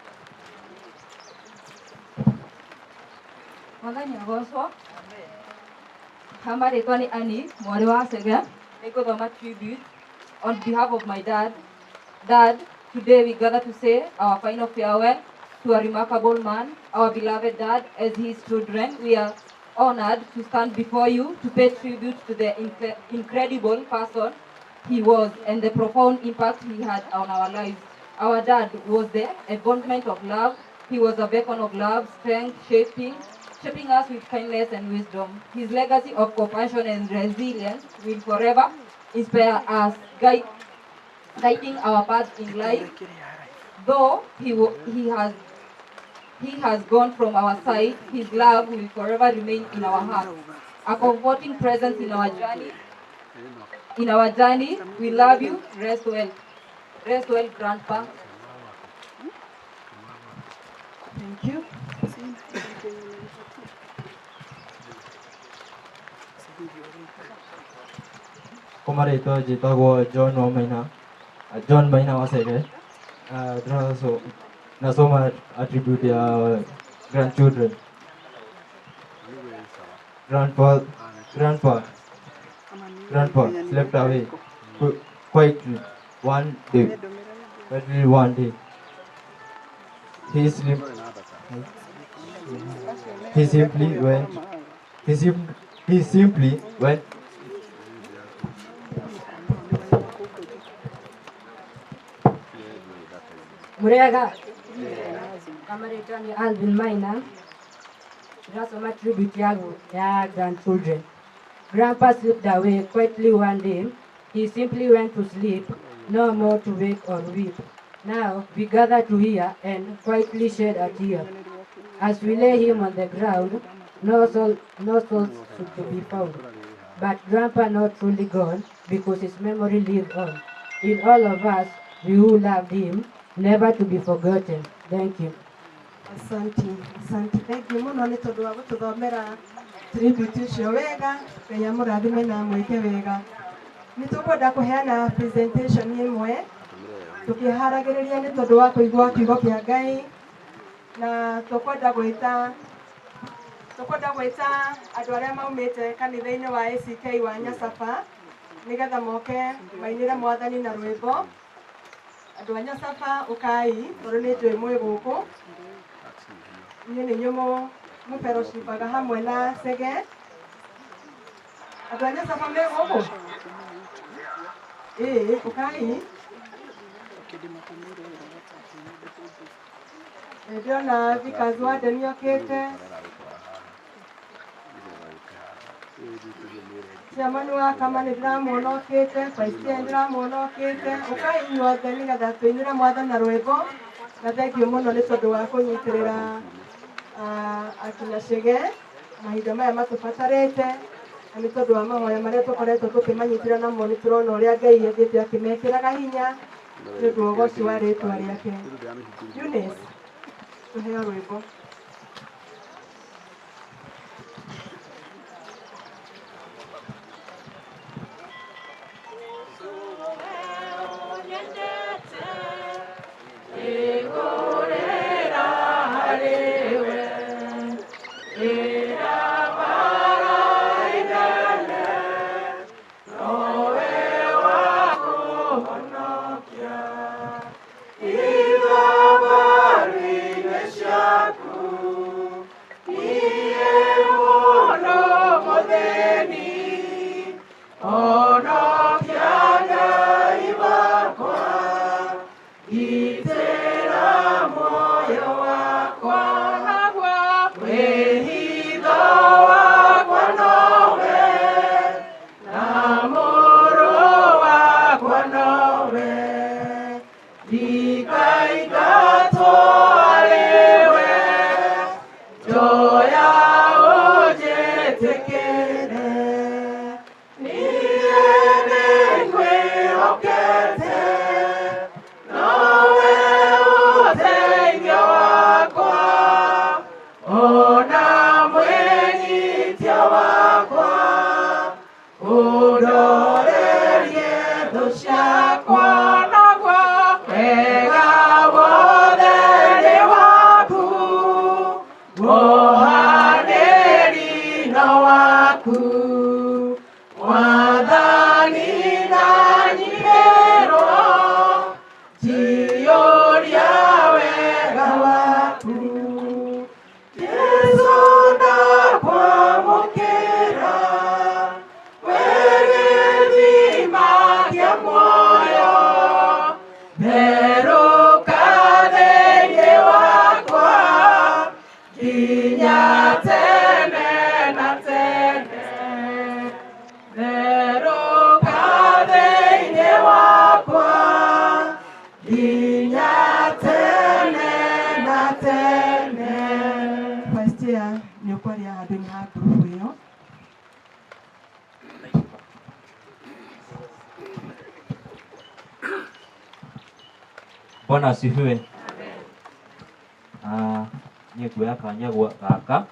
Mwathani agocwo. Ha marĩtwa nĩ Annie mwarĩ wa Chege. Nĩngũthoma tribute on behalf of my dad. Dad, today we gather to say our final farewell to a remarkable man, our beloved dad. As his children, we are honored to stand before you to pay tribute to the incredible person he was and the profound impact he had on our lives. Our dad was the embodiment of love. He was a beacon of love, strength, shaping us with kindness and wisdom. His legacy of compassion and resilience will forever inspire us, guiding our path in life. Though he has gone from our side, his love will forever remain in our hearts, a comforting presence in our journey. In our journey, we love you. Rest well. Rest well, Grandpa. Thank you. Kwa marĩtwa njĩtagwo John Wamaina, John Maina Wasege. Nasoma attribute ya grandchildren. Grandpa slept away quietly one day. Quietly one day. He slept. He simply went. He simply went. Murega. Kama ni Alvin Maina. Ndĩrasoma tribute yangu ya grandchildren. Grandpa slipped away quietly one day. He simply went to sleep, no more to wake or weep. Now we gather to hear and quietly shed a tear. As we lay him on the ground, no souls to be found. But Grandpa not truly gone, because his memory lived on. In all of us, we who loved him, never to be forgotten. Thank you. Asante, asante. Thank you mũno nĩ tondũ wa gũtũthomera tribute ũcio wega. Ngai amũrathime na amwĩke wega. Nĩ tũkwenda kũheana presentation ĩmwe tũkĩharagĩrĩria nĩ tondũ wa kũigua kiugo kĩa Ngai, na tũkwenda gwĩta andũ arĩa maumĩte kanitha-inĩ wa ACK wa Nyacaba nĩgetha moke mainĩre Mwathani na rwĩmbo. Andũ a Nyacaba, ũkai, tondũ nĩ njũĩ mwĩ gũkũ. Inyuĩ nĩ inyuĩ mũfellowshipaga hamwe na Chege. Andũ a Nyacaba me gũkũ? Ĩĩ, ũkai. Nĩ ndĩrona Vickers Wade nĩ okĩte. Chairman wa kama nĩ ndĩramuona okĩte, Vice Chair nĩ ndĩramuona okĩte. Ũkai inyuothe nĩgetha tũinĩre Mwathani na rwĩmbo, na thank you mũno nĩ tondũ wa kũnyitĩrĩra akina Chege mahinda maya matũbatarĩte, na nĩ tondũ wa mahoya marĩa tũkoretwo tũkĩmanyitĩra namo, nĩ tũrona ũrĩa Ngai athiĩte akĩmekĩraga hinya nĩ ũndũ wa ũgoci wa rĩtwa rĩake. Eunice, tũheo rwĩmbo. Ciaku. Mwathani ndanyihĩrwo, njiyũria wega waku. Jesũ ndakwamũkĩra, wĩ gĩthima kĩa muoyo, therũka thĩinĩ wakwa nginya tene na tene. Therũka thĩinĩ wakwa nginya tene na tene. Vice Chair nĩ ũkwaria handũ-inĩ ha ngurubu ĩyo. Bwana asifiwe. Niĩ nguoya kanya gaka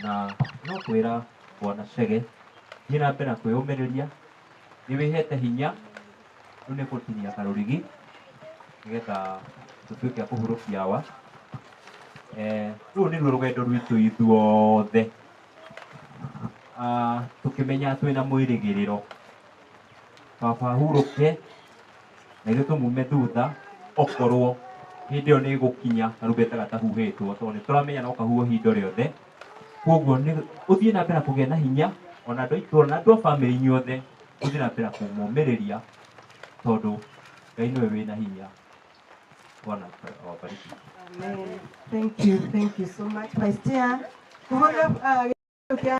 na no kwĩra Bwana Chege thiĩ na mbere na kwĩyũmĩrĩria, nĩ wĩhete hinya, rĩu nĩ gũtinia karũrigi nĩgetha tũtuĩke a kũhurũkia awa. Rũrũ nĩruo rũgendo rwitũ ithuothe, tũkĩmenya twĩna mwĩrĩgĩrĩro. Baba ahurũke na ithuĩ tũmume thutha, okorwo hĩndĩ ĩyo nĩ ĩgũkinya karumbeta gatahuhĩtwo, tondũ nĩ tũramenya no kahuhwo ihinda rĩothe. Koguo nĩ ũthiĩ na mbere na kũgĩa na hinya, ona andũ a itũũra na andũ a bamĩrĩ inyuothe, ũthiĩ na mbere na kũmũmĩrĩria, tondũ Ngai nĩwe wĩna hinya. Bwana awabariki. Amen. Thank you so much, Vice Chair. Tũhũre gĩtĩ kĩa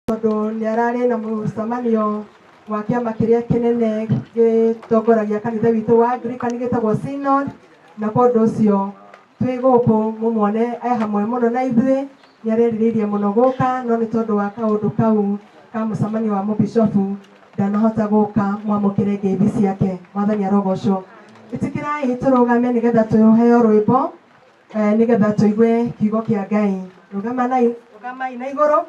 tondũ nĩ ararĩ na mũcemanio wa kĩama kĩrĩa kĩnene gĩtongoragia kanitha witũ wa Anglican gĩtagwo Synod, na kwa ũndũ ũcio twĩ gũkũ mũmuone e hamwe mũno na ithuĩ. Nĩ arerirĩirie mũno gũka, no nĩ tondũ wa kaũndũ kau ka mũcemanio wa mũbishobu ndanahota gũka. Mwamũkĩre ngeithi ciake. Mwathani arogocwo. Ĩtĩkĩrai tũrũgame nĩgetha tũheo rwĩmbo, nĩgetha tũigue kiugo kĩa Ngai. Rũgamai na igũrũ.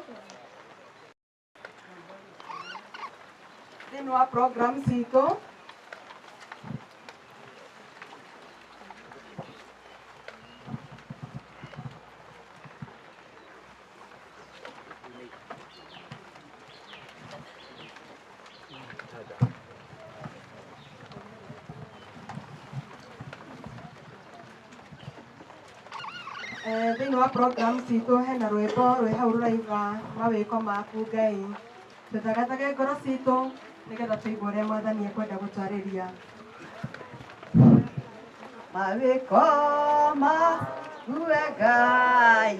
Thĩinĩ wa program citũ thĩinĩ wa program citũ hena rwĩmbo rwĩ hau rũrauga mawĩko maku Ngai. Tũthagathage ngoro citũ nĩgetha tũigue ũrĩa Mwathani ekwenda gũtwarĩria. Mawĩko maku we Ngai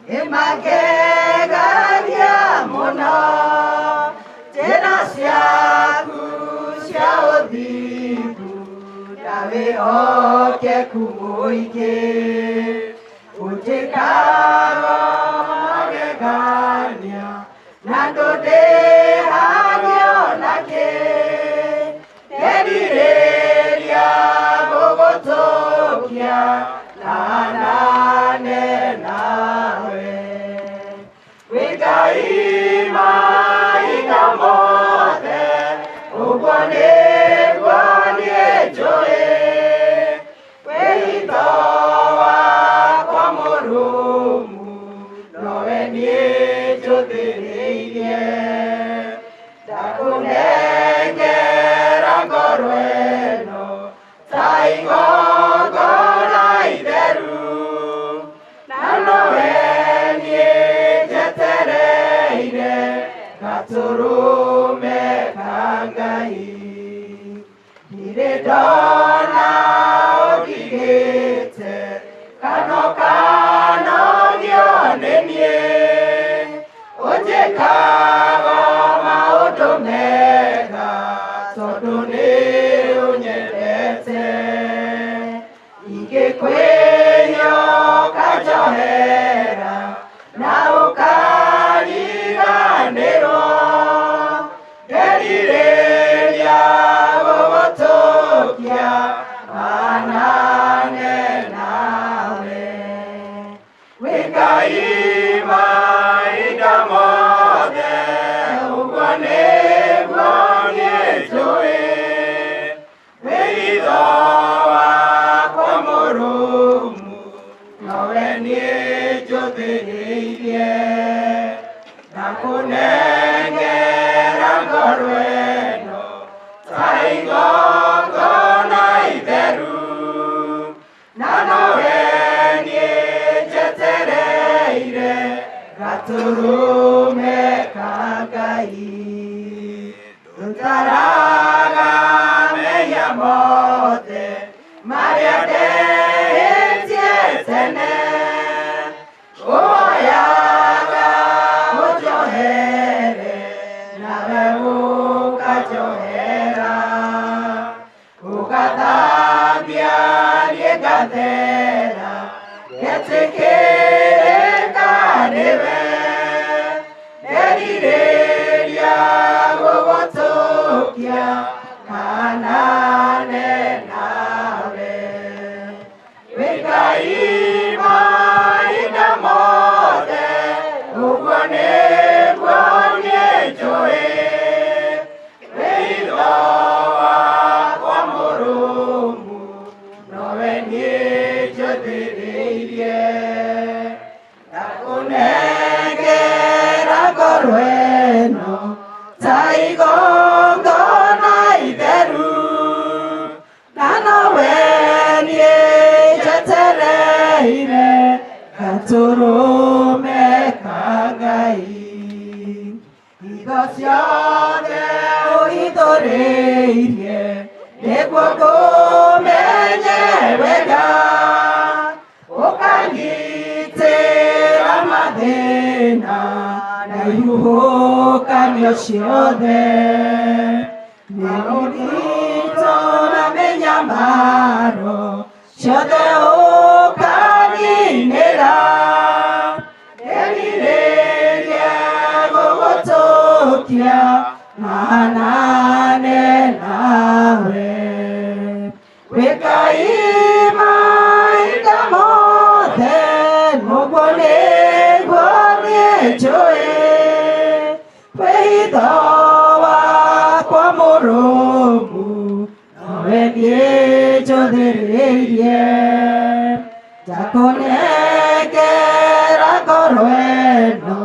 nĩmangegagia mũno, njĩra ciaku cia ũthingu na wĩhokeku mũingĩ, ũnjĩkaga magegania na ndũndĩhagio nakĩ, ngerirĩria gũgũtũkia na nane nawe. Wĩ Ngai mahinda mothe, ũguo nĩguo niĩ njũĩ, wĩhitho wakwa mũrũmu nowe niĩ njũthĩrĩirie. Ndakũnengera ngoro ĩno ta igongona itheru, na nowe niĩ njetereire gatũrũme ka Ngai. Ndirĩ ndona ũndigĩte kana ũkanogio nĩ niĩ, ũnjĩkaga maũndũ mega tondũ nĩ ũnyendete. Ingĩkwĩhia ũkanjohera na ũkariganĩrwo, ngerirĩria gũgũtũkia manane Na nowe niĩ njetereire gatũrũme ka Ngai. Ndũtaraga mehia mothe marĩa ndehĩtie tene. Ũhoyaga ũnjohere nawe ũkanjohera. Ũgathambia niĩ ngathera ngetĩkĩrĩka nĩwe. Nderirĩria gũgũtũkia hanane nawe. Wĩ Ngai mahinda mothe, ũguo nĩguo niĩ njũĩ. Wĩitho wakwa mũrũmu, nowe niĩ njũthĩrĩirie. Ndakũnengera ngoro ĩno ta igongona itheru, na nowe niĩ njetereire gatũrũme ka Ngai. Hitho ciothe ũhithũrĩirie nĩguo ngũmenye wega, ũkangitĩra mathĩna na ihuhũkanio ciothe. Mĩũritũ na mĩnyamaro ciothe ũkaninĩra. Nderirĩria gũgũtũkia hanane nawe. Wĩ Ngai mahinda mothe, ũguo nĩguo niĩ njũĩ. Wĩitho wakwa mũrũmu, nowe niĩ njũthĩrĩirie. Ndakũnengera ngoro ĩno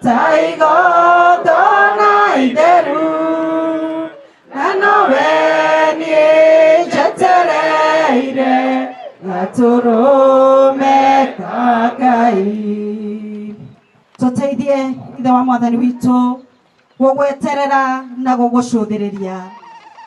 ta igongona itheru, na nowe niĩ njetereire gatũrũme ka Ngai. Tũteithie ithe wa mwathani witũ gũgweterera na gũgũcũthĩrĩria,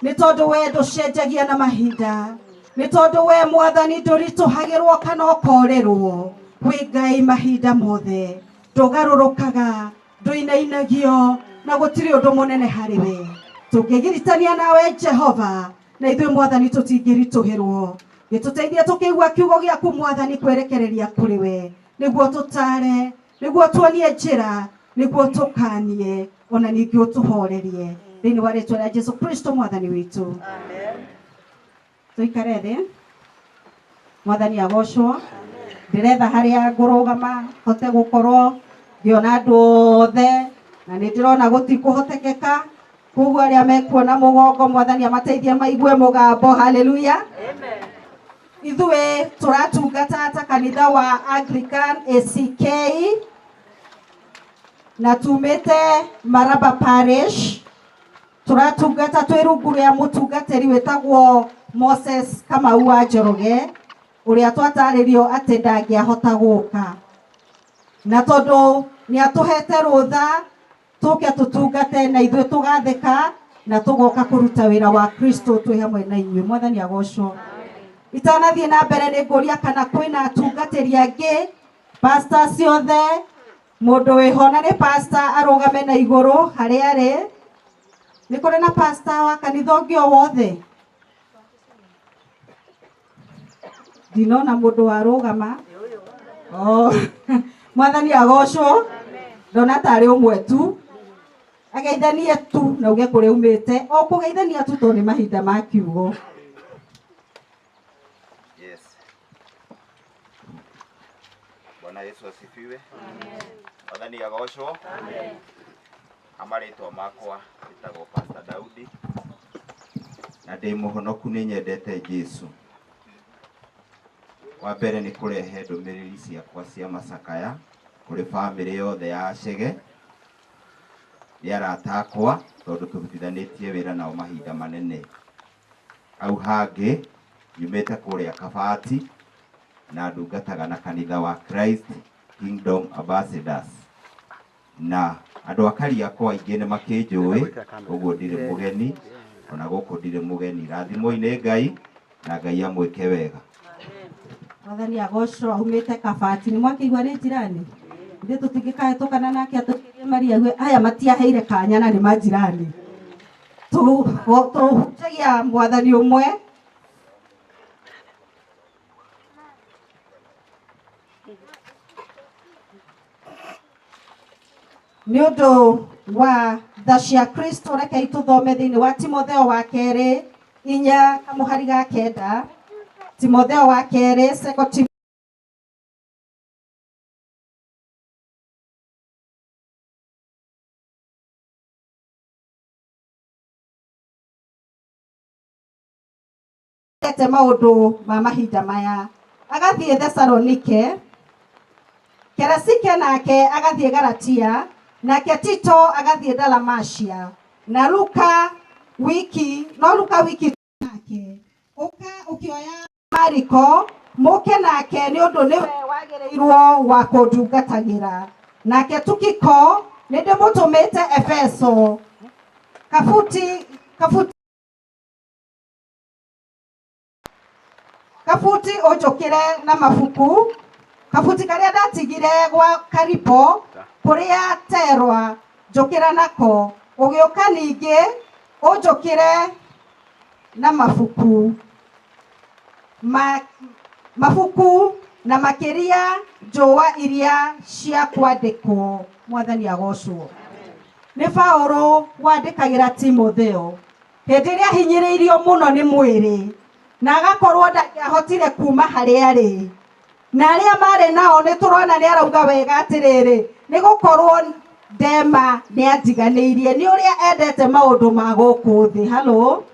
nĩ tondũ we ndũcenjagia na mahinda, nĩ tondũ we mwathani ndũritũhagĩrwo kana ũkorĩrwo. Wĩ Ngai mahinda mothe, ndũgarũrũkaga, ndũinainagio, na gũtirĩ ũndũ mũnene harĩ we. Tũngĩgiritania nawe Jehova, na ithuĩ mwathani tũtingĩritũhĩrwo. Gĩtũteithie tũkĩigua kiugo gĩaku mwathani kwerekereria kũrĩ we, nĩguo tũtare, nĩguo tuonie njĩra, nĩguo tũkanie, ona ningĩ ũtũhorerie. Thĩinĩ wa rĩtwa rĩa Jesu Kristo mwathani witũ. Tũikare thĩ. Mwathani agocwo. Ndĩretha harĩa ngũrũgama hote gũkorwo ngĩona andũ othe, na nĩ ndĩrona gũtikũhotekeka. Koguo arĩa mekuona mũgongo mwathani amateithie maigue mũgambo. Haleluya. Ithuĩ tũratungata ta kanitha wa Anglican ACK, na tumĩte Maraba Parish. Tũratungata twĩ rungu rĩa mũtungatĩri wĩtagwo Moses Kamau wa Njoroge, ũrĩa twatarĩrio atĩ ndangĩahota gũka, na tondũ nĩ atũhete rũtha tũke tũtungate na ithuĩ tũgathĩka na tũgoka kũruta wĩra wa Kristo twĩ hamwe na inyuĩ. Mwathani agocwo. Itanathiĩ na mbere nĩ ngũria kana kwĩna atungatĩri angĩ, pastor ciothe, mũndũ wĩho na nĩ pastor arũgame na igũrũ harĩa arĩ. Nĩ kũrĩ na pastor wa kanitha ũngĩ o wothe? Ndinona mũndũ warũgama. Oh, mwathani agocwo. Ndona tarĩ ũmwe tu. Ageithanie tu na uge kũrĩa umĩte, o kũgeithania tu tondũ nĩ mahinda ma kiugo. Yes. Bwana Yesu asifiwe. Mwathani agocwo. Amarĩtwa makwa njĩtagwo Pastor Daudi, na ndĩ mũhonoku, nĩ nyendete Jesu. Wa mbere nĩ kũrehe ndũmĩrĩri ciakwa cia macakaya kũrĩ bamĩrĩ yothe ya Chege, nĩ arata akwa tondũ tũrutithanĩtie wĩra nao mahinda manene. Hau hangĩ nyumĩte kũrĩa Kabati, Na ndungataga na kanitha wa Christ Kingdom Ambassadors. Na andũ a Kariakoo aingĩ nĩ makĩnjũĩ, ũguo ndirĩ mũgeni, ona gũkũ ndirĩ mũgeni. Rathimwoi nĩ Ngai na Ngai amwĩke wega. Mwathani agocwo aumĩte kabati nĩ mwakĩigua nĩ njirani ithuĩ tũtingĩkahĩtũkana nake atũkĩrie maria aya matiaheire kanya na nĩ majirani. Tũhunjagia mwathani ũmwe. Nĩ ũndũ wa tha cia Kristo rekei tũthome thĩinĩ wa Timotheo wa kerĩ 4 kamũhari ga 9. Timotheo wa kerĩ second ete maũndũ ma mahinda maya agathiĩ Thesalonike, Keresike nake agathiĩ Galatia, nake Tito agathiĩ Dalamatia, na Luka wiki no Luka wiki nake ũka ũkĩoya Mariko mũke nake nĩ ũndũ nĩwe wagĩrĩirwo wa kũndungatagĩra. Nake Tukiko nĩ ndĩmũtũmĩte Efeso. Kabuti kabuti kabuti ũnjũkĩre na mabuku kabuti karĩa ndatigire gwa Karipo kũrĩa Terwa njũkĩra nako ũgĩũka ningĩ ũnjũkĩre na mabuku mabuku na makĩria njũa iria cia kwandĩkwo. Mwathani agocwo. Nĩ Paũlũ wandĩkagĩra Timotheo hĩndĩ ĩrĩa ahinyĩrĩirio mũno nĩ mwĩrĩ na agakorwo ndangĩahotire kuma harĩa arĩ, na arĩa marĩ nao nĩ tũrona nĩ arauga wega atĩrĩrĩ, nĩ gũkorwo Dema nĩ andiganĩirie nĩ ũrĩa endete maũndũ ma gũkũ thĩ. Halo,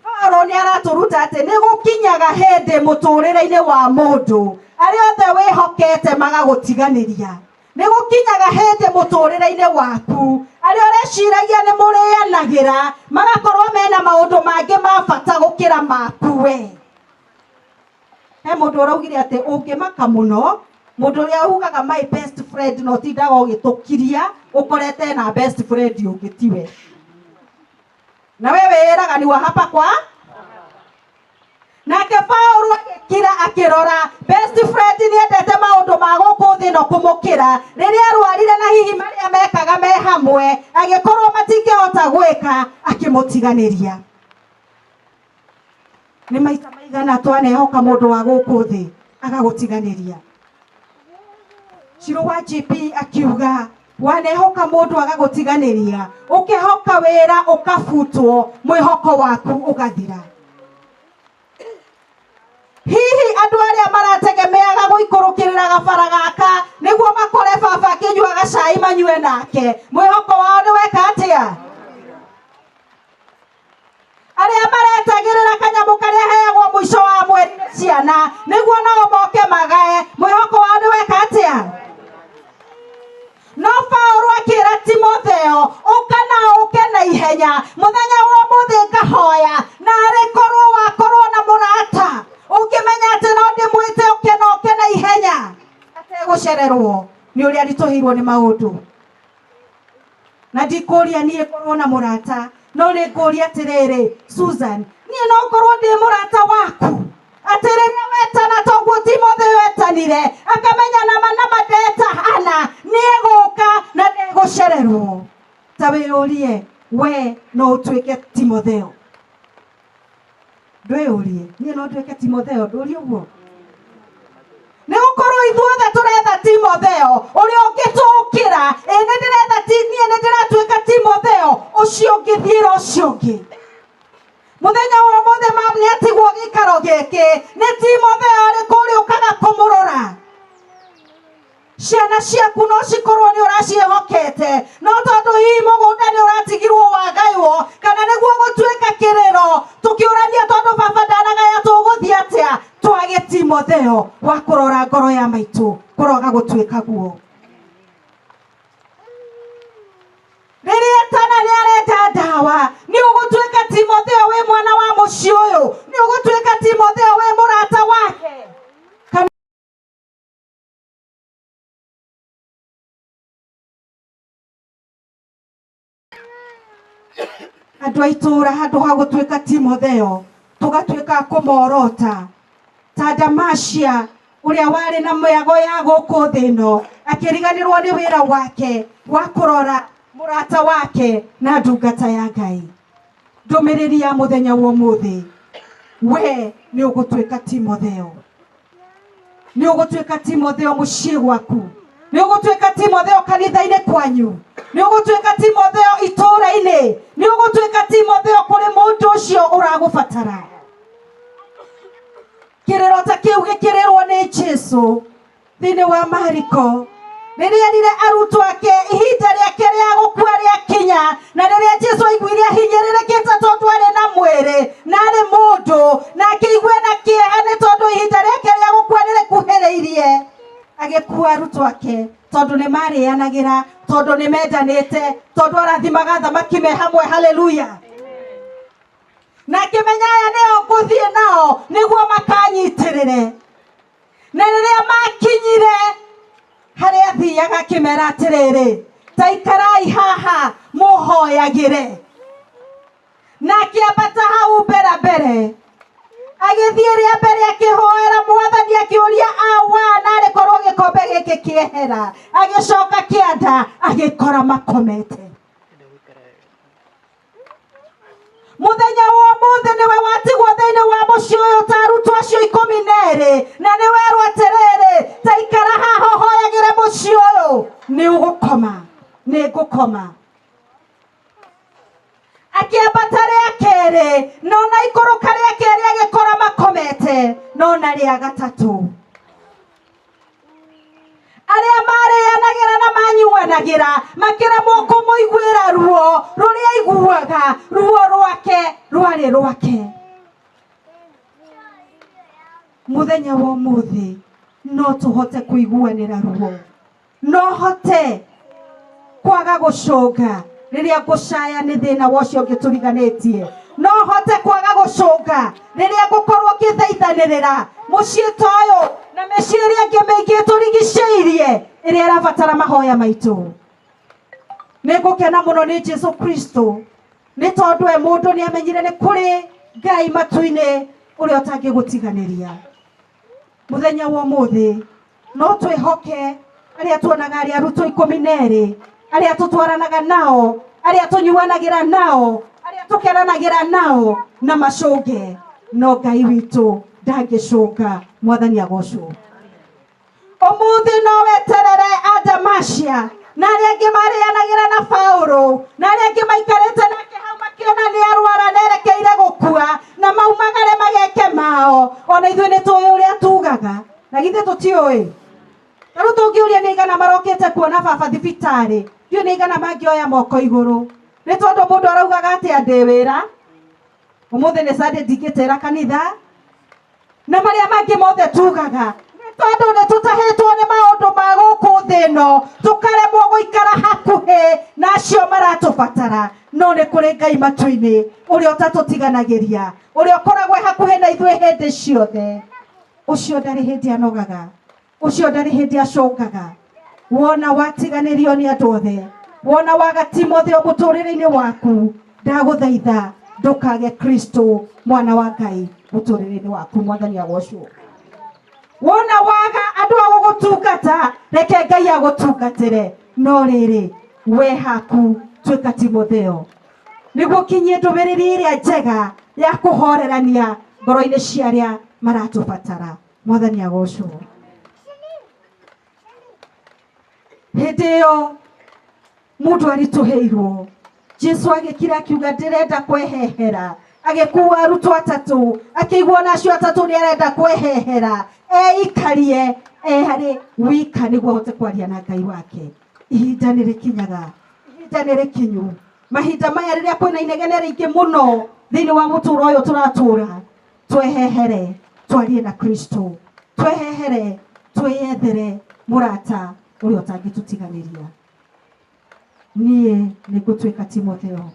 Paũlũ nĩ aratũruta atĩ nĩ gũkinyaga hĩndĩ mũtũrĩre-inĩ wa mũndũ arĩa othe wĩhokete magagũtiganĩria. Nĩ gũkinyaga hĩndĩ mũtũrĩre-inĩ waku arĩa ũreciragia nĩ mũrĩanagĩra magakorwo mena maũndũ mangĩ ma bata gũkĩra maku we. He mũndũ ũraugire atĩ ũngĩmaka mũno, mũndũ ũrĩa ugaga my best friend no tindaga ũgĩtũkiria ũkorete na best friend ũngĩ tiwe. Na we wĩraga ni wa hapa kwa. Nake Paũlũ agĩkira akĩrora best friend nĩ endete maũndũ ma gũkũ thĩ no kũmũkĩra. Rĩrĩa arwarire na hihi marĩa mekaga me hamwe agĩkorwo matingĩhota gwĩka akĩmũtiganĩria. Nĩ maita maigana twanehoka mũndũ wa gũkũ thĩ agagũtiganĩria. Ciro wa GP akiuga wanehoka mũndũ agagũtiganĩria, ũkehoka wĩra ũkabutwo, mwĩhoko waku ũgathira. Hihi andũ arĩa marategemeaga gũikũrũkĩrĩra gabara gaka nĩguo makore baba akĩnyuaga cai manyue nake, mwĩhoko wao nĩ weka atĩa? Arĩa maretagĩrĩra kanyamũ karĩa heagwo mũico wa mweri nĩ ciana nĩguo nao moke magae, mwĩhoko wao nĩ weka atĩa? No Paũlũ akĩra Timotheo, ũka na ũke na ihenya, mũthenya wa ũmũthĩ ngahoya, na arĩ korwo wakorwo na mũrata ũngĩmenya atĩ no ndĩmwĩte ũke na ũke na ihenya ategũcererwo nĩ ũrĩa aritũhĩirwo nĩ maũndũ. Na ndikũria niĩ ngorwo na mũrata, no nĩ ngũria atĩrĩrĩ, Susan, niĩ no ngorwo ndĩ mũrata waku? Atĩ rĩrĩa wetana toguo Timotheo etanire, akamenya nama nama ndeta hana nĩ egũka na ndegũcererwo. Ta wĩyũrie, we no ũtuĩke Timotheo? Ndwĩyũrie, niĩ no nduĩke Timotheo? Ndũrie ũguo. Nĩ gũkorwo ithuothe tũretha Timotheo ũrĩa ũngĩtũũkĩra. Ĩ nĩ ndĩretha niĩ nĩ ndĩratuĩka Timotheo ũcio ũngĩthiĩra ũcio ũngĩ. Mũthenya wa ũmũthĩ mam nĩ atigwo gĩikaro gĩkĩ, nĩ Timotheo arĩkũ ũrĩa ũkaga kũmũrora? Ciana ciaku no cikorwo nĩ ũraciĩhokete, no tondũ hihi mũgũnda nĩ ũratigirwo wagaywo, kana nĩguo gũtuĩka kĩrĩro, tũkĩũrania tondũ baba ndanagaya tũgũthiĩ atĩa, twage Timotheo wa kũrora ngoro ya maitũ kũroga gũtuĩka guo. Rĩrĩa etana nĩ arenda ndawa, nĩ ũgũtuĩka Timotheo wĩ mwana wa mũciĩ ũyũ, nĩ ũgũtuĩka Timotheo wĩ mũrata Andũ a itũũra handũ ha gũtuĩka Timotheo tũgatuĩka a kũmorota ta Damasia ũrĩa warĩ na mĩago ya gũkũ thĩ ĩno akĩriganĩrwo nĩ wĩra wake wa kũrora mũrata wake na ndungata ya Ngai. Ndũmĩrĩri ya mũthenya wa ũmũthĩ, we nĩ ũgũtuĩka Timotheo, nĩ ũgũtuĩka Timotheo mũciĩ gwaku, nĩ ũgũtuĩka Timotheo kanitha-inĩ kwanyu, nĩ ũgũtuĩka Timotheo itũũra-inĩ, nĩ ũgũtuĩka Timotheo kũrĩ mũndũ ũcio ũragũbatara. Kĩrĩro ta kĩu gĩkĩrĩrwo nĩ Jesu thĩinĩ wa Mariko rĩrĩa erire arutwo ake ihinda rĩake rĩa gũkua rĩakinya, na rĩrĩa Jesu aiguire ahinyĩrĩrĩkĩte tondũ arĩ na mwĩrĩ na arĩ mũndũ, na akĩigua na kĩeha nĩ tondũ ihinda rĩake rĩa gũkua nĩ rĩkuhĩrĩirie, agĩkua arutwo ake tondũ nĩ marĩanagĩra, tondũ nĩ mendanĩte, tondũ arathimaga thamaki me hamwe. Haleluya! Na akĩmenya aya nĩo ngũthiĩ nao nĩguo makanyitĩrĩre. Na rĩrĩa makinyire harĩa athiaga akĩmera atĩrĩrĩ, ta ikarai haha mũhoyagĩre. Na akĩambata hau mbere mbere, agĩthiĩ rĩa mbere akĩhoera Mwathani, akĩũria awa, narĩ korwo gĩkombe gĩkĩ kĩehera. Agĩcoka kĩanda agĩkora makomete. Muthenya wa ũmũthĩ nĩwe watigwo thĩinĩ wa mũciĩ ũyũ ta arutwo acio ikũmi na erĩ, na nĩ werwo atĩrĩrĩ, ta ikara haha ũhoyagĩre mũciĩ ũyũ, nĩ ũgũkoma, nĩ ngũkoma. Akĩambata rĩa kerĩ, no na ikũrũka rĩa kerĩ agĩkora makomete, no na rĩa gatatũ arĩa marĩanagĩra na manyuanagĩra makĩremwo kũmũiguĩra ruo rũrĩa aiguaga, ruo rwake rwarĩ rwake. Mũthenya wa ũmũthĩ no tũhote kũiguanĩra ruo, no hote kwaga gũcũnga rĩrĩa ngũcaya nĩ thĩna wa ũcio ũngĩ tũriganĩtie, no hote kwaga gũcũnga rĩrĩa ngũkorwo ngĩthaithanĩrĩra mũciĩ ta ũyũ na mĩciĩ ĩrĩa ĩngĩ mĩingĩ tũrigicĩirie ĩrĩa ĩrabatara mahoya maitũ. Nĩ ngũkena mũno nĩ Jesu Kristo nĩ tondũ we mũndũ nĩ amenyire nĩ kũrĩ Ngai matu-inĩ ũrĩa ũtangĩgũtiganĩria. Mũthenya wa ũmũthĩ no twĩhoke arĩa tuonaga arĩa arutwo ikũmi na erĩ, arĩa tũtwaranaga nao, arĩa tũnyuanagĩra nao, arĩa tũkenanagĩra nao na macũnge, no Ngai witũ ndangĩcũnga. Mwathani agocwo. Ũmũthĩ no weterere Adamasia na arĩa angĩ marĩanagĩra na Paulo na arĩa angĩ maikarĩte nake hau makĩona nĩ arwara na erekeire gũkua, na maumagare mageke mao. Ona ithuĩ nĩ tũĩ ũrĩa tugaga, na githĩ tũtiũĩ? Ta rĩu tũngĩũria nĩ aigana marokĩte kuona baba thibitarĩ, ndiũĩ nĩ aigana mangĩoya moko igũrũ, nĩ tondũ mũndũ araugaga atĩa, ndĩ wĩra ũmũthĩ nĩ Sunday, ndingĩtĩra kanitha na marĩa mangĩ mothe tugaga, nĩ tondũ nĩ tũtahĩtwo nĩ maũndũ ma gũkũ thĩ ĩno, tũkaremwo gũikara hakuhĩ na acio maratũbatara. No nĩ kũrĩ Ngai matu-inĩ ũrĩa ũtatũtiganagĩria, ũrĩa ũkoragwo e hakuhĩ na ithuĩ hĩndĩ ciothe. Ũcio ndarĩ hĩndĩ anogaga, ũcio ndarĩ hĩndĩ acũngaga. Wona watiganĩrio nĩ andũ othe, wona waga Timotheo mũtũrĩre-inĩ waku, ndagũthaitha ndũkage Kristo mwana wa Ngai mũtũrĩre-inĩ waku. Mwathani agocwo. Wona waga andũ a gũgũtungata, reke Ngai agũtungatĩre. No rĩrĩ, we haku tuĩka Timotheo, nĩguo kinyie ndũmĩrĩri ĩrĩa njega ya kũhorerania ngoro-inĩ cia arĩa maratũbatara. Mwathani agocwo. Hĩndĩ ĩyo mũndũ aritũhĩirwo, Jesu agĩkira akiuga ndĩrenda kwehehera. Agĩkua arutwo atatũ, akĩigua ona acio atatũ nĩ arenda kwehehera, eikarie e harĩ wika nĩguo ahote kwaria na Ngai wake. Ihinda nĩ rĩkinyaga, ihinda nĩ rĩkinyu. Mahinda maya rĩrĩa kwĩna inegene rĩingĩ mũno thĩinĩ wa mũtũũro ũyũ tũratũra, twehehere twarie na Kristo, twehehere twĩyethere mũrata ũrĩa ũtangĩtũtiganĩria. Niĩ nĩ ngũtuĩka Timotheo,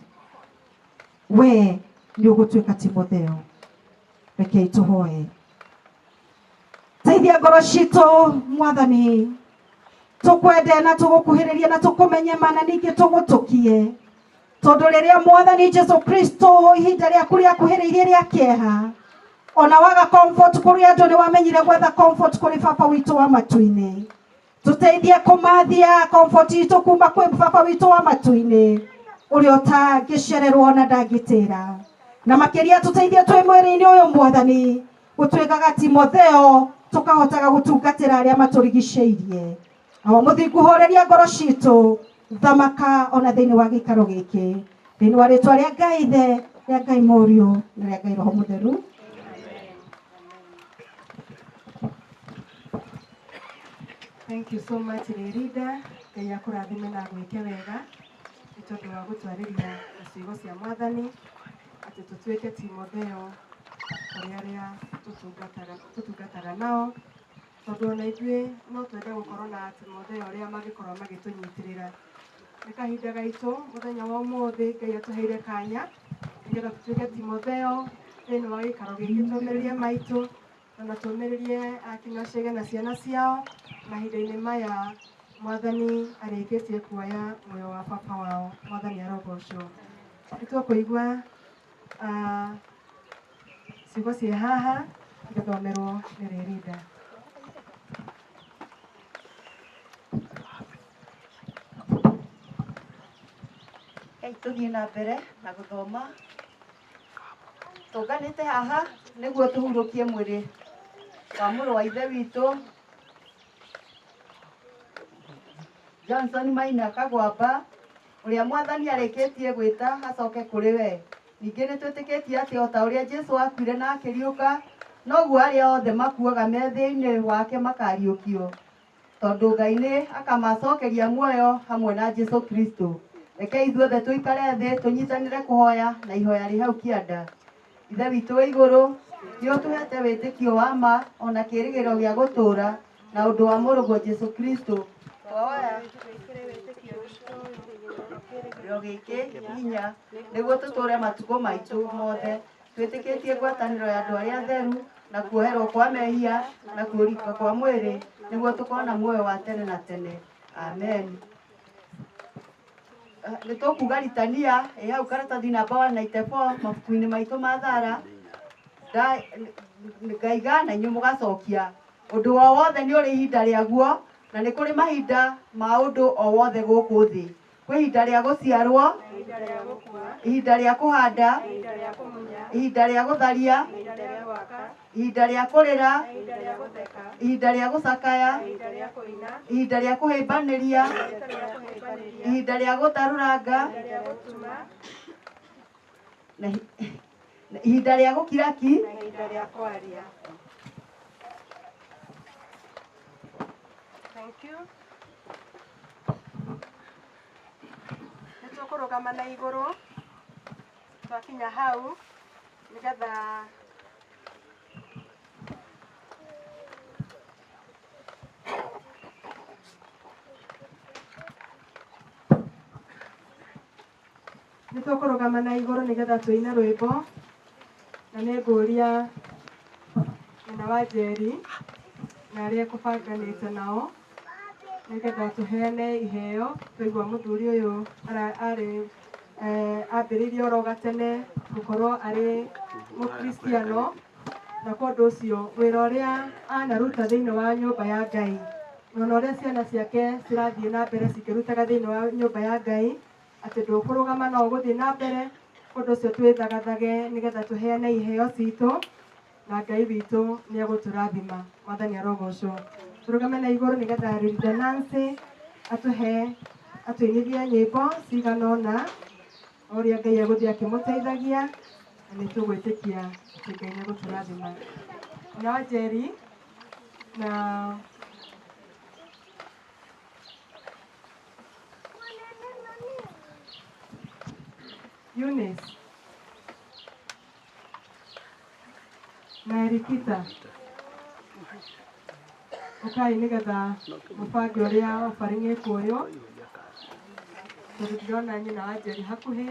we nĩ ũgũtuĩka Timotheo. Rekei tũhoe. Teithia ngoro citũ Mwathani, tũkwende na tũgũkuhĩrĩrie na tũkũmenye ma, na ningĩ tũgũtũkie. Tondu riria Mwathani Jesu Kristo ihinda riaku riakuhiriirie ria kieha ona waga comfort kuri andu ni wamenyire gwetha comfort kuri Baba witũ wa matu-inĩ. Tuteithie kũmathia comfort itũ kuma kwĩ Baba witũ wa matu-inĩ ũrĩa ũtangĩcererwo na ndangĩtĩra. Na makĩria tuteithie twĩ mwĩrĩ-inĩ ũyũ Mwathani gũtuĩkaga Timotheo tukahotaga gũtungatĩra arĩa matũrigicĩirie. Awa mũthingu horeria ngoro citũ thamaka ona thĩinĩ wa gĩikaro gĩkĩ thĩinĩ wa rĩtwa rĩa Ngai Ithe, rĩa Ngai Mũriũ na rĩa Ngai Roho Mũtheru. Thank you so much Lerida. Ngai akũrathime na agwĩke wega nĩ tondũ wa gũtwarĩria ciugo cia Mwathani atĩ tũtuĩke Timotheo kũrĩ arĩa tũtungataga nao, tondũ ona ithuĩ no twende gũkorwo na Timotheo arĩa mangĩkorwo magĩtũnyitĩrĩra. Nĩ kahinda gaitũ mũthenya wa ũmũthĩ Ngai atũheire kanya nĩgetha tũtuĩke Timotheo thĩinĩ wa gĩikaro gĩkĩ, tũmĩrĩrie maitũ na tũmĩrĩrie akina Chege na ciana ciao mahinda-inĩ maya Mwathani arĩkĩtie kuoya muoyo wa baba wao. Mwathani arogocwo. Nĩ tũkũigua ciugo ciĩ haha igĩthomerwo nĩ Lerida. Ngai tũthiĩ na mbere na gũthoma. Tũnganĩte haha nĩguo tũhurũkie mwĩrĩ wa mũrũ wa ithe witũ Johnson Maina Kagwamba ũrĩa Mwathani arĩkĩtie gwĩta acoke kũrĩ we. Ningĩ nĩ twĩtĩkĩtie atĩ o ta ũrĩa Jesũ akuire na akĩriũka, noguo arĩa othe makuaga me thĩinĩ wake makariũkio, tondũ Ngai nĩ akamacokeria muoyo hamwe na Jesũ Kristo. Reke ithuothe tũikare thĩ tũnyitanĩre kũhoya na ihoya rĩ hau kĩanda. Ithe witũ wĩ igũrũ, nĩ ũtũhete wĩtĩkio wa ma ona kĩĩrĩgĩrĩro gĩa gũtũũra na ũndũ wa mũrũguo Jesũ Kristo. Twahoya kĩĩrĩgĩrĩro gĩkĩ hinya nĩguo tũtũũre matukũ maitũ mothe twĩtĩkĩtie ngwatanĩro ya andũ arĩa atheru na kuoherwo kwa mehia na kũriũka kwa mwĩrĩ nĩguo tũkona muoyo wa tene na tene. Amen. Nĩ tũkuga litania ĩ hau karatathi namba 194 mabuku-inĩ maitũ ma thara. Ngaiga na inyuĩ mũgacokia. Ũndũ o wothe nĩ ũrĩ ihinda rĩaguo na nĩ kũrĩ mahinda ma ũndũ o wothe gũkũ thĩ. Kwĩ ihinda rĩa gũciarwo, ihinda rĩa kũhanda, ihinda rĩa gũtharia, ihinda rĩa kũrĩra, ihinda rĩa gũcakaya, ihinda rĩa kũhĩmbanĩria, ihinda rĩa gũtarũranga, na ihinda rĩa gũkira ki. Thank you. Nĩ tũkũrũgama na igũrũ twakinya hau nĩgetha nĩ tũkũrũgama na igũrũ nĩgetha tũine rwĩmbo na nĩ ngũria nyina wa Njeri na arĩa ekũbanganĩte nao nĩgetha tũheane iheo. Twaigua mũthuri ũyũ arĩ ambĩrĩirie oro gatene gũkorwo arĩ mũkristiano, na kwa ũndũ ũcio wĩra ũrĩa anaruta thĩinĩ wa nyũmba ya Ngai na ona ũrĩa ciana ciake cirathiĩ na mbere cikĩrutaga thĩinĩ wa nyũmba ya Ngai, atĩ ndũkũrũgama no ũgũthiĩ na mbere. Ũndũ ũcio twĩthagathage nĩgetha tũheane iheo citũ na Ngai witũ nĩ egũtũrathima. Mwathani arogocwo. Tũrũgame na igũrũ nĩgetha Lerida Nancy atũhe atũinithie nyĩmbo cigana ũna ũrĩa Ngai egũthiĩ akĩmũteithagia, na nĩ tũgwĩtĩkia atĩ Ngai nĩ egũtũrathima. Na Njeri na Eunice na Erikita ukai nĩgetha mũbange ũrĩa offering ĩkuoywo, tondũ ndĩrona nyina wa Njeri hakuhĩ.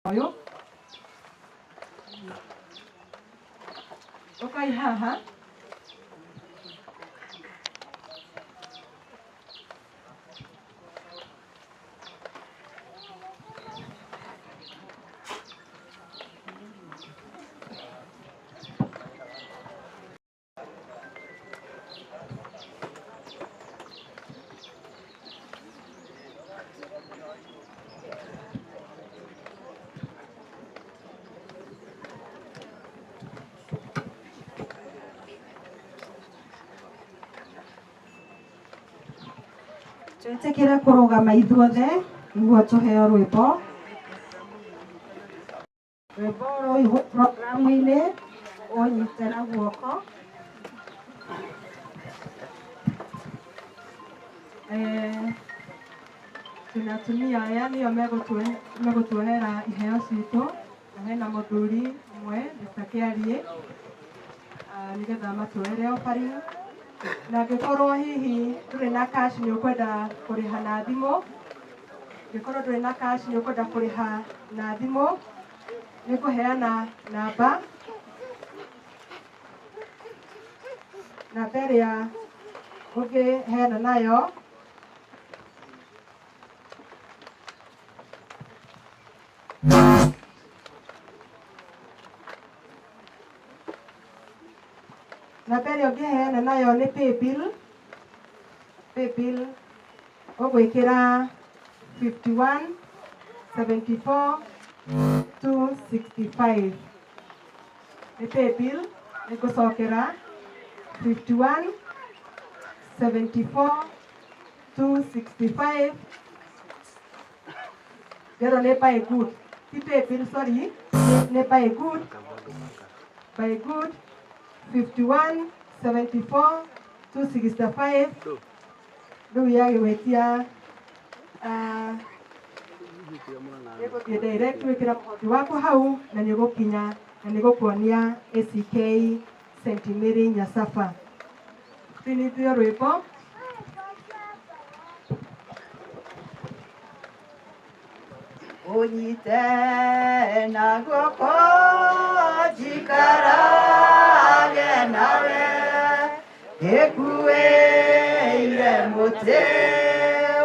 Ũyũ ukai haha. Twĩtĩkĩre kũrũgama ithuothe nĩguo tũheo rwĩmbo. Rwĩmbo rũu programu-inĩ ũnyite na guoko. Twĩna atumia aya nĩo megũtuohera iheo citũ, na hena mũthuri ũmwe Mr. Kĩariĩ, nĩgetha matuohere offering. Na angĩkorwo hihi ndũrĩ na cash nĩ ũkwenda kũrĩha na thimũ, angĩkorwo ndũrĩ na cash nĩ ũkwenda kũrĩha na thimũ, nĩ ngũheana namba, namba ĩrĩa ũngĩheana nayo. Namba ĩrĩa ũngĩheana nayo nĩ paybill. Paybill ũgwĩkĩra 51 74 265. Nĩ paybill, nĩngũcokera 51 74 265. Ndĩrwo nĩ buy good, ti paybill, sorry, nĩ buy good, buy good 51 74 265. Rĩu yagĩgwĩtia ĩgũthiĩ direct, wĩkĩra mũhothi waku hau na nĩ ũgũkinya na nĩ gũkuonia ACK St. Mary Nyasaba. Twinithio rwĩmbo. Ũnyite na guoko njikarage nawe, ngĩkuĩire mũtĩ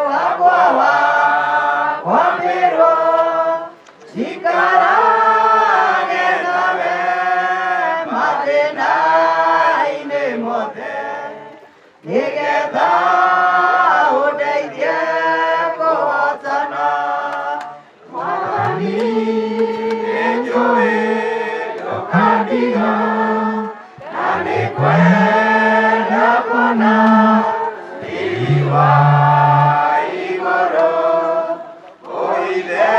wakwa wa kwambĩrwo, njikarage nawe mathĩna-inĩ mothe, nĩgetha ũndeithie kũhotana. Mwathani, nĩnjũĩ ndũkandiga, na nĩngwenda kuona riri wa igũrũ, ũithe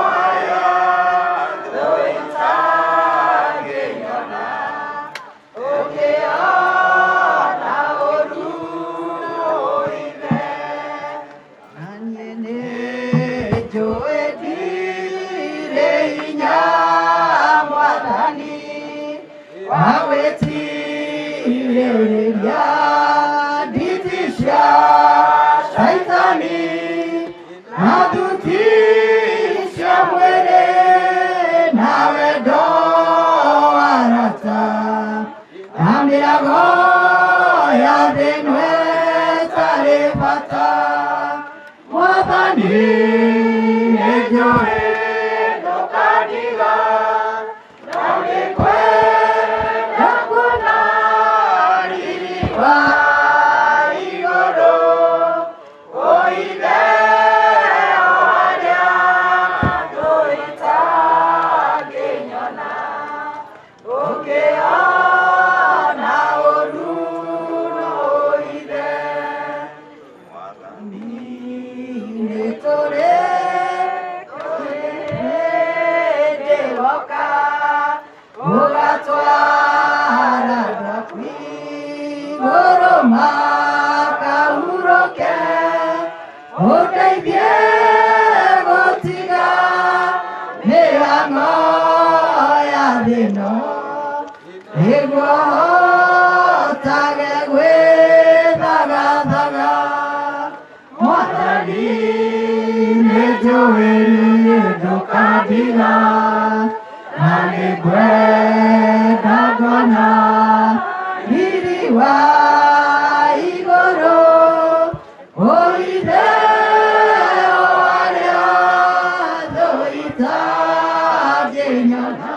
harĩa thũ itangĩnyona. Ũkĩona ũru ũithe, na niĩ nĩnjũĩ ndirĩ hinya, Mwathani, wa gwĩtirĩrĩria nditi cia Shaitani na thuti cia mwĩrĩ na wendo wa arata na mĩago ya thĩ ĩno ĩtarĩ bata. Mwathani, nĩnjũĩ ndũkandiga, na nĩngwenda kuona riri wa igũrũ, ũithe o harĩa thũ itangĩnyona. Ũkĩona ũru no ũithe. Mwathani, nĩtũrĩ hĩndĩ woka ũgatwara andũ igũrũ makahurũke, ũndeithie gũtiga mĩhang'o ya thĩ ĩno, nĩguo hotage gwĩthagathaga. Mwathani, nĩnjũĩ ndũkandiga, na nĩngwenda ngona riri wa igũrũ, ũithe o harĩa thũ itangĩnyona.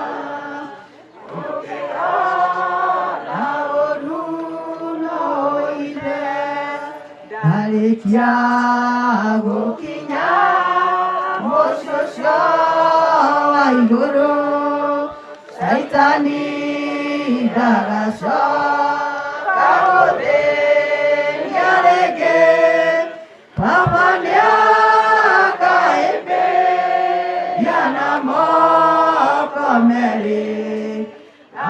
Ũkĩona ũru no ũithe. Ndarĩkia gũkinya mũciĩ ũcio wa igũrũ, Shaitani ndagacoka gũthĩnia rĩngĩ. Njeri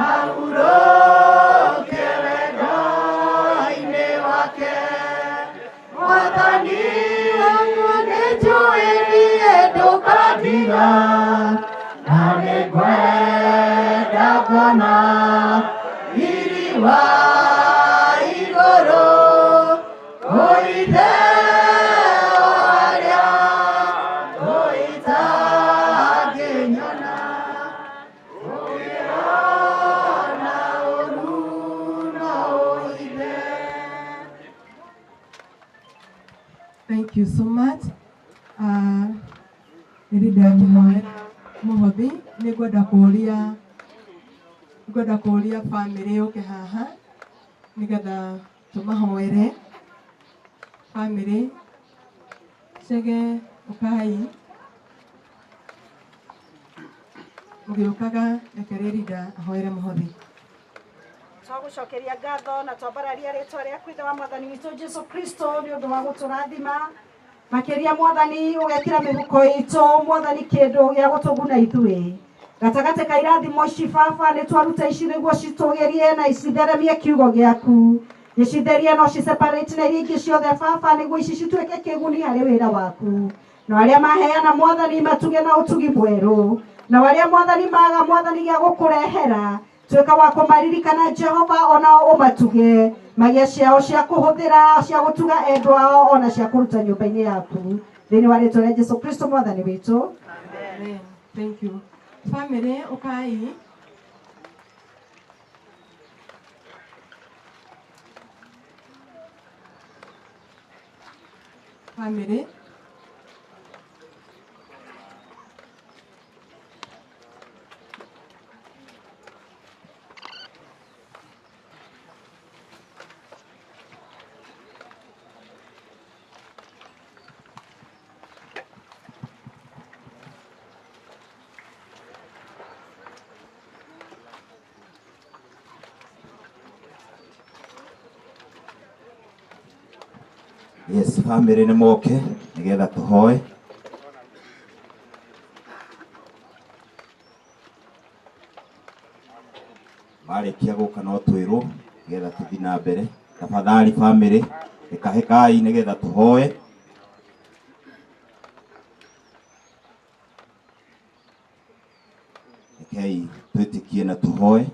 ahurũke wendo-inĩ wake. Mwathani wangu nĩnjũĩ niĩ ndũkandiga, na nĩngwenda kuona riri wa igũrũ kũithe arĩa ũitangĩnyona ũngĩona ũru no ũithe. Thank you so much. Nĩ ndakĩhoera mũhothi, nĩ ngwenda kũria bamĩrĩ yũke haha nĩgetha tũmahoere. Bamĩrĩ Chege ũkai, mũgĩũkaga reke Rinda ahoere mũhothi. Twagucokeria ngatho na twambararia rĩtwa rĩaku Ithe wa Mwathani witũ Jesu Kristo nĩ ũndũ wa gũtũrathima makĩria. Mwathani ũgekĩra mĩhuko itũ Mwathani kĩndũ gĩa gũtũguna ithuĩ gatagatĩ ka irathimo ici. Baba, nĩ twaruta ici nĩguo citũgĩrie na icitheremie kiugo gĩaku, gĩcitherie no ciseparate na iria ingĩ ciothe. Baba, nĩguo ici cituĩke kĩguni harĩ wĩra waku. Na arĩa maheana Mwathani matuge na ũtugi mwerũ, na arĩa Mwathani maga Mwathani gĩa gũkũrehera, tuĩka wa kũmaririkana Jehova, onao ũmatuge magĩa ciao cia kũhũthĩra cia gũtuga endwa ao ona cia kũruta nyũmba-inĩ yaku, thĩinĩ wa rĩtwa rĩa Jesu Kristo Mwathani witũ. Amen. Thank you. Family ũkai. Family. Yes, family nĩ moke nĩgetha tũhoe. Marĩkia gũka no twĩrwo nĩgetha tũthiĩ na mbere. Tafadhali family ĩkahĩkai nĩgetha tũhoe. Rekei twĩtĩkie na tũhoe.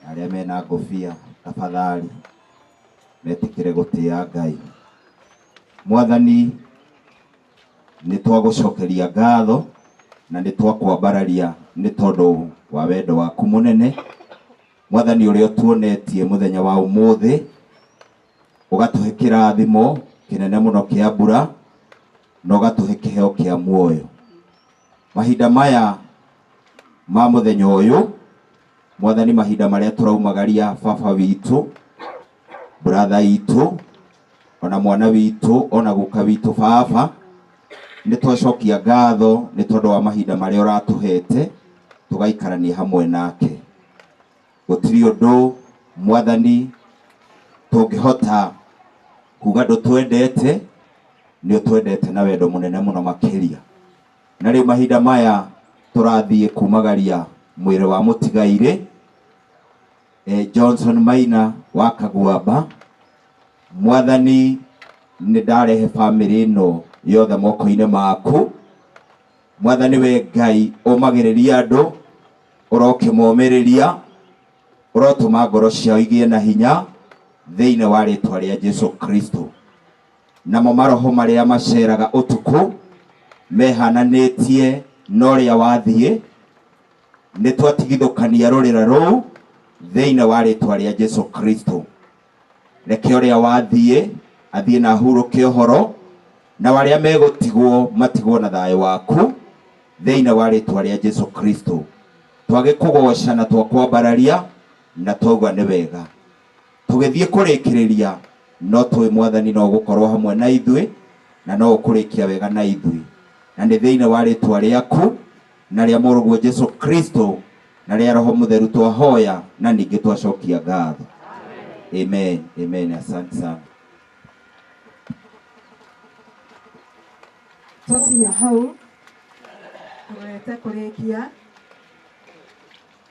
Arĩa mena ngũbia tafadhali metĩkĩre gũtĩa Ngai. Mwathani, nĩ twagũcokeria ngatho na nĩ twakwambararia nĩ tondũ wa wendo waku mũnene. Mwathani, ũrĩa ũtuonetie mũthenya wa ũmũthĩ, ũgatũhe kĩrathimo kĩnene mũno kĩa mbura na ũgatũhe kĩheo kĩa muoyo. Mahinda maya ma mũthenya ũyũ Mwathani, mahinda marĩa tũraumagaria baba witũ, brother itũ, ona mwana witũ, ona guka witũ baba, nĩ twacokia ngatho nĩ tondũ wa mahinda marĩa ũratũhete tũgaikarania hamwe nake. Gũtirĩ ũndũ Mwathani tũngĩhota kuga ndũtwendete, nĩ ũtwendete na wendo mũnene mũno makĩria. Na rĩu mahinda maya tũrathiĩ kumagaria mwĩrĩ wa mũtigairĩ Johnson Maina wa Kaguamba. Mwathani, nĩ ndarehe bamĩrĩ ĩno yothe moko-inĩ maku. Mwathani we Ngai, ũmagĩrĩria andũ, ũrokĩmomĩrĩria, ũrotũma ngoro ciao igĩe na hinya thĩinĩ wa rĩtwa rĩa Jesu Kristo. Namo maroho marĩa maceraga ũtukũ mehananĩtie na ũrĩa wathiĩ, nĩ twatigithũkania rũrĩra rũu thĩinĩ wa rĩtwa rĩa Jesu Kristo. Reke ũrĩa wathiĩ athiĩ na ahurũke ũhoro, na arĩa megũtigwo matigwo na thayũ waku thĩinĩ wa rĩtwa rĩa Jesu Kristo. Twagĩkũgoca na twakwambararia na twauga nĩ wega. Tũgĩthiĩ kũrĩkĩrĩria, no tũĩ Mwathani no ũgũkorwo hamwe na ithuĩ na no ũkũrĩkia wega na ithuĩ. Na nĩ thĩinĩ wa rĩtwa rĩaku na rĩa Mũrũguo Jesu Kristo na rĩa Roho Mũtheru twahoya na ningĩ twacokia ngatho. Amen. Amen. Asante sana. Twakinya hau tũrorete kũrĩkia,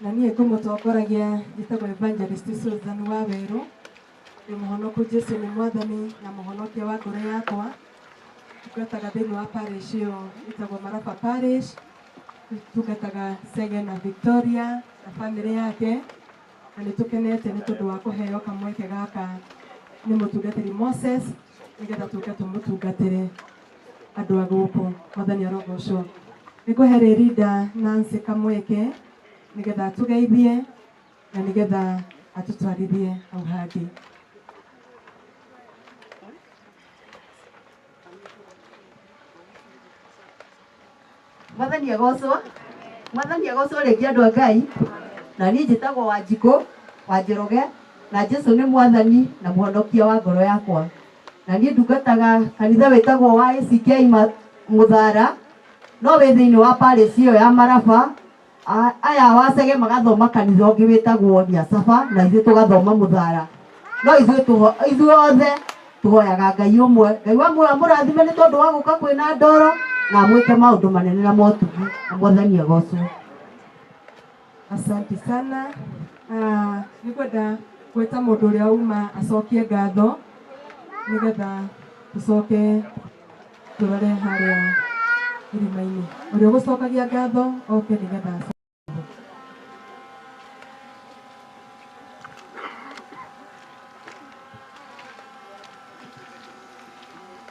Na niĩ ngũmũtongoragia njĩtagwo Evangelist Susan Wawerũ. Ndĩ mũhonoku, Jesu nĩ mwathani na mũhonokia wa ngoro yakwa. Tungataga thĩinĩ wa parish ĩyo ĩtagwo Maraba Parish. Tungataga Sege na Victoria na bamĩrĩ yake, na nĩ tũkenete nĩ tondũ wa kũheo kamweke gaka nĩ mũtungatĩri Moses nĩgetha tũke tũmũtungatĩre andũ a gũkũ. Mwathani arogocwo. Nĩ ngũhe Rĩrinda Nancy kamweke nĩgetha atũgeithie na nĩgetha atũtwarithie hau hangĩ. Mwathani agocwo. Mwathani agocwo rĩngĩ, andũ a Ngai. Na niĩ njĩtagwo Wanjikũ wa Njoroge, na Jesu nĩ mwathani na mũhonokia wa ngoro yakwa. Na niĩ ndungataga kanitha wĩtagwo wa ACK Mũthara, no wĩ thĩinĩ wa parish ĩyo ya Maraba. Aya wacege magathoma kanitha ũngĩ wĩtagwo Nyacaba, na ithuĩ tũgathoma Mũthara, no ithuĩ ithuothe tũhoyaga Ngai ũmwe. Ngai wa muoyo amũrathime nĩ tondũ wa gũka kwĩna ndoro, na amwĩke maũndũ manene na motugi, na Mwathani agocwo. Asante sana. Nĩngwenda gwĩta mũndũ ũrĩa uma acokie ngatho nĩgetha tũcoke tũrore harĩa irima-inĩ. Ũrĩa ũgũcokagia ngatho oke nĩgetha acokie.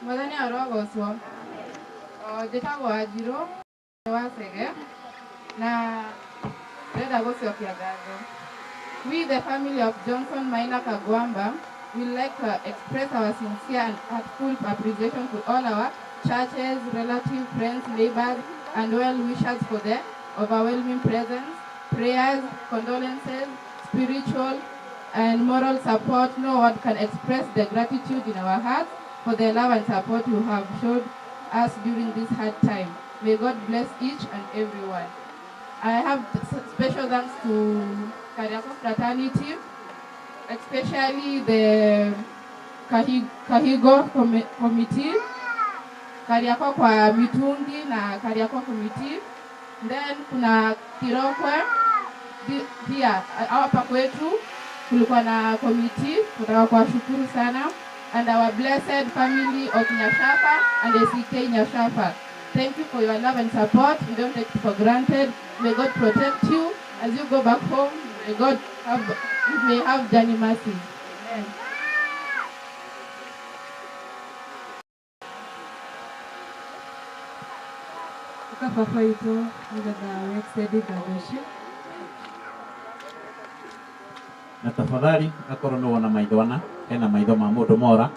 Mwathani arogocwo. Njĩtagwo Wanjirũ wa Cege na ndĩrenda gũcokia ngatho. We, the family of Johnson Maina Kagwamba, would like to express our sincere and heartfelt appreciation to all our churches, relatives, friends, neighbors, and well-wishers for the overwhelming presence, prayers, condolences, spiritual and moral support. No word can express the gratitude in our hearts for the love and support you have showed us during this hard time. May God bless each and every one. I have special thanks to Kariako Fraternity, especially the Kahigo Committee, Kariako kwa mitungi na Kariako Committee. Then kuna Kirokwe pia hapa kwetu kulikuwa na committee, tunataka kuwashukuru sana, and our blessed family of Nyashafa and ACK Nyashafa. Thank you for your love and support. We don't take it for granted. May God protect you as you go back home. May God have, you may have journey mercy. Amen. Ũka baba witũ nĩgetha wĩ ngatho icio. Na tafadhali, akorwo nĩ wona maitho ana, hena maitho ma mũndũ mora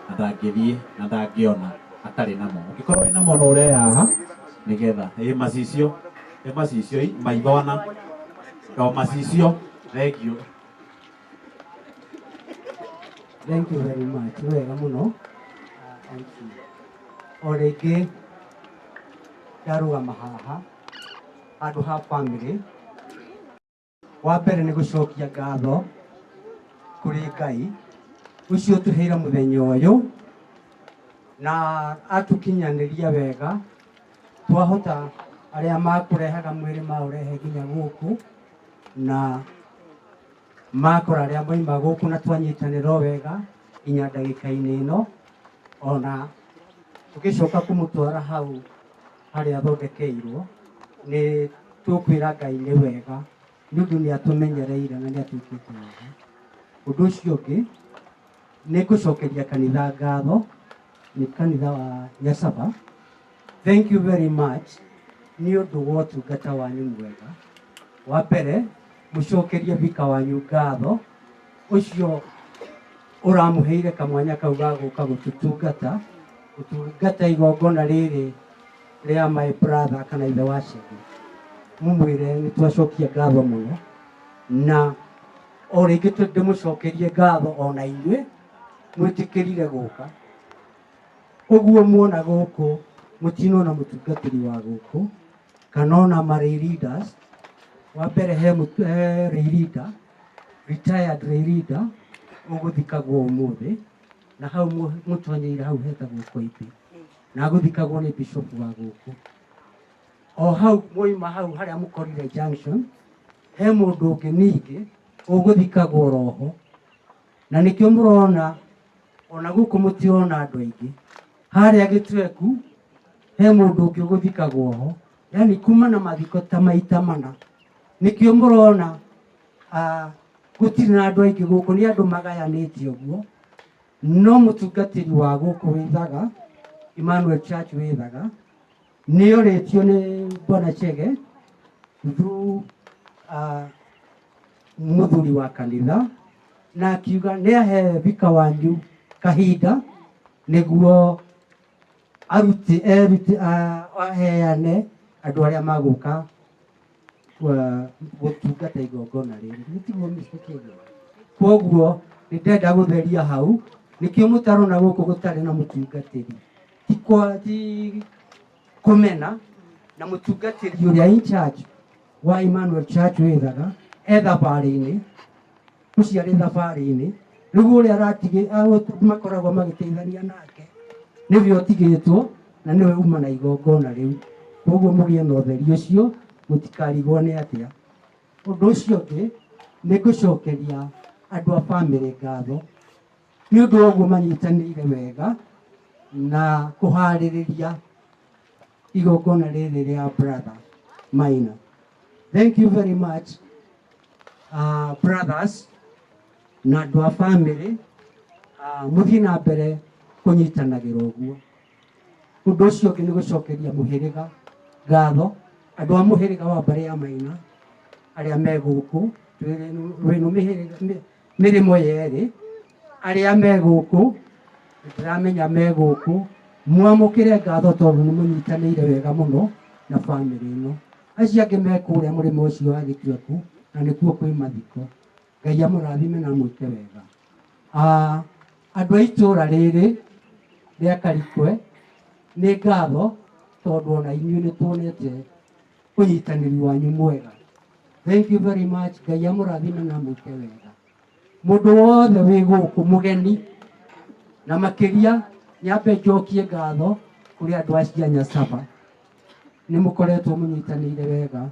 na ndangĩthiĩ na ndangĩona atarĩ namo. Ũngĩkorwo wĩna mo no ũrehe haha nĩgetha ĩ macicio i maitho ana o macicio. Thank you. Thank you very much. Wega mũno. Thank you. O rĩngĩ ndarũgama haha handũ ha family. Wa mbere nĩ gũcokia ngatho kũrĩ Ngai ũcio ũtũheire mũthenya ũyũ na atũkinyanĩria wega, twahota arĩa makũrehaga mwĩrĩ maũrehe nginya gũkũ, na makora arĩa moima gũkũ, na twanyitanĩra o wega nginya ndagĩka-inĩ ĩno, ona tũgĩcoka kũmũtwara hau harĩa athondekeirwo. Nĩ tũkwĩra Ngai nĩ wega nĩ ũndũ nĩ atũmenyereire na nĩ atwĩkĩte wega. Ũndũ ũcio ũngĩ nĩ ngũcokeria kanitha ngatho, nĩ kanitha wa Nyacaba. Thank you very much nĩ ũndũ wa ũtungata wanyu mwega. Wa mbere mũcokerie bika wanyu ngatho ũcio ũramũheire kamwanya kau ga gũka gũtũtungata, gũtungata igongona rĩrĩ rĩa my brother kana ithe wa Chege. Mumwĩre nĩ twacokia ngatho mũno, na o rĩngĩ ndĩmũcokerie ngatho ona inyuĩ mwĩtĩkĩrire gũka ũguo. Muona gũkũ mũtinona mũtungatĩri wa gũkũ kana ona marĩ leaders. Wa mbere he lay leader, retired lay leader ũgũthikagwo ũmũthĩ, na hau mũtonyeire hau hetagwo Koimbĩ, na agũthikagwo nĩ bishop wa gũkũ o hau. Mwaima hau harĩa mũkorire junction. He mũndũ ũngĩ ningĩ ũgũthikagwo roho, na nĩkĩo mũrona ona gũkũ mũtirona andũ aingĩ. Harĩa Gĩtweku he mũndũ ũngĩ ũgũthikagwo ho, yani kuma na mathiko ta maita mana. Nĩkĩo mũrona gũtirĩ na andũ aingĩ gũkũ, nĩ andũ magayanĩte ũguo. No mũtungatĩri wa gũkũ Wĩthaga, Emmanuel Church Wĩthaga, nĩ orĩtio nĩ Bwana Chege through mũthuri wa kanitha, na akiuga nĩ ahe vika wanyu kahinda nĩguo arute erute aheane andũ arĩa magũka gũtungata igongona rĩrĩ. Nĩtiguo Mr. Chege? Koguo nĩ ndenda gũtheria hau, nĩkĩo mũtarona gũkũ gũtarĩ na mũtungatĩri. Ti kwa ti kũmena, na mũtungatĩri ũrĩa in charge wa Emmanuel Church Wĩthaga e thabarĩ-inĩ, ũcio arĩ thabarĩ-inĩ, rĩu ũrĩa aratigĩ makoragwo magĩteithania nake nĩwe ũtigĩtwo na nĩwe uma na igongona rĩu. Koguo mũgĩe na ũtheri ũcio, mũtikarigwo nĩ atĩa. Ũndũ ũcio ũngĩ nĩ ngũcokeria andũ a bamĩrĩ ngatho nĩ ũndũ wa ũguo manyitanĩire wega na kũharĩrĩria igongona rĩrĩ rĩa brother Maina. Thank you very much, brothers na andũ a bamĩrĩ, mũthiĩ na mbere kũnyitanagĩra ũguo. Ũndũ ũcio ũngĩ nĩ gũcokeria mũhĩrĩga ngatho, andũ a mũhĩrĩga wa mbarĩ ya Maina arĩa me gũkũ, rwĩno mĩrĩmo yerĩ, arĩa me gũkũ, ndĩramenya me gũkũ, mwamũkĩre ngatho tondũ nĩ mũnyitanĩire wega mũno na bamĩrĩ ĩno. Acio angĩ me kũrĩa mũrĩmo ũcio wa Gĩtuaku, na nĩkuo kwĩ mathiko. Ngai amũrathime na amwĩke wega. Andũ a itũũra rĩrĩ rĩa Karikwe nĩ ngatho tondũ ona inyuĩ nĩ tuonete ũnyitanĩri wanyu mwega. Thank you very much. Ngai amũrathime na amwĩke wega. Mũndũ wothe wĩ gũkũ mũgeni, na makĩria nyambe njokie ngatho kũrĩ andũ a Cianya Saba, nĩ mũkoretwo mũnyitanĩire wega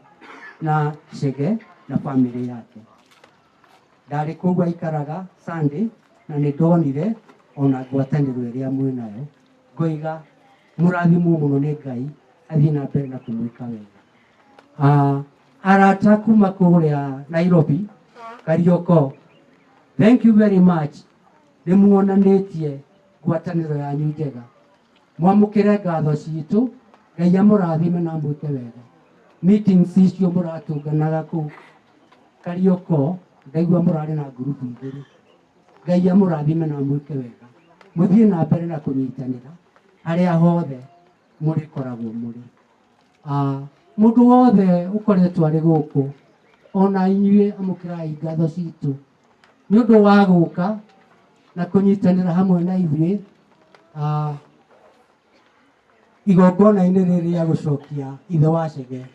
na Chege na bamĩrĩ yake. Ndarĩ kũu aikaraga Sunday na nĩ ndonire ona ngwatanĩro ĩrĩa mwĩnayo. Ngoiga mũrathimwo mũno nĩ Ngai, athiĩ na mbere na kũmwĩka wega. Arata kuma kũrĩa Nairobi, Karioko, thank you very much. Nĩ muonanĩtie ngwatanĩro yanyu njega. Mwamũkĩre ngatho citũ, Ngai amũrathime na amwĩke wega. Meetings icio mũratũnganaga kũu Karioko, ndaigua mũrarĩ na ngurubu igĩrĩ. Ngai amũrathime na amwĩke wega. Mũthiĩ na mbere na kũnyitanĩra harĩa hothe mũrĩkoragwo mũrĩ. Mũndũ wothe ũkoretwo arĩ gũkũ, ona inyuĩ amũkĩrai ngatho citũ nĩ ũndũ wa gũka na kũnyitanĩra hamwe na ithuĩ igongona-inĩ rĩrĩ rĩa gũcokia ithe wa Chege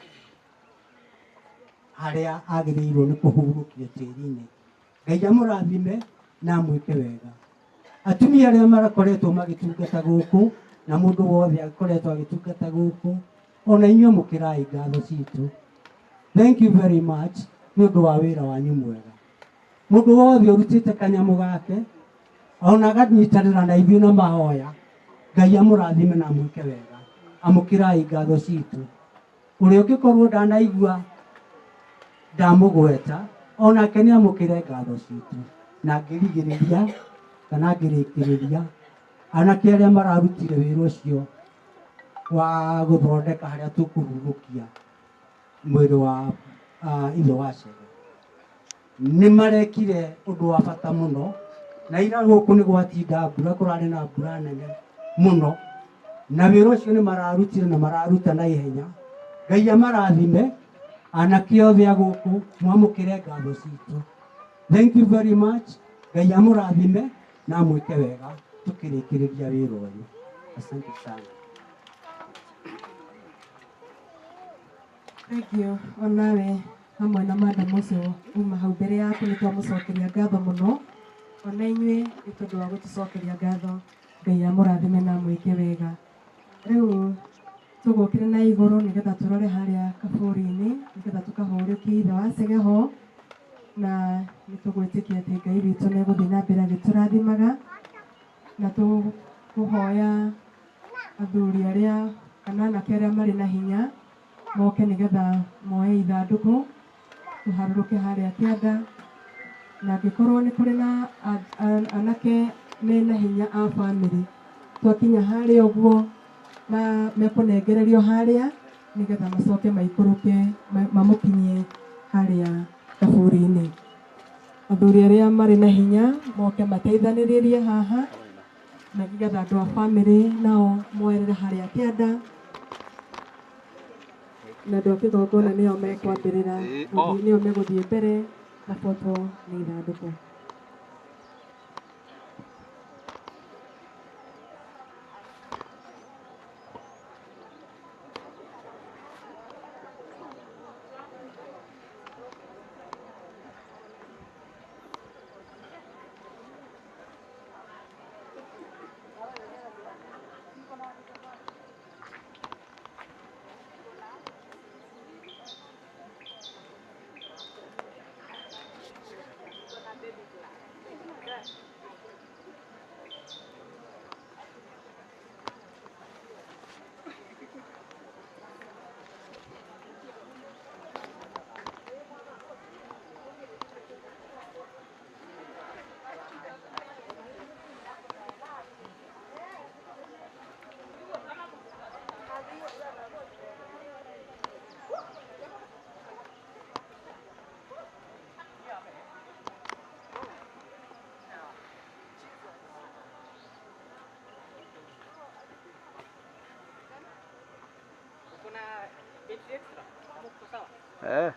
harĩa agĩrĩirwo nĩ kũhurũkio tĩri-inĩ. Ngai amũrathime na amwĩke wega. Atumia arĩa marakoretwo magĩtungata gũkũ na mũndũ wothe akoretwo agĩtungata gũkũ, ona inyuĩ amũkĩrai ngatho citũ. Thank you very much nĩ ũndũ wa wĩra wanyu mwega. Mũndũ wothe ũrutĩte kanyamũ gake ona aganyitanĩra na ithuĩ na mahoya, Ngai amũrathime na amwĩke wega. Amũkĩrai ngatho citũ. Ũrĩa ũngĩkorwo ndanaigua ndamũgweta, onake nĩ amũkĩre ngatho citũ. Na ngĩrigĩrĩria kana ngĩrĩkĩrĩria, anake arĩa mararutire wĩra ũcio wa gũthondeka harĩa tũkũhurũkia mwĩrĩ wa ithe wa Chege, nĩ marekire ũndũ wa bata mũno. Na ira gũkũ nĩ gwatinda mbura, kũrarĩ na mbura nene mũno, na wĩra ũcio nĩ mararutire na mararuta na ihenya. Ngai amarathime, anake othe a gũkũ mwamũkĩre ngatho citũ. Thank you very much. Ngai amũrathime na amwĩke wega tukĩrĩkĩrĩria wĩra ũyũ. Asante sana. Thank you. Onawe hamwe na madam ũcio uma hau mbere yaku nĩ twamũcokeria ngatho mũno, ona inyuĩ nĩ tondũ wa gũtũcokeria ngatho. Ngai amũrathime na amwĩke wega. Rĩu Tũgũkĩra na igũrũ nĩgetha tũrore harĩa kaburi-inĩ nĩgetha tũkahũrũkie ithe wa Chege ho, na nĩ tũgwĩtĩkia atĩ Ngai witũ nĩ egũthiĩ na mbere agĩtũrathimaga, na tũkũhoya athuri arĩa kana anake arĩa marĩ na hinya moke nĩgetha moe ithandũkũ tũharũrũke harĩa kĩanda, na angĩkorwo nĩ kũrĩ na anake mena hinya a bamĩrĩ twakinya harĩa ũguo mekũnengererio harĩa nĩgetha macoke maikũrũke mamũkinyie harĩa kaburi-inĩ. Athuri arĩa marĩ na hinya moke mateithanĩrĩrie haha na nĩgetha andũ a bamĩrĩ nao moerere harĩa kĩanda, na andũ a kĩgongona nĩo mekwambĩrĩra nĩo megũthiĩ mbere mabotwo nĩ ithandũkũ. Eh.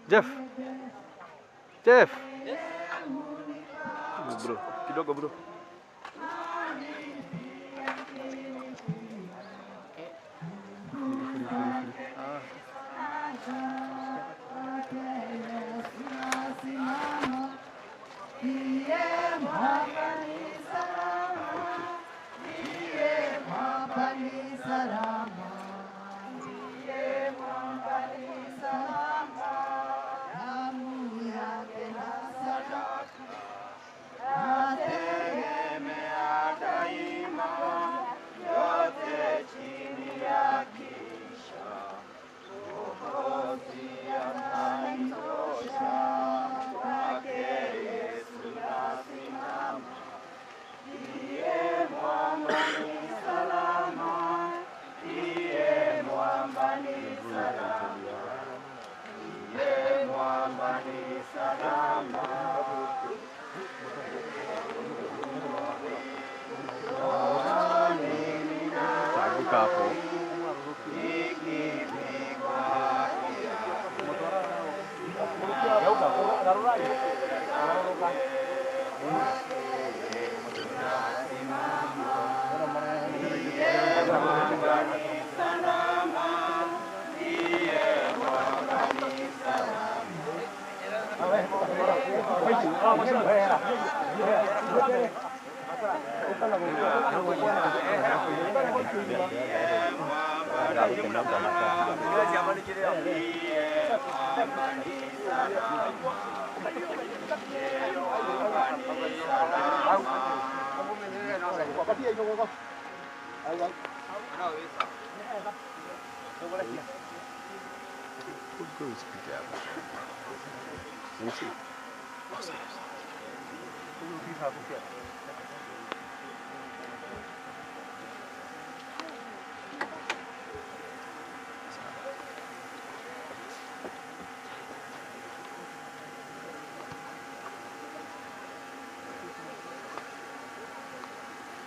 Jeff. Jeff. Yes. Bro, kidogo bro.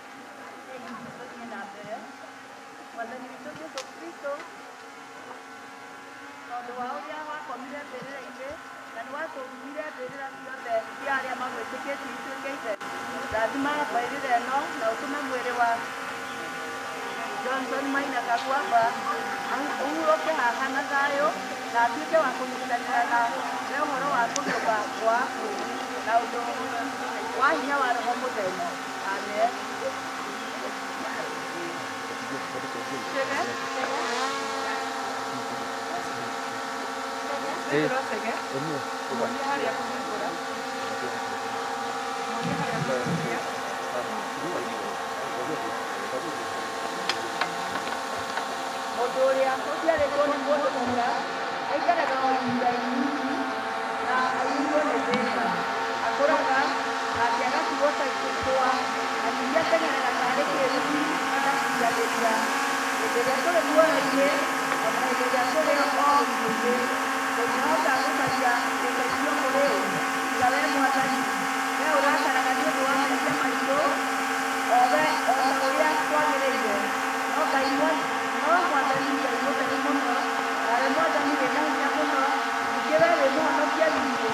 Tũthiĩ na mbere. Mwathani witũ Jesũ Kristo, tondũ wa ũrĩa wakomire mbĩrĩra-inĩ na nĩ watũrumire mbĩrĩra ciothe cia arĩa magwĩtĩkĩtie ituĩke itheru, rathima mbĩrĩra ĩno na ũtũme mwĩrĩ wa Johnson Maina Kaguamba ũhurũke haha na thayũ na atuĩke wa kũnyitanĩra na we ũhoro wa kũriũka kwa akuũ na ũndũ wa hinya wa Roho Mũtheru. Amen. Chege. Chege. Muonie harĩa kũhingũra. Muonie harĩa kũhutia. Mũndũ ũrĩa ũciarĩtwo nĩ mũndũ mũka aikaraga o ihinda inini na aiyũirwo nĩ thĩna. Akũraga nake agatigwo ta ikũa, na ningĩ ateng'eraga taarĩ kĩĩruru agaciganĩria. Hĩndĩ ĩrĩa tũrĩ muoyo-inĩ, o na hĩndĩ ĩrĩa tũrĩ o gĩkuũ-inĩ, tũngĩhota gũcaria ũteithio kũrĩ ũ tiga wee Mwathani? Wee ũrakaraga nĩ ũndũ wa mehia maitũ, o we o ta ũrĩa kwagĩrĩire. No Ngai no Mwathani Ngai mũtheru mũno, nawe Mwathani wĩ na hinya mũno, ningĩ wee wĩ Mũhonokia witũ,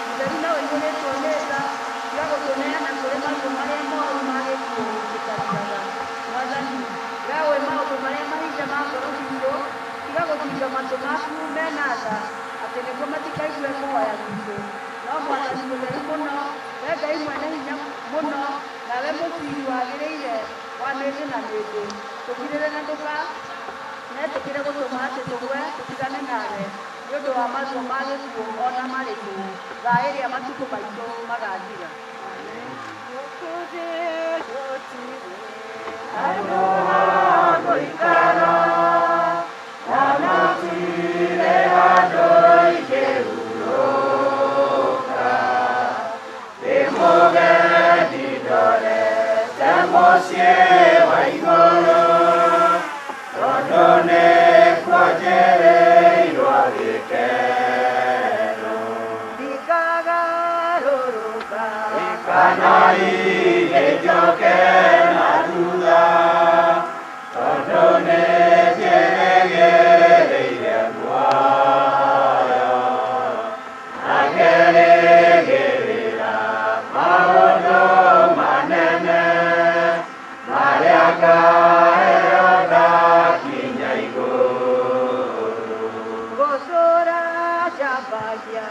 mũtheru na ũiyũrĩtwo nĩ tha, tiga gũtũneana kũrĩ maruo marĩa moru ma gĩkuũ gĩtathiraga. Mwathani, wee ũĩ maũndũ marĩa mahithe ma ngoro ciitũ, tiga gũthinga matũ maku me na tha, atĩ nĩguo matikaigue kũhoya gwitũ. No Mwathani mũtheru mũno, wee Ngai mwene hinya mũno, nawe mũciiri wagĩrĩire wa mĩndĩ na mĩndĩ, tũkirĩre na ndũkanetĩkĩre gũtũma atĩ tũgwe tũtigane nawe nĩ ũndũ wa maruo ma gĩkuũ o na marĩkũ, thaa ĩrĩa matukũ maitũ magathira. Handũ ha gũikara na gũtirĩ handũ ingĩhurũka, ndĩ mũgendi ndorete mũciĩ wa igũrũ, tondũ nĩkuo njĩrĩirwo gĩkeno. Ndikagarũrũka Kana ingĩnjoke na thutha, tondũ nĩnjĩrĩgĩrĩire muoyo, na ngerĩgĩrĩra maũndũ manene marĩa ngaheo ndakinya igũrũ. Gũcũra njambagia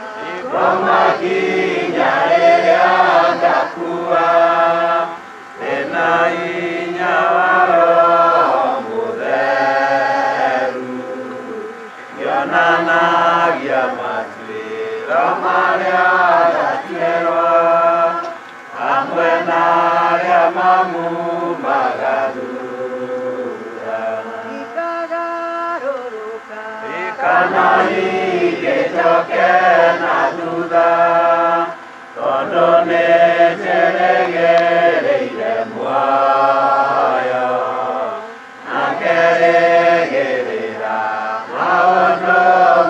Ngoma nginya rĩrĩa ngakua, ndĩna hinya wa Roho Mũtheru, ngĩonanagia matuĩro marĩa ndatuĩrwo, hamwe na arĩa mamumaga thutha. Ndikagarũrũka Kana ingĩnjoke na thutha, tondũ nĩnjĩrĩgĩrĩire muoyo, na ngerĩgĩrĩra maũndũ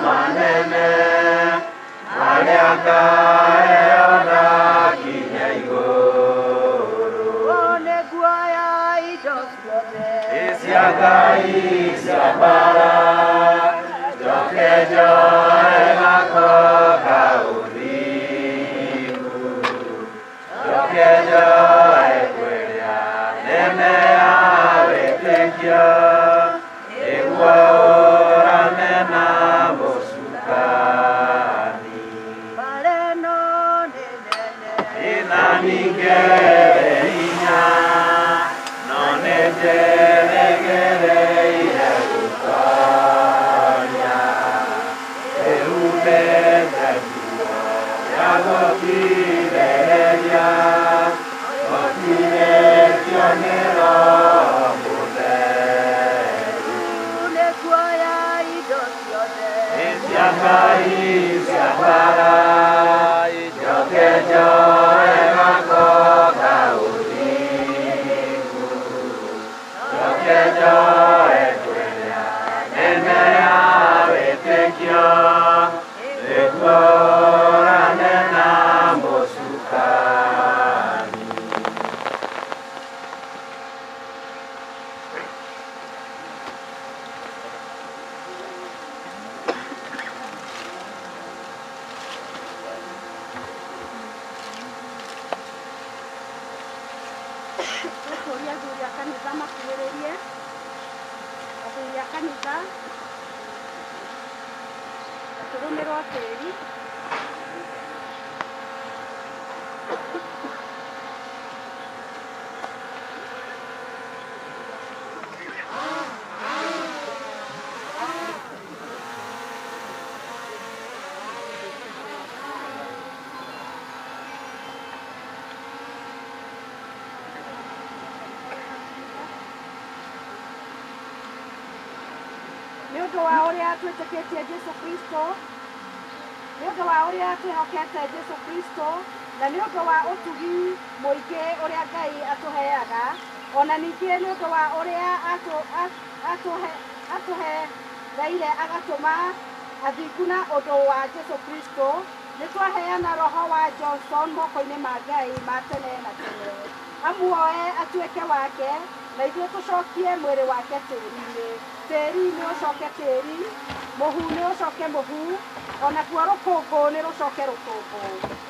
manene marĩa ngaheo ndakinya igũrũ. Nĩnguoya indo ciothe Cia Ngai cia mbara, njoke njoe gako ka ũthingu, njoke njoe kwĩrĩa nene ya wĩtĩkio, nĩguo ũrane na mũcukani. Mbara ĩno nĩ nene Ĩna ningĩ hinya, no nĩnjĩrĩgĩrĩire gũtonya, ĩhumbĩte nguo ya gũkirĩrĩria, gũtirĩtio nĩ Roho Mũtheru. Nĩnguoya indo ciothe Cia Ngai cia mbara, Kanitha tũrũmĩrwo tĩri. Nĩ ũndũ wa ũrĩa twĩtĩkĩtie Jesu Kristo, nĩ ũndũ wa ũrĩa twĩhokete Jesu Kristo, na nĩ ũndũ wa ũtugi mũingĩ ũrĩa Ngai atũheaga, ona ningĩ nĩ ũndũ wa ũrĩa atũhereire agatũma athingu na ũndũ wa Jesu Kristo, nĩ twaheana roho wa Johnson moko-inĩ ma Ngai ma tene na tene. Amuoe atuĩke wake, na ithuĩ tũcokie mwĩrĩ wake tĩri-inĩ. Tĩri nĩ ũcoke tĩri, mũhu nĩ ũcoke mũhu, onakuo rũkũngũ nĩ rũcoke rũkũngũ.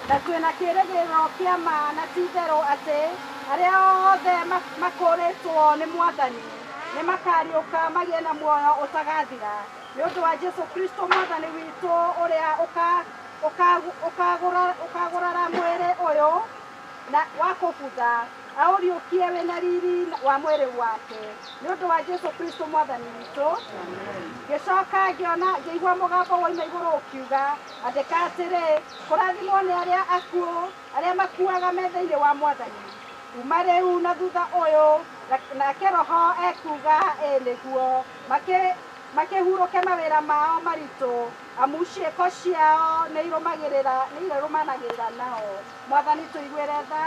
Na twĩna kĩĩrĩgĩrĩro kĩa ma na ti itherũ atĩ arĩa othe makũrĩtwo nĩ Mwathani nĩ makariũka magĩe na muoyo ũtagathira. Nĩ ũndũ wa Jesu Kristo Mwathani witũ ũrĩa ũkagũrara mwĩrĩ ũyũ na wa kũbutha aũriũkie wĩna riri wa mwĩrĩ wake. Nĩ ũndũ wa Jesu Kristo Mwathani witũ. Ngĩcoka ngĩona ngĩigua mũgambo woima igũrũ ũkiuga, andĩka atĩrĩ, kũrathimwo nĩ arĩa akuũ arĩa makuaga me thĩinĩ wa Mwathani kuma rĩu na thutha ũyũ, nake Roho ekuuga ĩ nĩguo makĩhurũke mawĩra mao maritũ, amu ciĩko ciao nĩ irũmanagĩrĩra nao. Mwathani tũiguĩre tha,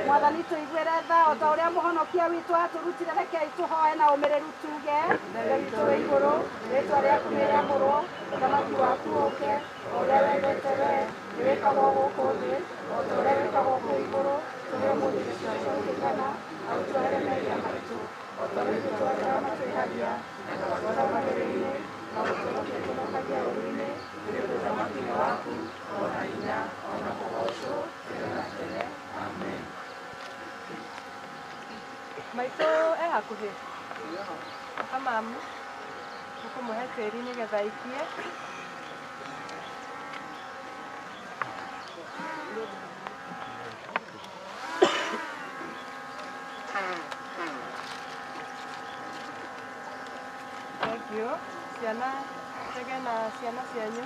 Mwathani tũiguĩre tha, o ta ũrĩa mũhonokia witũ atũrutire, rekei tũhoe na ũmĩrĩru tuge, Ithe witũ wĩ igũrũ, rĩtwa rĩaku nĩ rĩamũrwo, ũthamaki waku ũũke, o ũrĩa wendete wee nĩ wĩkagwo gũkũ thĩ o ta ũrĩa wĩkagwo kũu igũrũ. Tũhe ũmũthĩ irio cia kũigana, na ũtuohere mehia maitũ o ta ũrĩa ithuĩ tuoheraga matwĩhagia, na ndũgatware magerio-inĩ, no ũtũhonokie tũthũkagie ũũru-inĩ, nĩ ũndũ ũthamaki nĩ waku, o na hinya, o na kũgoocwo tene na tene. Amen. Maitũ e hakuhĩ kamamu tũkũmũhe tĩri nĩgetha aikie. Thank you. Ciana tege na ciana cianyu.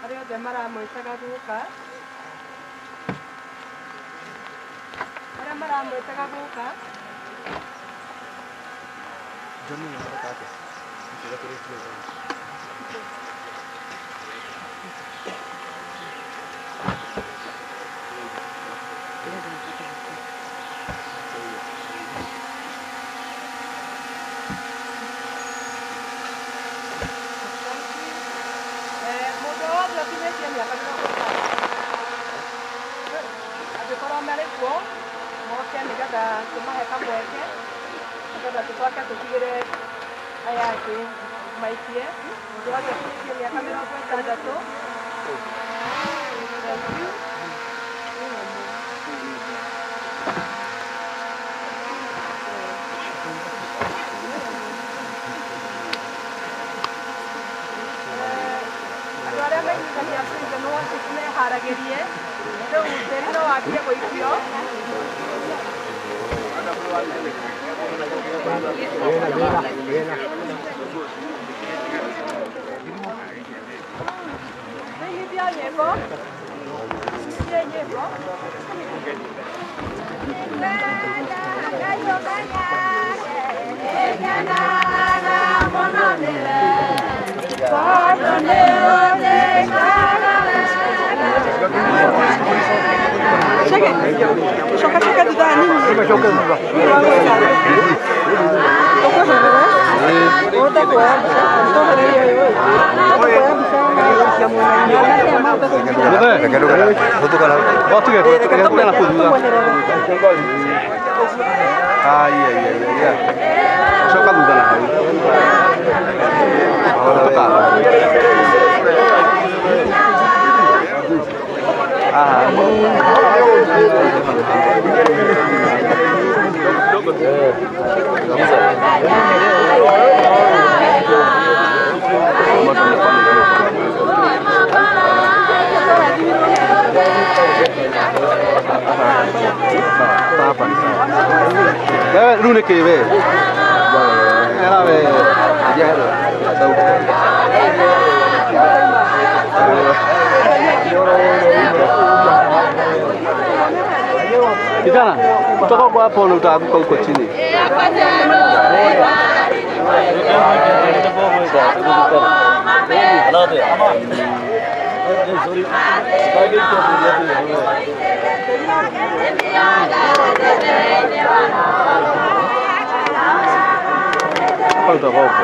Arĩa othe maramwĩtaga guka, arĩa maramwĩtaga guka. Mũndũ wothe ũkinyĩtie mĩaka 50 angĩkorwo marĩ kuo moke nĩgetha tũmahe kamweke nĩgetha tũcoke tũtigĩre aya angĩ maikie. Mũndũ wothe ũkinyĩtie mĩaka 60. Thank you. Andũ arĩa mainithagia praise and worship meharagĩrie, rĩu tĩri no wambie gũikio. Thĩinithia nyĩmbo, thĩinithia nyĩmbo. Chege, coka coka thutha hanini. Ũhote kuoya mbica, tũhererie ũyũ ũyũ. Ũhote kuoya mbica na Reke tũmweherere. Coka thutha na hau. Haha. Wewe rĩu nĩ kĩ we? Era we. Kijana, kutoka kwa hapo na utaanguka huko chini. Hapa utakuwa huko.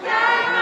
Yeah.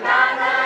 Tuma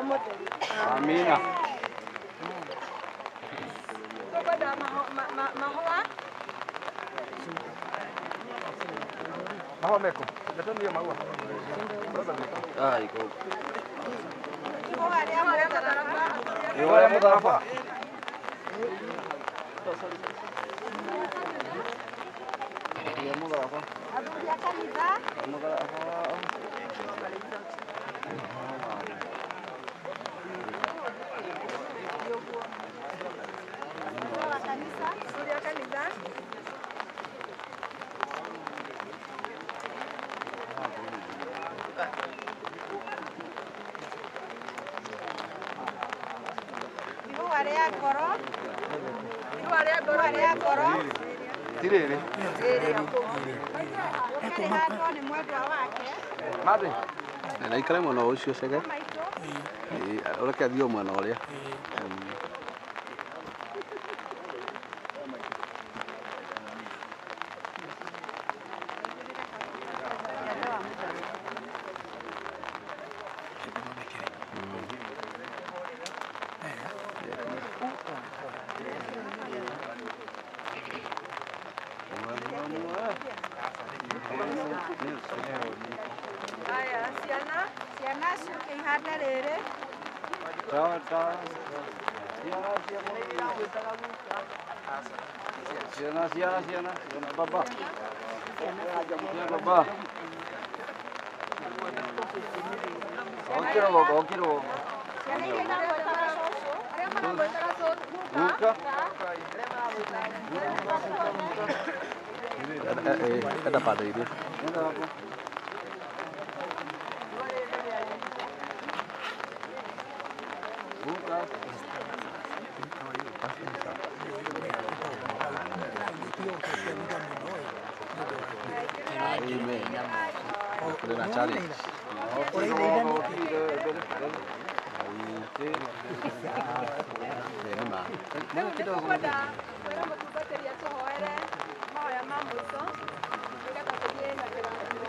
Mũtheru. Amina. Tũkwenda mahũa. Mahũa meko. Leteni hiyo maua. Ah, iko. Ihũa rĩa mũtharaba. Ihũa rĩa mũtharaba. Rĩa mũtharaba. Athuri a kanitha. Mũtharaba. Wa kanitha. Athuri a kanitha. Ihũa rĩa ngoro. Ihũa rĩa ngoro. Ihũa rĩa ngoro. Ti rĩrĩ. Rĩhandwo nĩ mwendwa wake. Mathi. Na ikare mwena ũcio cege. Ũreke athiĩ o mwena ũrĩa. Aya, ciana, ciana ciũke ihande rĩrĩ. Ciana, ciana, ciana, ciana, baba. Ciana, baba. Okĩra guoko, okĩra guoko. Ciana iria iramwĩtaga cũcũ. Arĩa maramwĩtaga cũcũ. Guka. Enda pande iria. Guka. Amen. Kũrĩ na challenge. Nĩ ma. Rĩu nĩ tũkwenda kwĩra mũtungatĩri atũhoere mahoya ma mũico nĩgetha tũthiĩ na kĩrathimo.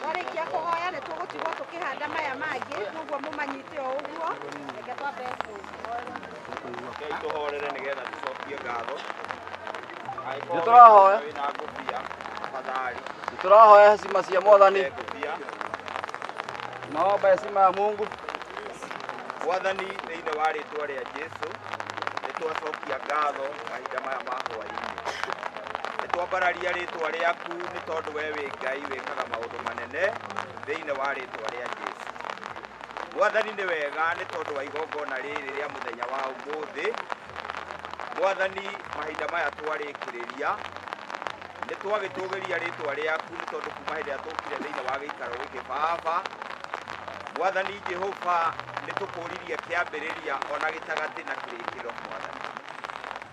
Twarĩkia kũhoya nĩ tũgũtigwo tũkĩhanda maya mangĩ, koguo mũmanyite o ũguo. Reke twambe kũhoera. Rekei tũhorere nĩgetha tũcokie ngatho. Nĩ tũrahoya. Wĩna ngũbia tafadhali. Nĩ tũrahoya heshima cia Mwathani. Ngũbia. Tunaomba heshima ya Mungu. Mwathani, thĩinĩ wa rĩtwa rĩa Jesũ, nĩ twacokia ngatho mahinda maya ma hwaĩ-inĩ. Nĩ twambararia rĩtwa rĩaku nĩ tondũ we wĩ Ngai wĩkaga maũndũ manene thĩinĩ wa rĩtwa rĩa Jesũ. Mwathani nĩ wega nĩ tondũ wa igongona rĩrĩ rĩa mũthenya wa ũmũthĩ. Mwathani, mahinda maya twarĩkĩrĩria nĩ twagĩtũgĩria rĩtwa rĩaku nĩ tondũ kuma hĩndĩ ĩrĩa tũkire thĩinĩ wa gĩikaro gĩkĩ Baba. Mwathani Jehova, nĩ tũkũririe kĩambĩrĩria ona gĩtagatĩ na kĩrĩkĩrĩro Mwathani.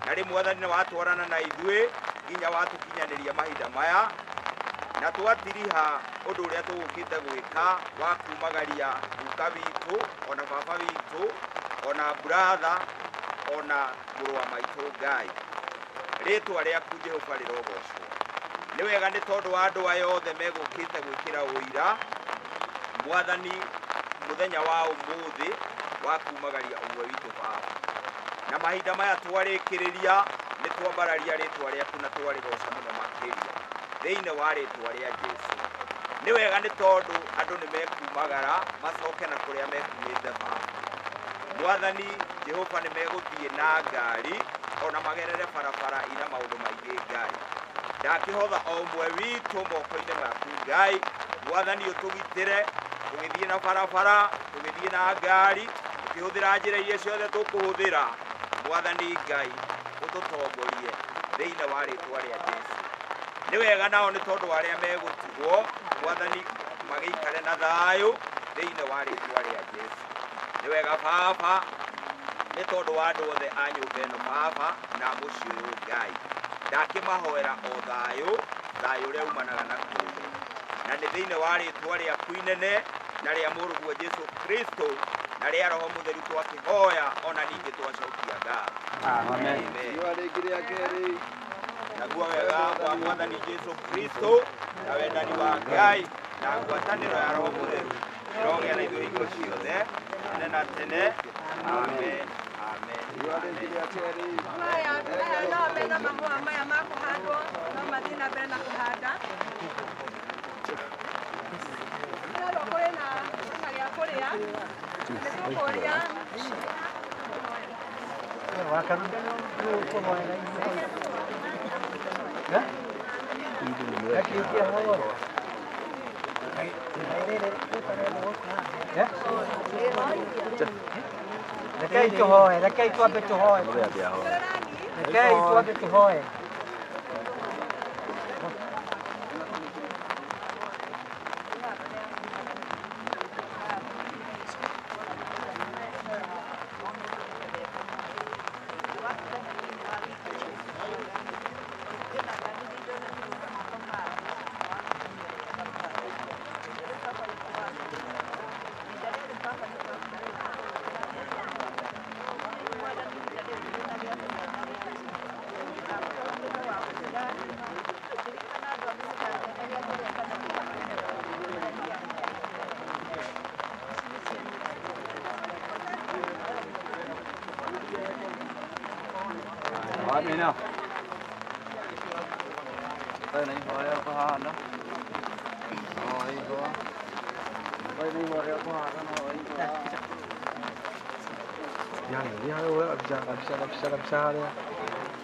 Na rĩ Mwathani nĩ watwarana na ithuĩ nginya watũkinyanĩria mahinda maya, na twatiriha ũndũ ũrĩa tũgũkĩte gwĩka wa kumagaria guka witũ ona baba witũ ona brother ona mũrũ wa maitũ Ngai. Rĩtwa rĩaku Jehova rĩrogocwo. Nĩ wega nĩ tondũ wa andũ aya othe megũkĩte gwĩkĩra ũira Mwathani mũthenya wa ũmũthĩ wa kumagaria ũmwe witũ Baba. Na mahinda maya twarĩkĩrĩria nĩ twambararia rĩtwa rĩaku na twarĩgoca mũno makĩria thĩinĩ wa rĩtwa rĩa Jesũ. Nĩ wega nĩ tondũ andũ nĩ mekumagara macoke na kũrĩa mekumĩte Baba. Mwathani Jehova nĩ megũthiĩ na ngari ona magerere barabara ina maũndũ maingĩ Ngai. Ndakĩhotha o ũmwe witũ moko-inĩ maku Ngai. Mwathani ũtũgitĩre tũgĩthiĩ na barabara, tũgĩthiĩ na ngari, tũkĩhũthĩra njĩra iria ciothe tũkũhũthĩra. Mwathani Ngai ũtũtongorie thĩinĩ wa rĩtwa rĩa Jesũ. Nĩ wega nao nĩ tondũ wa arĩa megũtigwo, Mwathani magĩikare na thayũ thĩinĩ wa rĩtwa rĩa Jesũ. Nĩ wega Baba nĩ tondũ wa andũ othe a nyũmba ĩno Baba na mũciĩ ũyũ Ngai. Ndakĩmahoera o thayũ, thayũ ũrĩa umanaga na kũrĩ. Na nĩ thĩinĩ wa rĩtwa rĩaku inene na rĩa mũrũguo Jesũ Kristo na rĩa Roho Mũtheru twakĩhoya ona ningĩ twacokia ngatho. Amen. Amen. Riũa rĩngĩ rĩa kerĩ. Naguo wega wa Mwathani Jesũ Kristo na wendani wa Ngai na ngwatanĩro ya Roho Mũtheru Ĩrogĩa na ithuĩ hingo ciothe tene na tene. Amen. Amen. Aya aya no mena mahũa maya ma kũhandwo no mathiĩ na mbere na kũhanda. Tũrerwo kũrĩ na gĩa kũrĩa nĩ tũkũria. Rekei tũhoe, rekei twambe tũhoe. Rekei twambe tũhoe. Amina.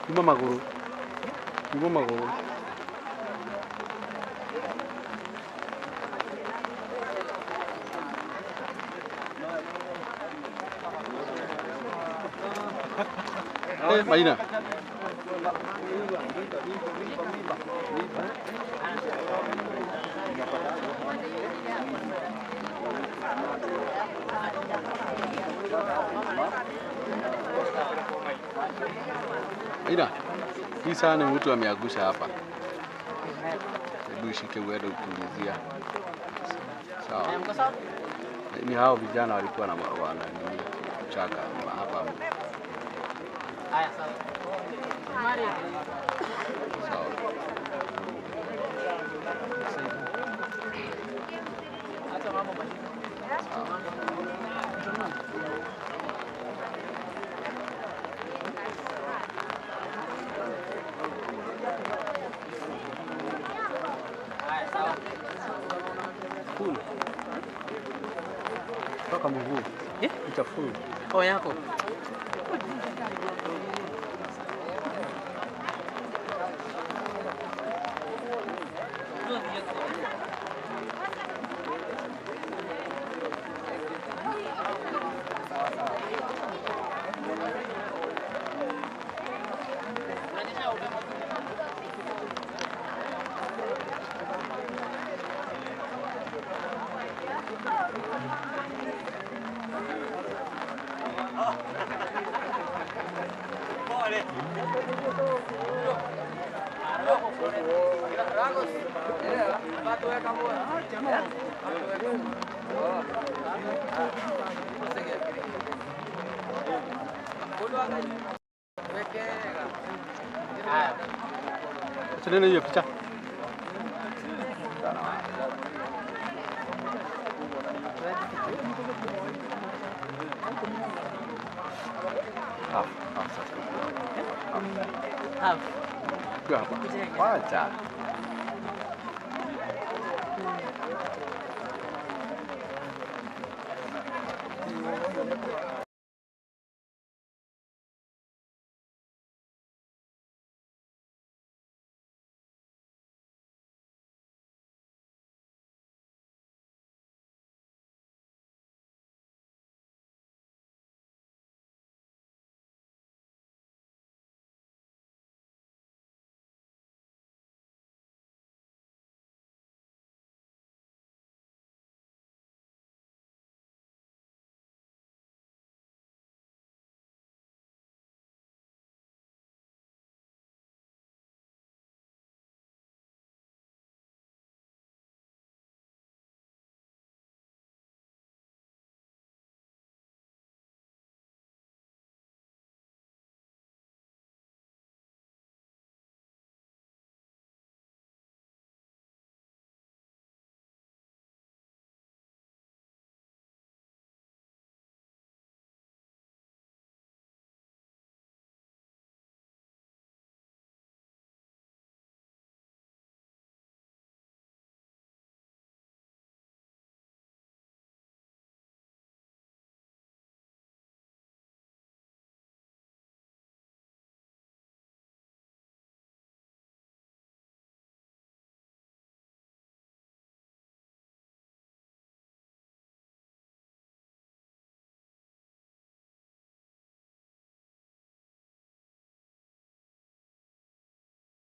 Kuma maguru. Kuma maguru. Maina. Maina, hii sahani mtu ameagusha hapa. Hebu ishike uende utulizia. Sawa. Ni hao vijana walikuwa na wana nini chaka hapa. Haya sawa. Sawa. Acha mambo mazuri. Haya sawa. Cool. Toka mguu. Eh? Uchafu. Oh yako. Acha hiyo picha. Wacha.